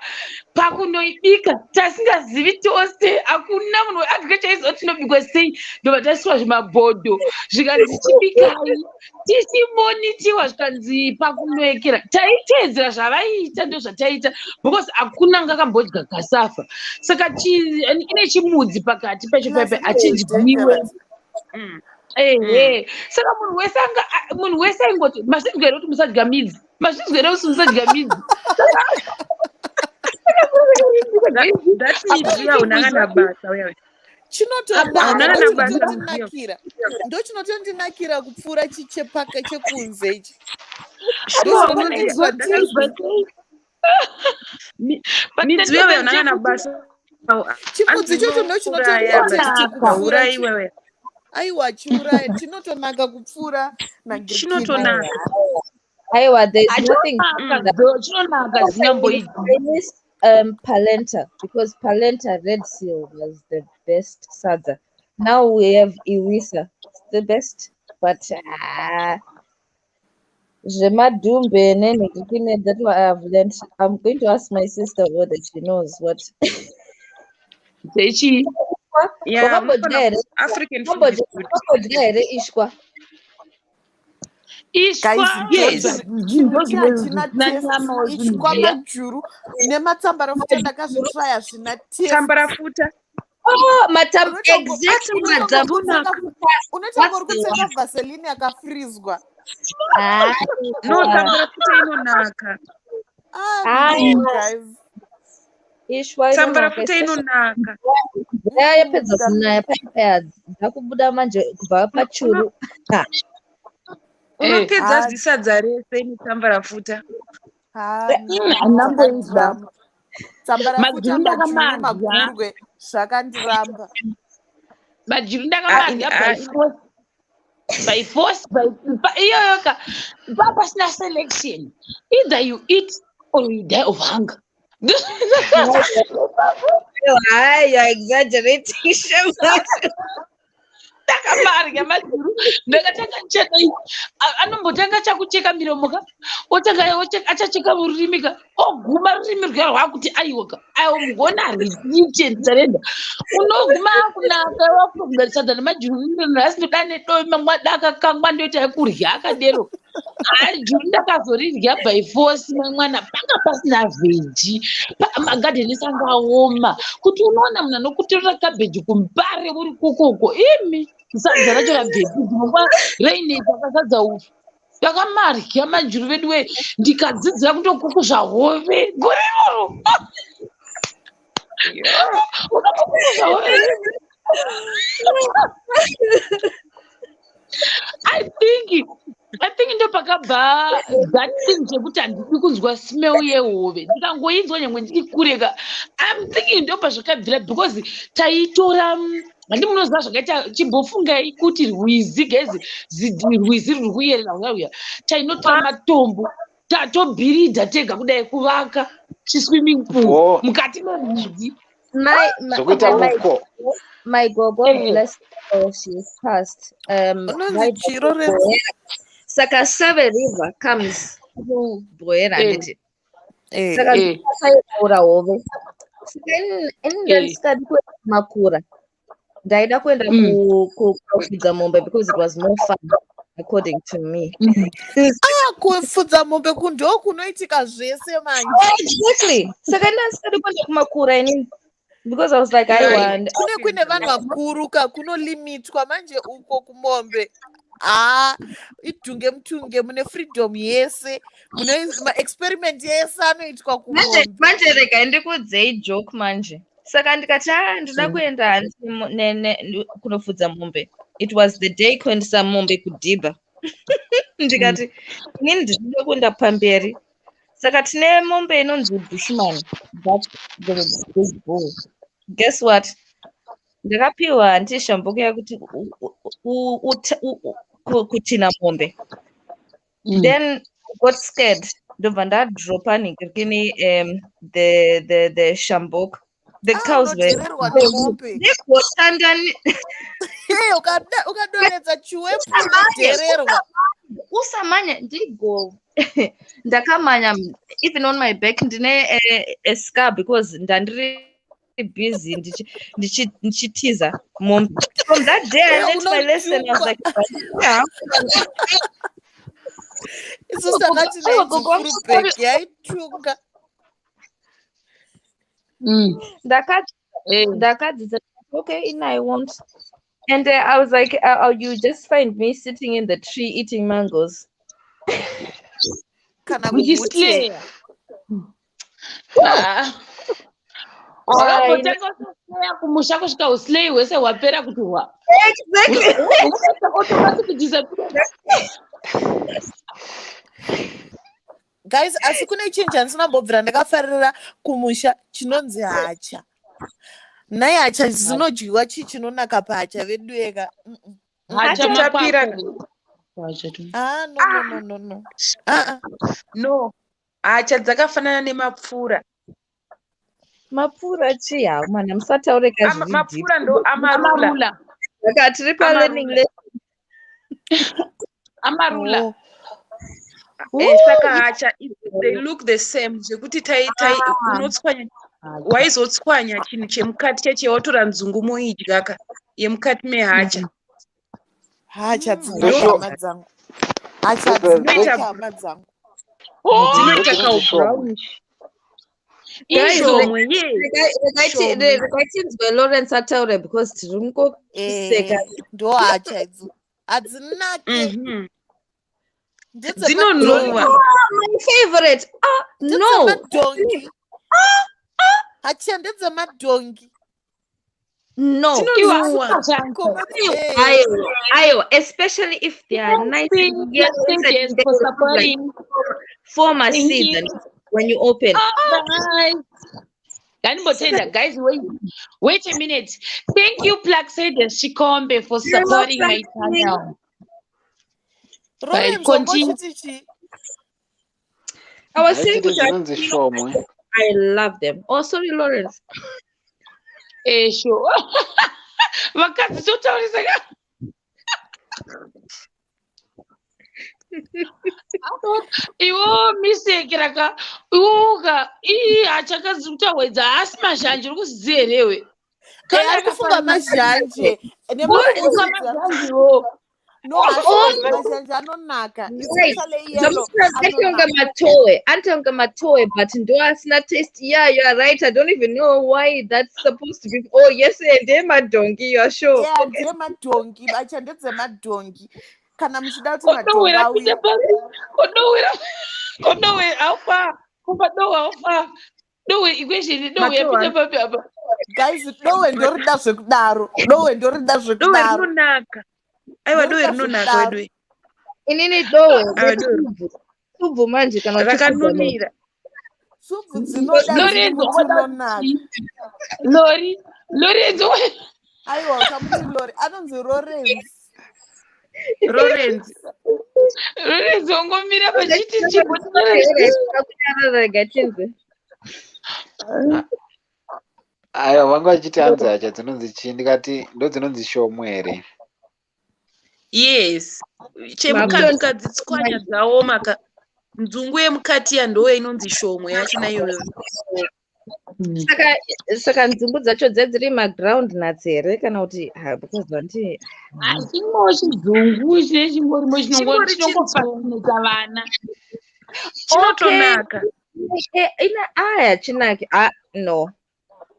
pakunoibika, tasingazivi tose, hakuna munhu weAfrica chaiziva kuti tinobikwa sei. Ndobva taiswa zvimabhodho, zvikanzi chibikai, tichimonitiwa, zvikanzi pakunoekera. Taiteedzera zvavaiita, ndo zvataita, because hakuna anga akambodya cassava. Saka ine chimudzi pakati pacho Plus paipa, ine hachidyiwe. dangerous. Ehe, saka munhu wese anga munhu wese aingoti, "Mazvinzwa here kuti musadya midzi? Mazvinzwa here kuti musadya midzi?" That midzi hauna kana basa uya. Chinotonaka. Hauna kana basa mudziyo. Ndochinotondinakira, ndochinotondinakira kupfuura chichepaka chekunze ichi. Sure, Ndochinotondinzwa. Midzi uya hauna kana basa. Chimudzi chocho Uraya, but ndochinotondinakira kupfuura haurayi wewe. Aiwa, chiuraya, chinotonaka kupfuura nagirikini. Chinotonaka. Aiwa, there's nothing. Chinonaka though, chinonaka zinyamboidyi. I miss polenta because polenta Red Seal was the best sadza. Now we have Iwisa, it's the best, but zvemadhumbe nenhikikine, that one I have learned. I'm going to ask my sister whether she knows what. Zvechii? Yeah, Wakambodya unofana here? African food is good. Wakambodya here ishwa? Ishwa Guys, Yes. chinhu zvinhu hachina zvisina taste. nyama Ishwa zvinhu zviya. majuru nematsambarafuta ndakazvitraya zvina taste. Tsambarafuta. Oh, matam Unotongo- exactly unotongo madam. kutsenga- unotongo uri That's the kutsenga one. vaseline yakafrizwa. Ah, No, tsambarafuta inonaka. Ah, ah, no, guys. Ishwa inonaka Tsambarafuta especially inonaka. mvura yapedza kunaya paya dzakubuda manje kubva pachuru. Ha. Unopedza Ah, zisadza rese netsambarafuta. ah, no, Handamboidya. dzakandiramba. Tsambarafuta, Majuru majuru, ndakamadya. magurwe zvakandiramba. Majuru Ah, ndakamadya by force. By force, by iyoyo ka pasina selection. Either you eat or you die of hunger. Hi, you're exaggerating. Shema. Ndakamarya majuru ndakatanga ndichadai anombotanga chakucheka miromo ka otanga achacheka rurimi ka oguma rurimi rwuya rwakuti aiwa ka aiwa mugona riite ndisarenda unoguma akunaka wakutokuda sadza nemajuru nhasi ndoda nedovi mamwe akakangwa ndoita ekurya akadero. Juru ndakazoridya by force mwana panga pasina vheji magadheni ese anga aoma kuti unoona munhu anokutorera kabheji kumbare uri kokoko imi sadza racho rabvepi dzimwe rainetsa kasadza ufu ndakamarya majuru vedu wee ndikadzidzira kutokukusva hove gore iroro unotokukusva hove. I think ndopakabva that thing chekuti handidi kunzwa smell yehove ndikangoinzwa nyangwe ndiri kure ka. I'm thinking ndopazvakabvira because taitora handi munoziva zvakaita chimbofungai kuti rwizi gezi rwizi ruri kuyerera ruya ruya tainotora matombo tatobhiridha tega kudai kuvaka chiswimming pool Oh, mukati merwizi. My my zvokuita my muko. my gogo, bless her, she is passed. Unonzi Vaibva chiro renzi. kuBohera. Saka Save River comes through Bohera, handiti? Saka ndopakairaura hove. Saka ini ndandisikadi kuenda kumakura. Ndaida kuenda kufudza mombe because it was more fun according to me. Ah, kufudza mombe ndo kunoitika zvese manje. Exactly. Saka ndandisikadi kuenda kumakura inini because I was like, I want. Kune kuine vanhu vakuru ka kunolimitwa manje uko kumombe. Ah, idhunge mutunge mune freedom yese mune maexperiment yese anoitwa Manje kumombe. manje regai ndikuudzei joke manje. Saka ndikati ah ndinoda kuenda hanzi kunofudza mombe. It was the day kuendesa mombe kudhibha. Ndikati inini ndinoda kuenda pamberi. Saka tine mombe inonzi Bushman. That's the big bull. Guess what? Ndakapiwa hanti shambuko yakuti kutina mombe. Then I got scared. Ndobva ndadropa nhingirikini the shambok. The Ah, cows were unodhererwa nemombe. negotandani. Hey, ukadonhedza chiwepu Usamanye, unodhererwa. usamanya ndigo. Ndakamanya even on my back ndine a scar because ndandiri busy ndichitiza mombe. From that day I Hey, learned my lesson. I was unojungwa. like, yeah. Isusu takati Aiwa, nainzi gogo fullback yaitunga. Ndakadzidza okay in I won't. And I was like, you just find me sitting in the tree eating mangoes. Kana Uchislayer. Ah, Wakambotanga kuslayer kumusha kusvika uslay hwese hwapera kuti hwa. Exactly. Automatic disappear. Guys, asi kune chinhu chandisina mbobvira ndakafarira kumusha chinonzi hacha. Nhai hacha dzinodyiwa chii chinonaka pahacha vedu eka. Hacha Kutapira. makwakwa. Ah, no, no, no, no, no. Ah, ah. No, hacha dzakafanana nemapfura. Mapfura chii hawo mana musataure kazviri deep. Mapfura ndo amarula. Amarula. Saka tiri pa-learning Amarula. lesson. Amarula. Oh. Saka hacha they look the same zvekuti tai tai unotswanya waizotswanya chinhu chemukati cheche watora nzungu moidya ka yemukati mehacha. Hacha Ndosho dzinobva hama dzangu. Hacha Dzinoita hadzinaki, hama dzangu. Dzinoita Ndodzinonzi shomwe. kaubrownish. Guys, Ishomwe, yes. regai tinzwe Lawrence ataure because tiri kungoseka. Ndo hacha idzo, hadzinake. Dzinonhuwa. Ah, my favorite. Ah, no. Ndedzemadhongi hacha, ndedzemadhongi. No. Dzinonhuwa. Aiwa, aiwa, especially if they are nice and yellow Thank inside you and they for have like supporting. former Thank seeds you. and when you open. Bye. Ngandimbotenga, guys, wait, wait a minute. Thank you, Plaxedes Shikombe, for supporting my channel. Right, Lawrence, continue. wangochiti chii? I was saying Haichiti kuti I dzinonzi shomwe. I love them. Oh, sorry, Lawrence. Eh, sure. Vakadzi totaurisa ka. Iwo mistake raka iwoka ii hachakazi kutawedza haasi mazhanje uri kuziziva herewe. Eh, ari kufunga mazhanje. Uri kufunga mazhanjewo. No, haasi mazhanje, anonaka, especially yellow. Antonga Anonaka. matoe, antonga matoe, but ndo asina taste. Yeah, you are right. I don't even know why that's supposed to be. Oh, yes, and madongi, you are sure. Yeah, ndemadhongi, bacha, ndedzemadhongi kana muchida kuti madhongi Kodowera auye. kuita pasi. Kodowera. Kodowera alfa. Kupa dowe alfa. Dowe equation dowe Matowa. yapinda papi apa. Guys, dowe ndorida zvekudaro, dowe ndorida Dowe zvekudaro. rinonaka. Aiwa, dowe Ndorida rinonaka zvekudaro. wedu. Inini dowe, Aiwa, dowe tsubvu, tsubvu manje kana uchisudza rakanunira. Tsubvu dzinoda Lorenzo dziri oda dzinonaka. Lori Lorenzo. Aiwa, usamuti Lori, anonzi Lawrence. Lawrence. Lorenzo ongomira pachiti chipo. Rega tinzwe. Aiwa, vanga vachiti hanzi hacha dzinonzi chii, ndikati ndo dzinonzi shomwe here? Yes. Chemukati ukadzitswanya dzaoma ka. Nzungu yemukati ya inonzi shomwe yachona iyoyo. Saka nzungu dzacho dzedziri maground nuts here kana kuti ha, because vandi Chimwewo chizungu chine chingorimo Chingori chinongofasineta vana. Chinotonaka. Eh, ina aya chinaki, ah, no.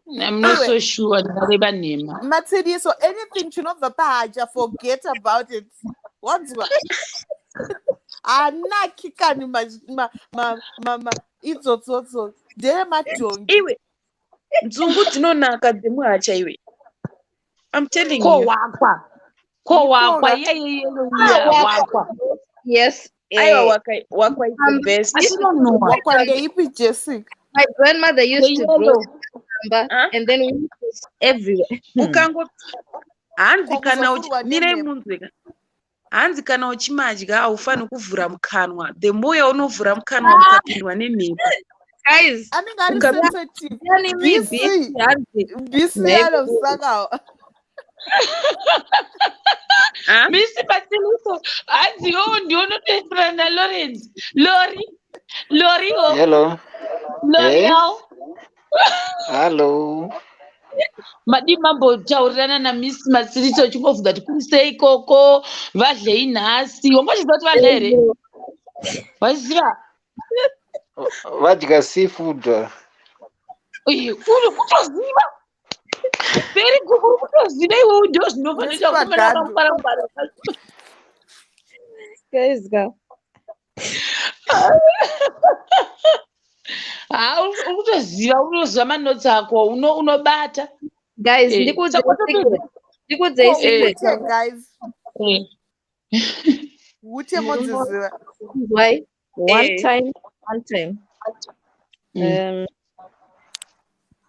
I'm not so sure, ndareba nhema. Matsiriso, anything chinobva pahacha, forget about it. Wanzwa, hanaki kani idzotsotso ndeyemadhongi. Iwe, nzungu dzinonaka dzemuhacha iwe. I'm telling Ko you. wakwa. Ko wakwa Ikora. iye iye wakwa. Yes. Aiwa, eh, wakwa is the best. Asinonhuwa. Wakwa ndeipi, Jessica? My grandmother used to grow Yellow. cucumber Huh? and then we used to everywhere. Ukango hanzi Ko kana kuzofurwa mirai nemhepo. munzwe ka. Hanzi kana uchimadya haufaniri kuvhura mukanwa. The more yaunovhura mukanwa mukapindwa nemhepo. Guys, Anenge ari sensitive. yani me BC. BC hanzi BC mhepo. anosakawa. Huh? Misi Matsiriso hanzi iwowo ndiwo unotoenderana naLawrence. Lori. Loriwo. Hello. Eh? L'Oreal. Hello. Madi mambotaurirana naMiss Matsiriso uchingobvunza kuti kuri sei ikoko, vadlei nhasi. Wangochiziva kuti vadla here? Waziva? Vadya seafood. Uye, uri kutoziva. Very good, uri kutoziva iwewe ndo zvinofanira kuita Nesipagado. vakomana vakangwara. Guys, go. Ha, uri kutoziva, unoziva manotsi ako, unobata. Guys, Eh, ndikuudzei saka secret. Ndikuudzei Ko secret. hute, guys? Hute modziziva? Why? One Eh. time, one time.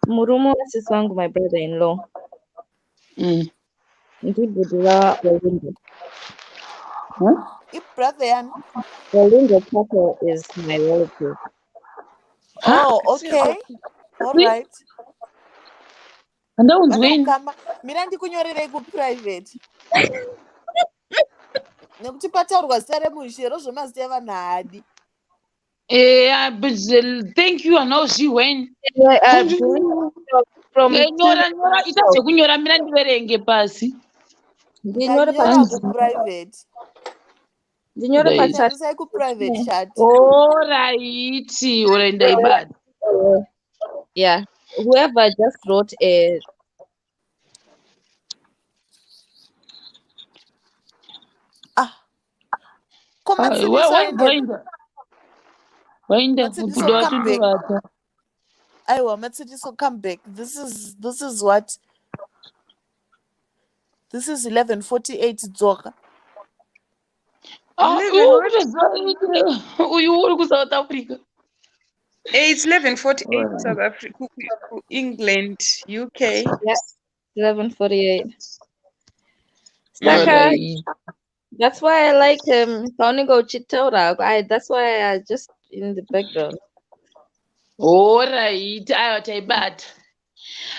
Murume wasisi wangu, my brother-in-law, ndibhudhi vaOlindo. Ibrother yani? Olindo Patel is my relative. Oh, okay. All right. Handaunzweni. Vanokama. Mira ndikunyorerei kuprivate. Nekuti pataurwa zita remunhu, chero zvemazita evanhu haadi. Eh, but thank you, anauzvihweni. From Nyora, nyora, ita zvekunyora, mira ndiverenge pasi. Ndinyore Ndanyora pasi. kuprivate. Ndinyore Right. pachat. Tarisai kuprivate chat. Oraiti, orai ndaibata. Yeah. Whoever just wrote a Ah, ko Matsidiso aende Waenda waenda Matsidiso kubuda come back. watondovata. Aiwa, Matsidiso come back. This is what this is 11:48 dzoka. Ah, 11 iwe what? kutoziva uyu uri kuSouth Africa. Eh, it's 11:48 South Africa, England, UK. yeah, 11:48. Saka, Alright. that's why I like paunenge uchitaura. I that's why I just in the background. Alright, aiwa taibata.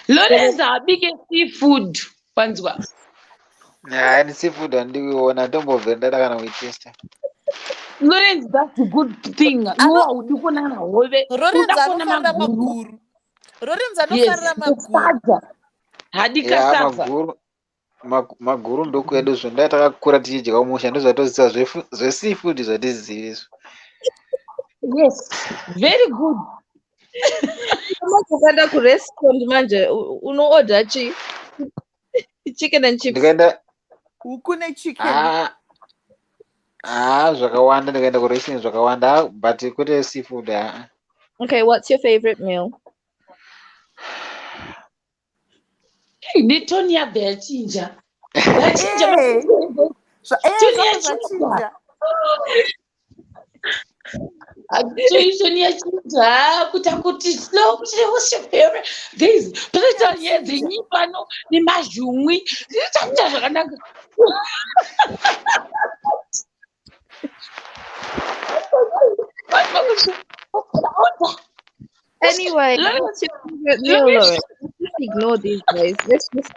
Lawrence haabike seafood wanzwa. Hayi ni seafood handikuiona ndombobve ndada kana kuitesta. Lawrence, that's a good thing. Iwe Ano haudi kuonana hove, Lawrence unoda kuona anofarira maguru. maguru. Lawrence Yes, anofarira maguru. nesadza. Hadi Ya cassava. maguru maguru ndokwedu zvo ndai takakura tichidya kumusha ndozvatoziva zveseafood zvatizivi izvo. Yes, very good. Kama ukaenda kurestaurant manje unoorder chi chicken and chips. Ndikaenda Huku nechicken. ah ah zvakawanda ndikaenda kurestaurant zvakawanda ah, but kwete seafood ah. Okay, what's your favorite meal? Hey, netoni yabva yachinja. Yachinja Eh, toni zvabva yachinja. zvachinja. Toni yachinja kuita kuti slow kuti what's your favorite? Guys, panoita nyaya Yachinja. dzenyipano nemazhumwi. Zvichaita zvakanaka. Vanhu vakuti, order. Anyway, Lawrence, what's your favorite meal, Lawrence. Lawrence? Let's just ignore these guys. Let's just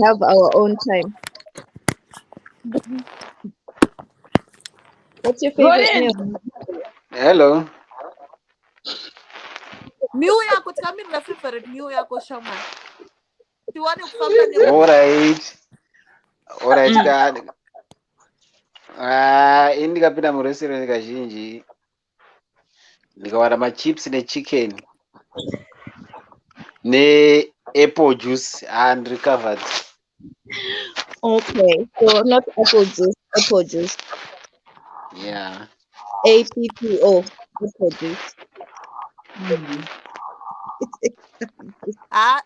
have our own time. What's your favorite Lawrence. meal? Hello. Meal yako tikamirira favorite meal yako shamwari. Tiwane kufamba newe. Alright. Alright ka ah ini ndikapinda murestaurant kazhinji ndikawana machips nechicken neapple juice and recovered. Okay, so not apple juice, apple juice. Yeah. A P P O, apple juice. Ah,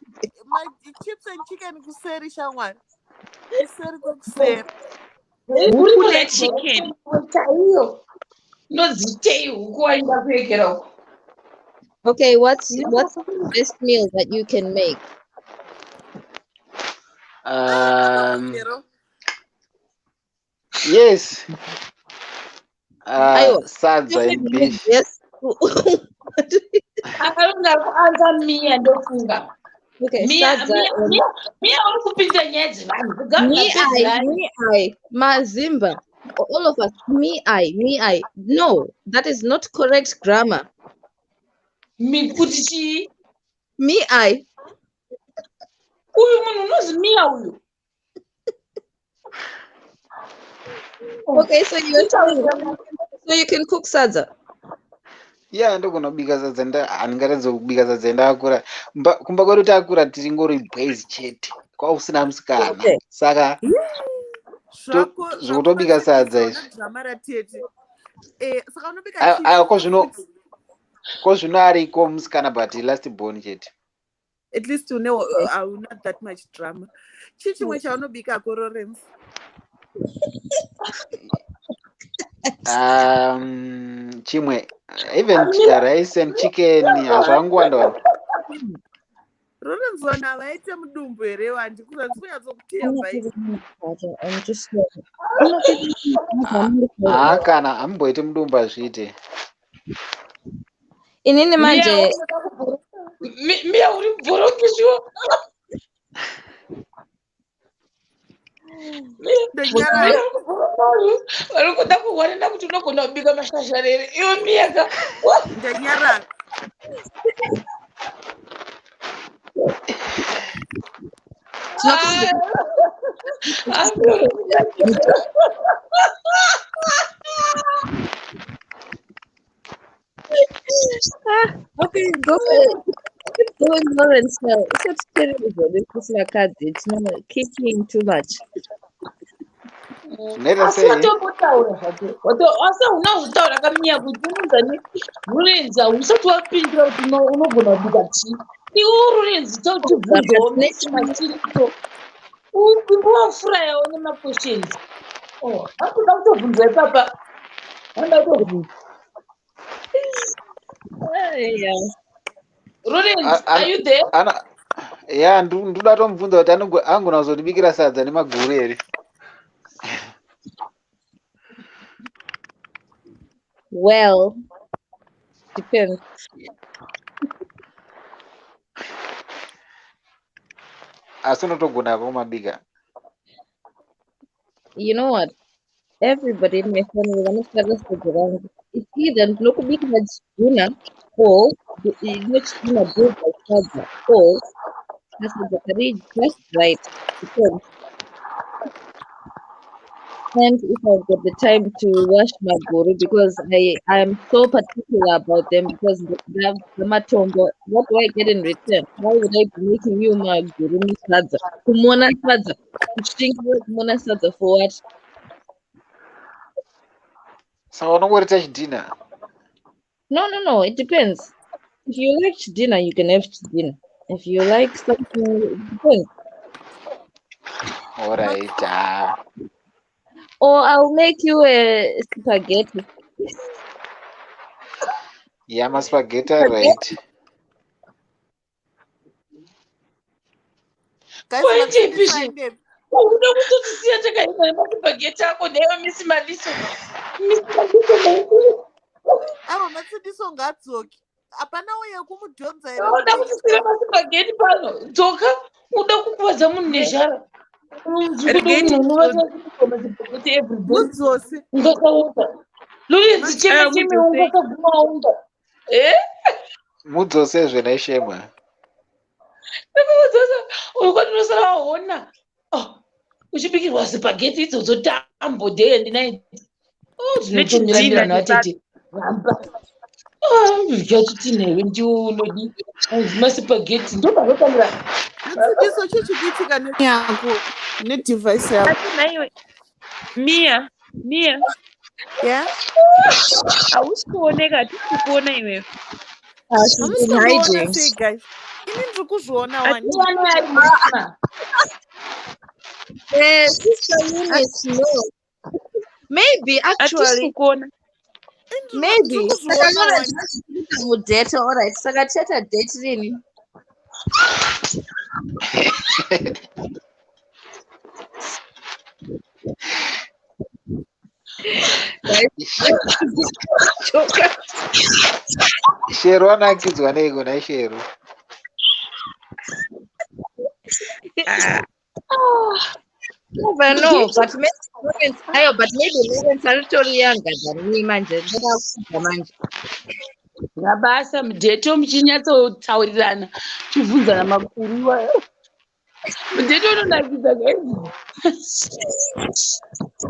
my chips and chicken kuseri shamwari. Kuseri kwekuseri. Huku Uri nechicken. chaiyo. Ndodzitei huku waenda kuekera uko. Okay, what's the best meal that you can make? Chero. Yes. Aiwa. Sadza and beef. Yes. Akaronga kuanza Mia ndofunga. Okay, Mia, sadza Mia, and Mia, Mia uri kupinza nyaya dzevanhu. me I, me I, Mazimba, all of us, me I, me I. No, that is not correct grammar. Kuti chii? Me I. Uyu munhu unozi Mia uyu. Okay, so you're saying, so you can cook sadza. Yeah, ndogona kubika sadza handingatadzi kubika sadza ndakakura. Kumba kwedu takakura tiringori boys chete. Kwakusina musikana. Okay. Saka Zvako zvekutobika sadza izvi. drama ratete. Eh, saka unobika Aiwa, chii? aiwa, ko zvino ariko musikana but last born chete. At least une hauna that much drama. Chii chimwe chaunobikako Lawrence? Chimwe even rice and chicken hazvanguwanda wanda. Lawrence vanhu havaite mudumbu here handisi kunyatsokutemba ini. I'm just Haa kana hamumboiti mudumbu hazviite. Inini manje Mia uri bhorokishiwa. Ndanyarara. Vari kuda kuhwarira kuti unogona kubika mashasharere. Iwe Mia ka. Ndanyarara. Ah, okay, go keep going, Lawrence. Now, usatiterezwa kusingakadzi tino kicking too much. Zvinoita Asi sei? watombotaura zvake. Asi hauna kuzvitaura kamiya kuti unonzani Rurenzi hausati wapindura kuti unogona kubika chii. Iwe Rurenzi tautibvunzawo mesi masirito. Imbowafurayawo nemaquestions. Oh, akuda kutobvunza ipapa. Anoda kutobvunza. Yeah. Rurenzi, are you there? Ana ya ndoda tomubvunza kuti angona kuzondibikira sadza nemaguru here. Well, depends. Asi unotogona kumabika. You know what? Everybody in my family vanofarira sadza rangu. It's either ndinokubikira chidhuna or inochidhuna bhurga sadza or kasadza kari just right. Depends. And if I've got the time to wash my guru, because I am so particular about them, because the matombo, what do I get in return? Why would I be making you my guru sadza? Kumona sadza. Kumona sadza for what? Saka unongorita chidhina. No. It depends. If you like dinner, you can have dinner. If you like something, it depends. All right. Ah. Or I'll make you a spaghetti. Yeah, maspaghetti are right. Guys, Waite matsindisa pishe. aende. Unoda kutotisiya takaenda nemasipageti ako naiwe misi maliso. Misi maliso maikuru. Aro matsindiso ngaadzoke. Hapana uye kumudhonza here Unoda kuti kutisira masipageti pano. Dzoka. Unoda kukuvadza munhu nezhara. Regai Munhu timudhonze. unobatsa masipageti everyday. mudzose. Ungakaunda. Lurenzi cheme Aya, cheme mudzosei. ungasaguma waunda. Eh? Mudzosezve naishema. Ndakakudzosa. Unokwati waona. Oh, uchibikirwa sipageti idzodzo tambo day and night. Oh, Nechidhina zvinotomiramira nesadza. natete. Ramba. Zvachiti newe ndiwo unodi masipageti ndopanotangira Matsindiso chii chikuitika neyako nedevice yako? Asi nhaiwe Mia, Mia, Yeah? hausi kuoneka, hatisi kukuona iwewe. Ah, she's Hamusi been kundiona hiding. sei guys? Ini ndiri kuzviona wani. ndiani ari murima. Sister Eunice, no. Maybe Hatisi actually, kukuona. Ini ndiri maybe. Saka kuzviona Lawrence wani. azvikuita mudate, all right. Saka tichaita date rini? Guys, joker. Shero anakidzwa neiko naishero. Ah, Never know, but maybe Lawrence, ayo, but maybe Lawrence aritori younger than me manje. Ndakakudza manje. Mabasa mudheto muchinyatsotaurirana muchibvunzana makuru iwayo. Mudheto unonakidza guys.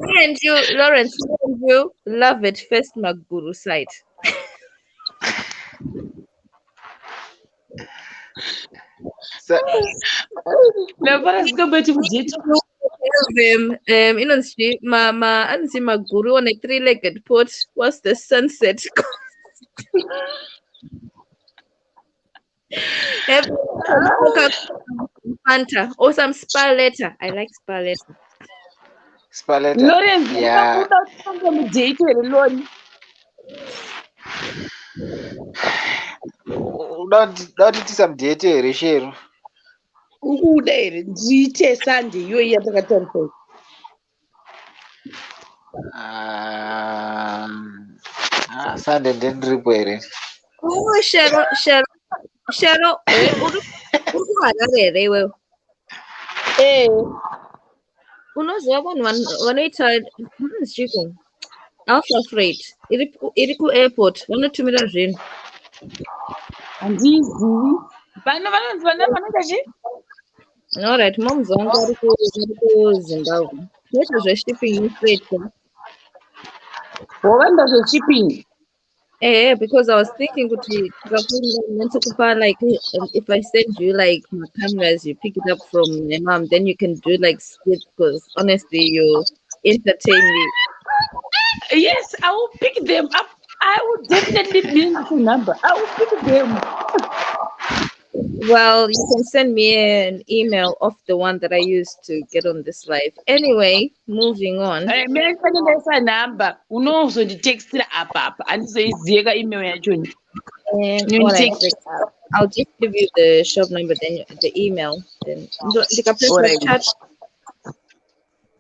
Me and you, Lawrence, me and you love at first Maguru sight. Ndafara singamboti mudheto. Have inonzi ma anonzi Maguru on a three-legged pot. What's the sunset? Have some Coca Fanta or some Spaletta. I like Spaletta. Spaletta. Lawrence, Yeah. unoda kutanga mudheto here Loni? Uda kutiitisa mudhete here Shero? Ukuda here ndiite Sunday iyoyi yatakatarisa. Ah, Sunday ndendiripo here. Oh, Shero, Shero, Shero, uri kuHarare here iwewe? Eh, Unoziva vanhu vanoita vanonzi chiiko? Alpha Freight iri kuairport vanotumira zvinhu. Handizivi. Vano vanonzi vana vanoita chii? Alright, moms vangu vari kuZimbabwe. Zvese zveshipping nefreight. Wavanoita zveshipping. Eh, because I was thinking kuti tikakupa like if I send you like my cameras, you pick it up from my mom, then you can do like skits because honestly you entertain me. Yes, I will pick them up. I will definitely be the number. I will pick them. Well, you can send me an email off the one that I used to get on this live. Anyway, moving on. Eh, mina ndifanele ndaisa number unozonditextira apa apa handizoizive ka email yacho ni. All right, I'll just give you the shop number, then the email. Then ndikapress Alright. chat.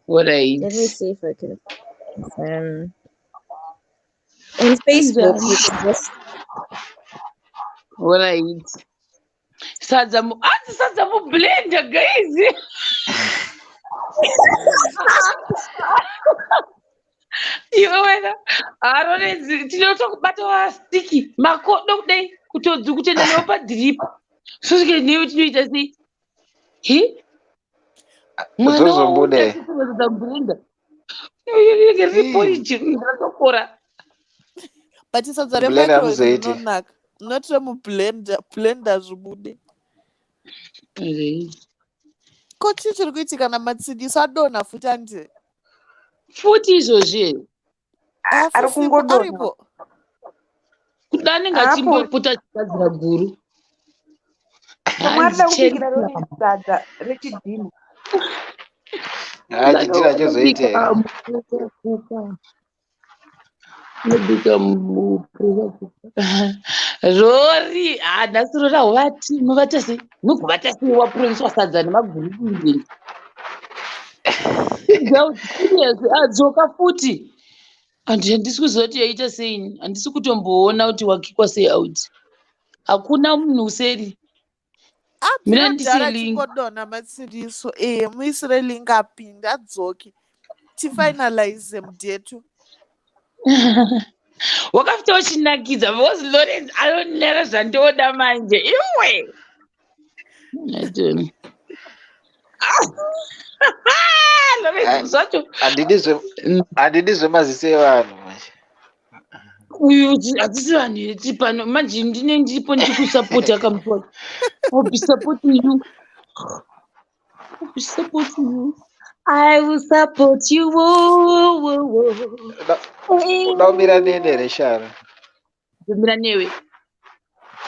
Alright. Let me see if I can. On Facebook, you can just Alright. Sadza mu hanzi sadza mublender guys. Iwe wena haronenzi tinotokubata wastiki makodo kudai kutodzi kutenda newe padhiripa sosvike newe tinoita sei he mwana Zvozobuda. waudza mublender rinenge riri poriji rakakora But sadza Blender remicrowave hamuzoiti. rinonaka. Not remublender, blender zvibude. Ko chii chiri kuitika namatsidiso adonha futi andi? Futi izvozvi Ari Haasisipo kungodonha. aripo. Kuda anenge Haapo. achimbopota achigadzira guru. Pamwe Hanzi arida kubikira chena. rori sadza rechidhina. Haa chidhina chozoita here? Unobika mupressure cooker. Rori ah, nhasi rori hauvati unovata sei unogovata sei wapuromiswa sadza nemaguru kunge serious adzoka futi and handisi kuziva kuti yaita sei handisi kutomboona kuti wakikwa sei out hakuna munhu useri mina Abvira ndise dhara link achingodonha matsidiso. Eh, muisire link apinde adzoke. Tifinalize mudhetu. Wakafita uchinakidza because Lawrence anonera zvandoda manje iwe. I don't know. Lawrence zvacho Handidi handidi zvemaziso evanhu manje. Uyu hatisi vanhu here tiri pano manje ndine ndiripo ndichikusapota kamutori. I'll be supporting you. I'll be supporting you. I will support you. Whoa, whoa, whoa. Uda kumira nene here Sharo? Kumira newe.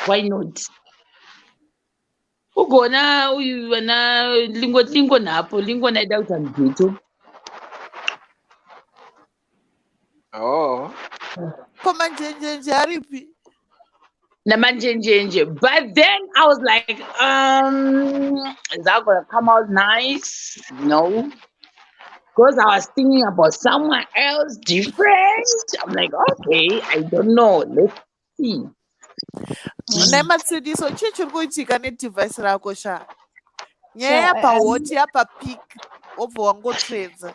Why not? Ugoona uyu vana lingo lingo nhapo lingo naida kuita mughetto. Oh. Ko manjenjenje aripi? Namanjenjenje. But then I was like, is that gonna come out nice? No. Because I was thinking about someone else different. I'm like, okay, I don't know. Let's see. Nematsidiso chii chiri kuitika nedevice rako sha? Nyaya Sha, yapa hot yapa peak wobva wangotsvedza.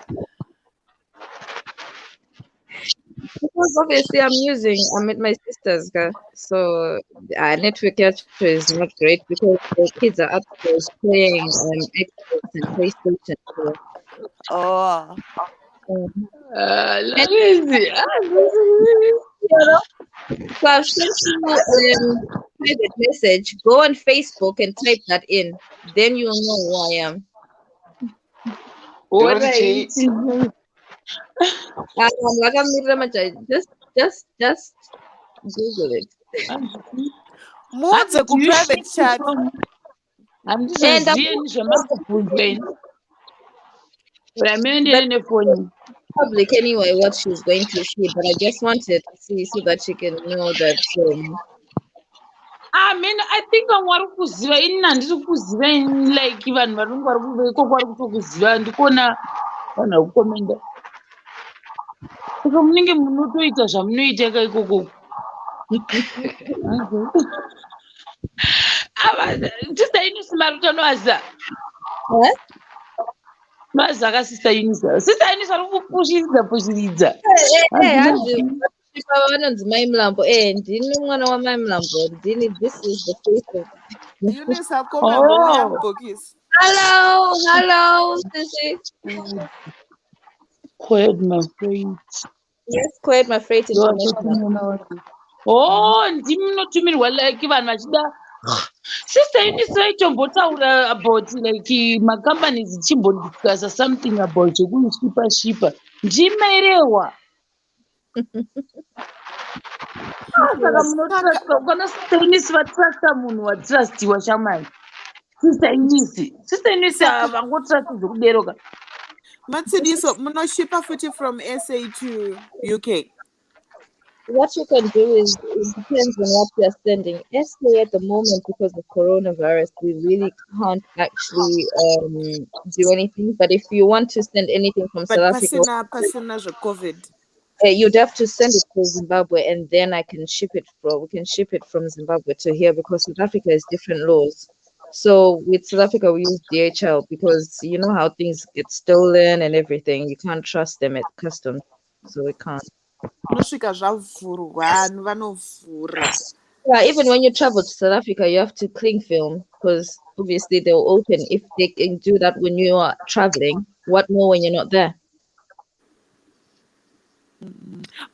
Because obviously I'm at my sister's, girl. So our network actually is not great because the kids are upstairs playing Xbox and PlayStation. So, Oh. Lawrence, So I've sent you private message. Go on Facebook and type that in. Then you'll know who I am. Ndinoti chii? Alright. Vakamirira manje. Just Google it. Muudze Hanzi, do you kuprivate share chat. from And I'm handizozivi zvamakubvunzwa ini. Ramene ndine nefoni. public anyway what she's going to see, but I just wanted to see so that she can know that Ah, man, I think vamwe vari kukuziva ini handisi kukuziva ini like vanhu vanenge vari ikoko vari kutokuziva ndikuona vanhu vari kukomenda saka munenge munotoita zvamunoita ka ikoko. Ava Sister Eunice Maruta unovaziva? What? Unovaziva ka Sister Eunice? Sister Eunice vari kupushiridza pushiridza. Hey, hanzi baba vanonzi Mai Mulambo. Eh, ndini mwana waMai Mulambo. Ndini, this is the face of Eunice akoma mbouya Oh. mubhokisi. Hello, hello, sisi. Quiet my friend. Yes, Quiet My Freight Ndo International. vatoti mwana wake. Oh, ndimi munotumirwa like vanhu vachida. Sister Eunice vaitombotaura about like macompanies chimbodiscussa something about zvekushipa shipa. Ndimerewa. Saka munotrusta kana Sister Eunice vatrusta munhu watrustiwa shamwari. Sister Eunice. Sister Eunice havangotrusti zvekuderoka. Matsidiso, munoshipa futi from SA to UK. What you can do is, it depends on what you're sending. SA at the moment, because of coronavirus, we really can't actually do anything. But if you want to send anything from But South Africa, pasina zveCOVID. You'd have to send it to Zimbabwe, and then I can ship it from. We can ship it from Zimbabwe to here because South Africa is different laws. So with South Africa, we use DHL because you know how things get stolen and everything. You can't trust them at customs, so we can't. Unosvika zvavhurwa, vanhu vanovhura. Yeah, even when you travel to South Africa, you have to cling film because obviously they'll open. If they can do that when you are traveling, what more when you're not there?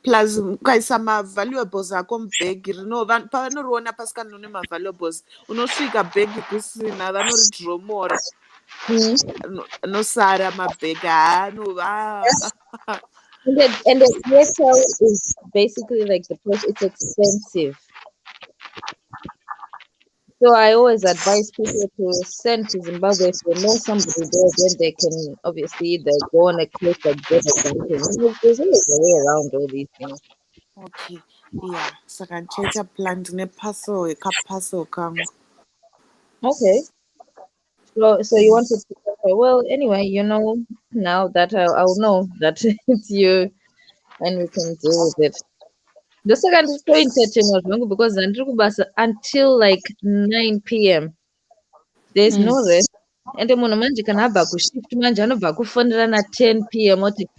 Plus ukaisa mavaluables ako mubhegi rino, pavanoriona pasikana une mavaluables, unosvika bhegi kusina, vanoridhiromora. Nosara mabhegi haanova. And the DHL is basically like the price, it's expensive. So I always advise people to send to Zimbabwe if they know somebody there, then they can obviously either go on a course like get or something. There's always a way around all these things. Okay, yeah, saka ndichaita plan, ndine parcel, kaparcel kangu. Okay. So you wanted to, okay, well, anyway, you know now that I'll know that it's you and we can deal with it. Ndosaka ndichitoentertainwa zvangu because handiri kubasa until like 9 p.m. There's no rest. Ende munhu manje kana abva kushift manje anobva kufonera na10 p.m. oti,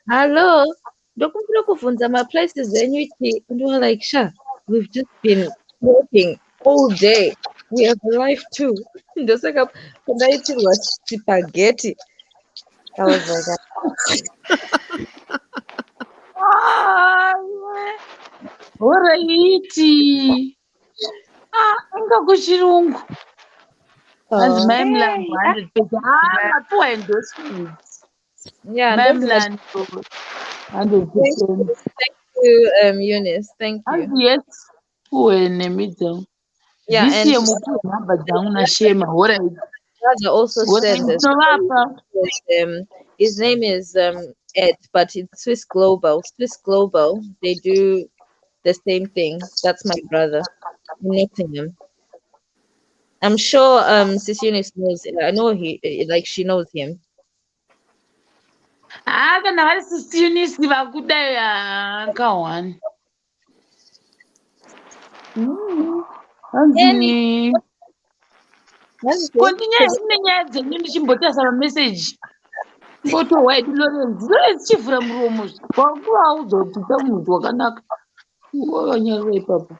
"Hallo, ndokumbira kubvunza maplaces enyu ichi." And we're like, "Sha, we've just been working all day. We have a life too." Ndosaka pandaitirwa spaghetti, I was like, Ah, Alright. Ah, inga kuchirungu. Hanzi Oh. Mai Mulambo 100%. Ah, mapuwa endorsement. Yeah, Mai ndozvina. Mulambo Thank 100%. you, thank you, Eunice. Thank you. Hanzi yes, puwe nemi dzangu. Yeah, This and year mupuwe nhamba dzangu naShema. Alright. brother also Alright, sent us. tinovapa. His name is Ed, but it's Swiss Global. Swiss Global, they do the same thing. That's my brother in Nottingham. I'm sure Sis Eunice knows. I know he like she knows him. Ah, kana vari Sis Eunice vakudai ka1. Hanzi kondinyaya ine nyaya dzenyu ndichimbotarisa mameseji. Foto white Lawrence. Lawrence chivhura muromo. Wakuvaudza kuti ita munhu wakanaka. Wakanyarira ipapo.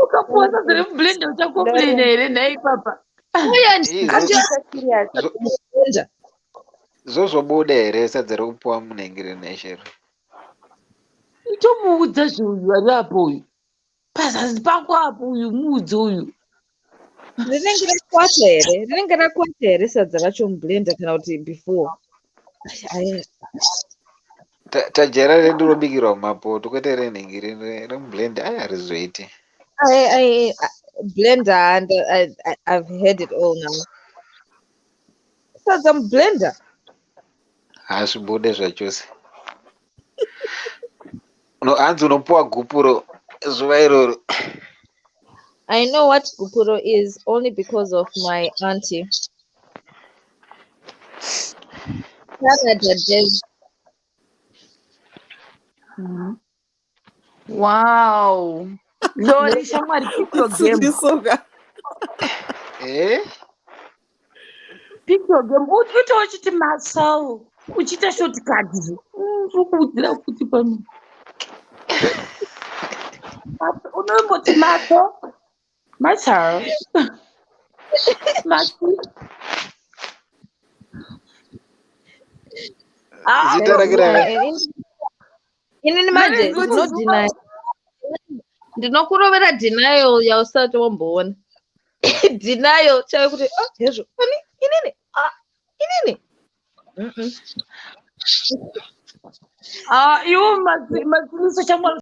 Ukapuwa sadza remublender uchacomplaina here nhai ipapa? Uya Ii, Zvozobuda here sadza rekupuwa munenge rineshero? Itomuudza zveuyu ari apo uyu. Pazasi pako apo uyu muudze uyu. Rinenge rakwata here? Rinenge rakwata here sadza racho mublender kana kuti before? Tajera redu robikirwa mumapoto kwete renhingi remublender aya harizoiti. I blender and I've heard it all now. Sadza mublender. Hazvibude zvachose. Hanzi unopuwa gupuro zuva iroro. I know what gupuro is only because of my auntie. Canada does. Wow. Lori shamwari, pick your game. Tsudisoka. Eh? Pick your game. Uite uchiti masau. Uchiita shortcut. Ndiri kuudzira kuti pano. Unomboti maso. Masau. Masu. Ah, Zita rake raka Inini manje Ndinoti ndinodeny. Ndinokurovera denial yausati wamboona. Denial chaiyo kuti ah hezvo ani inini ah inini. Ah, iwo matsiniso shamwari.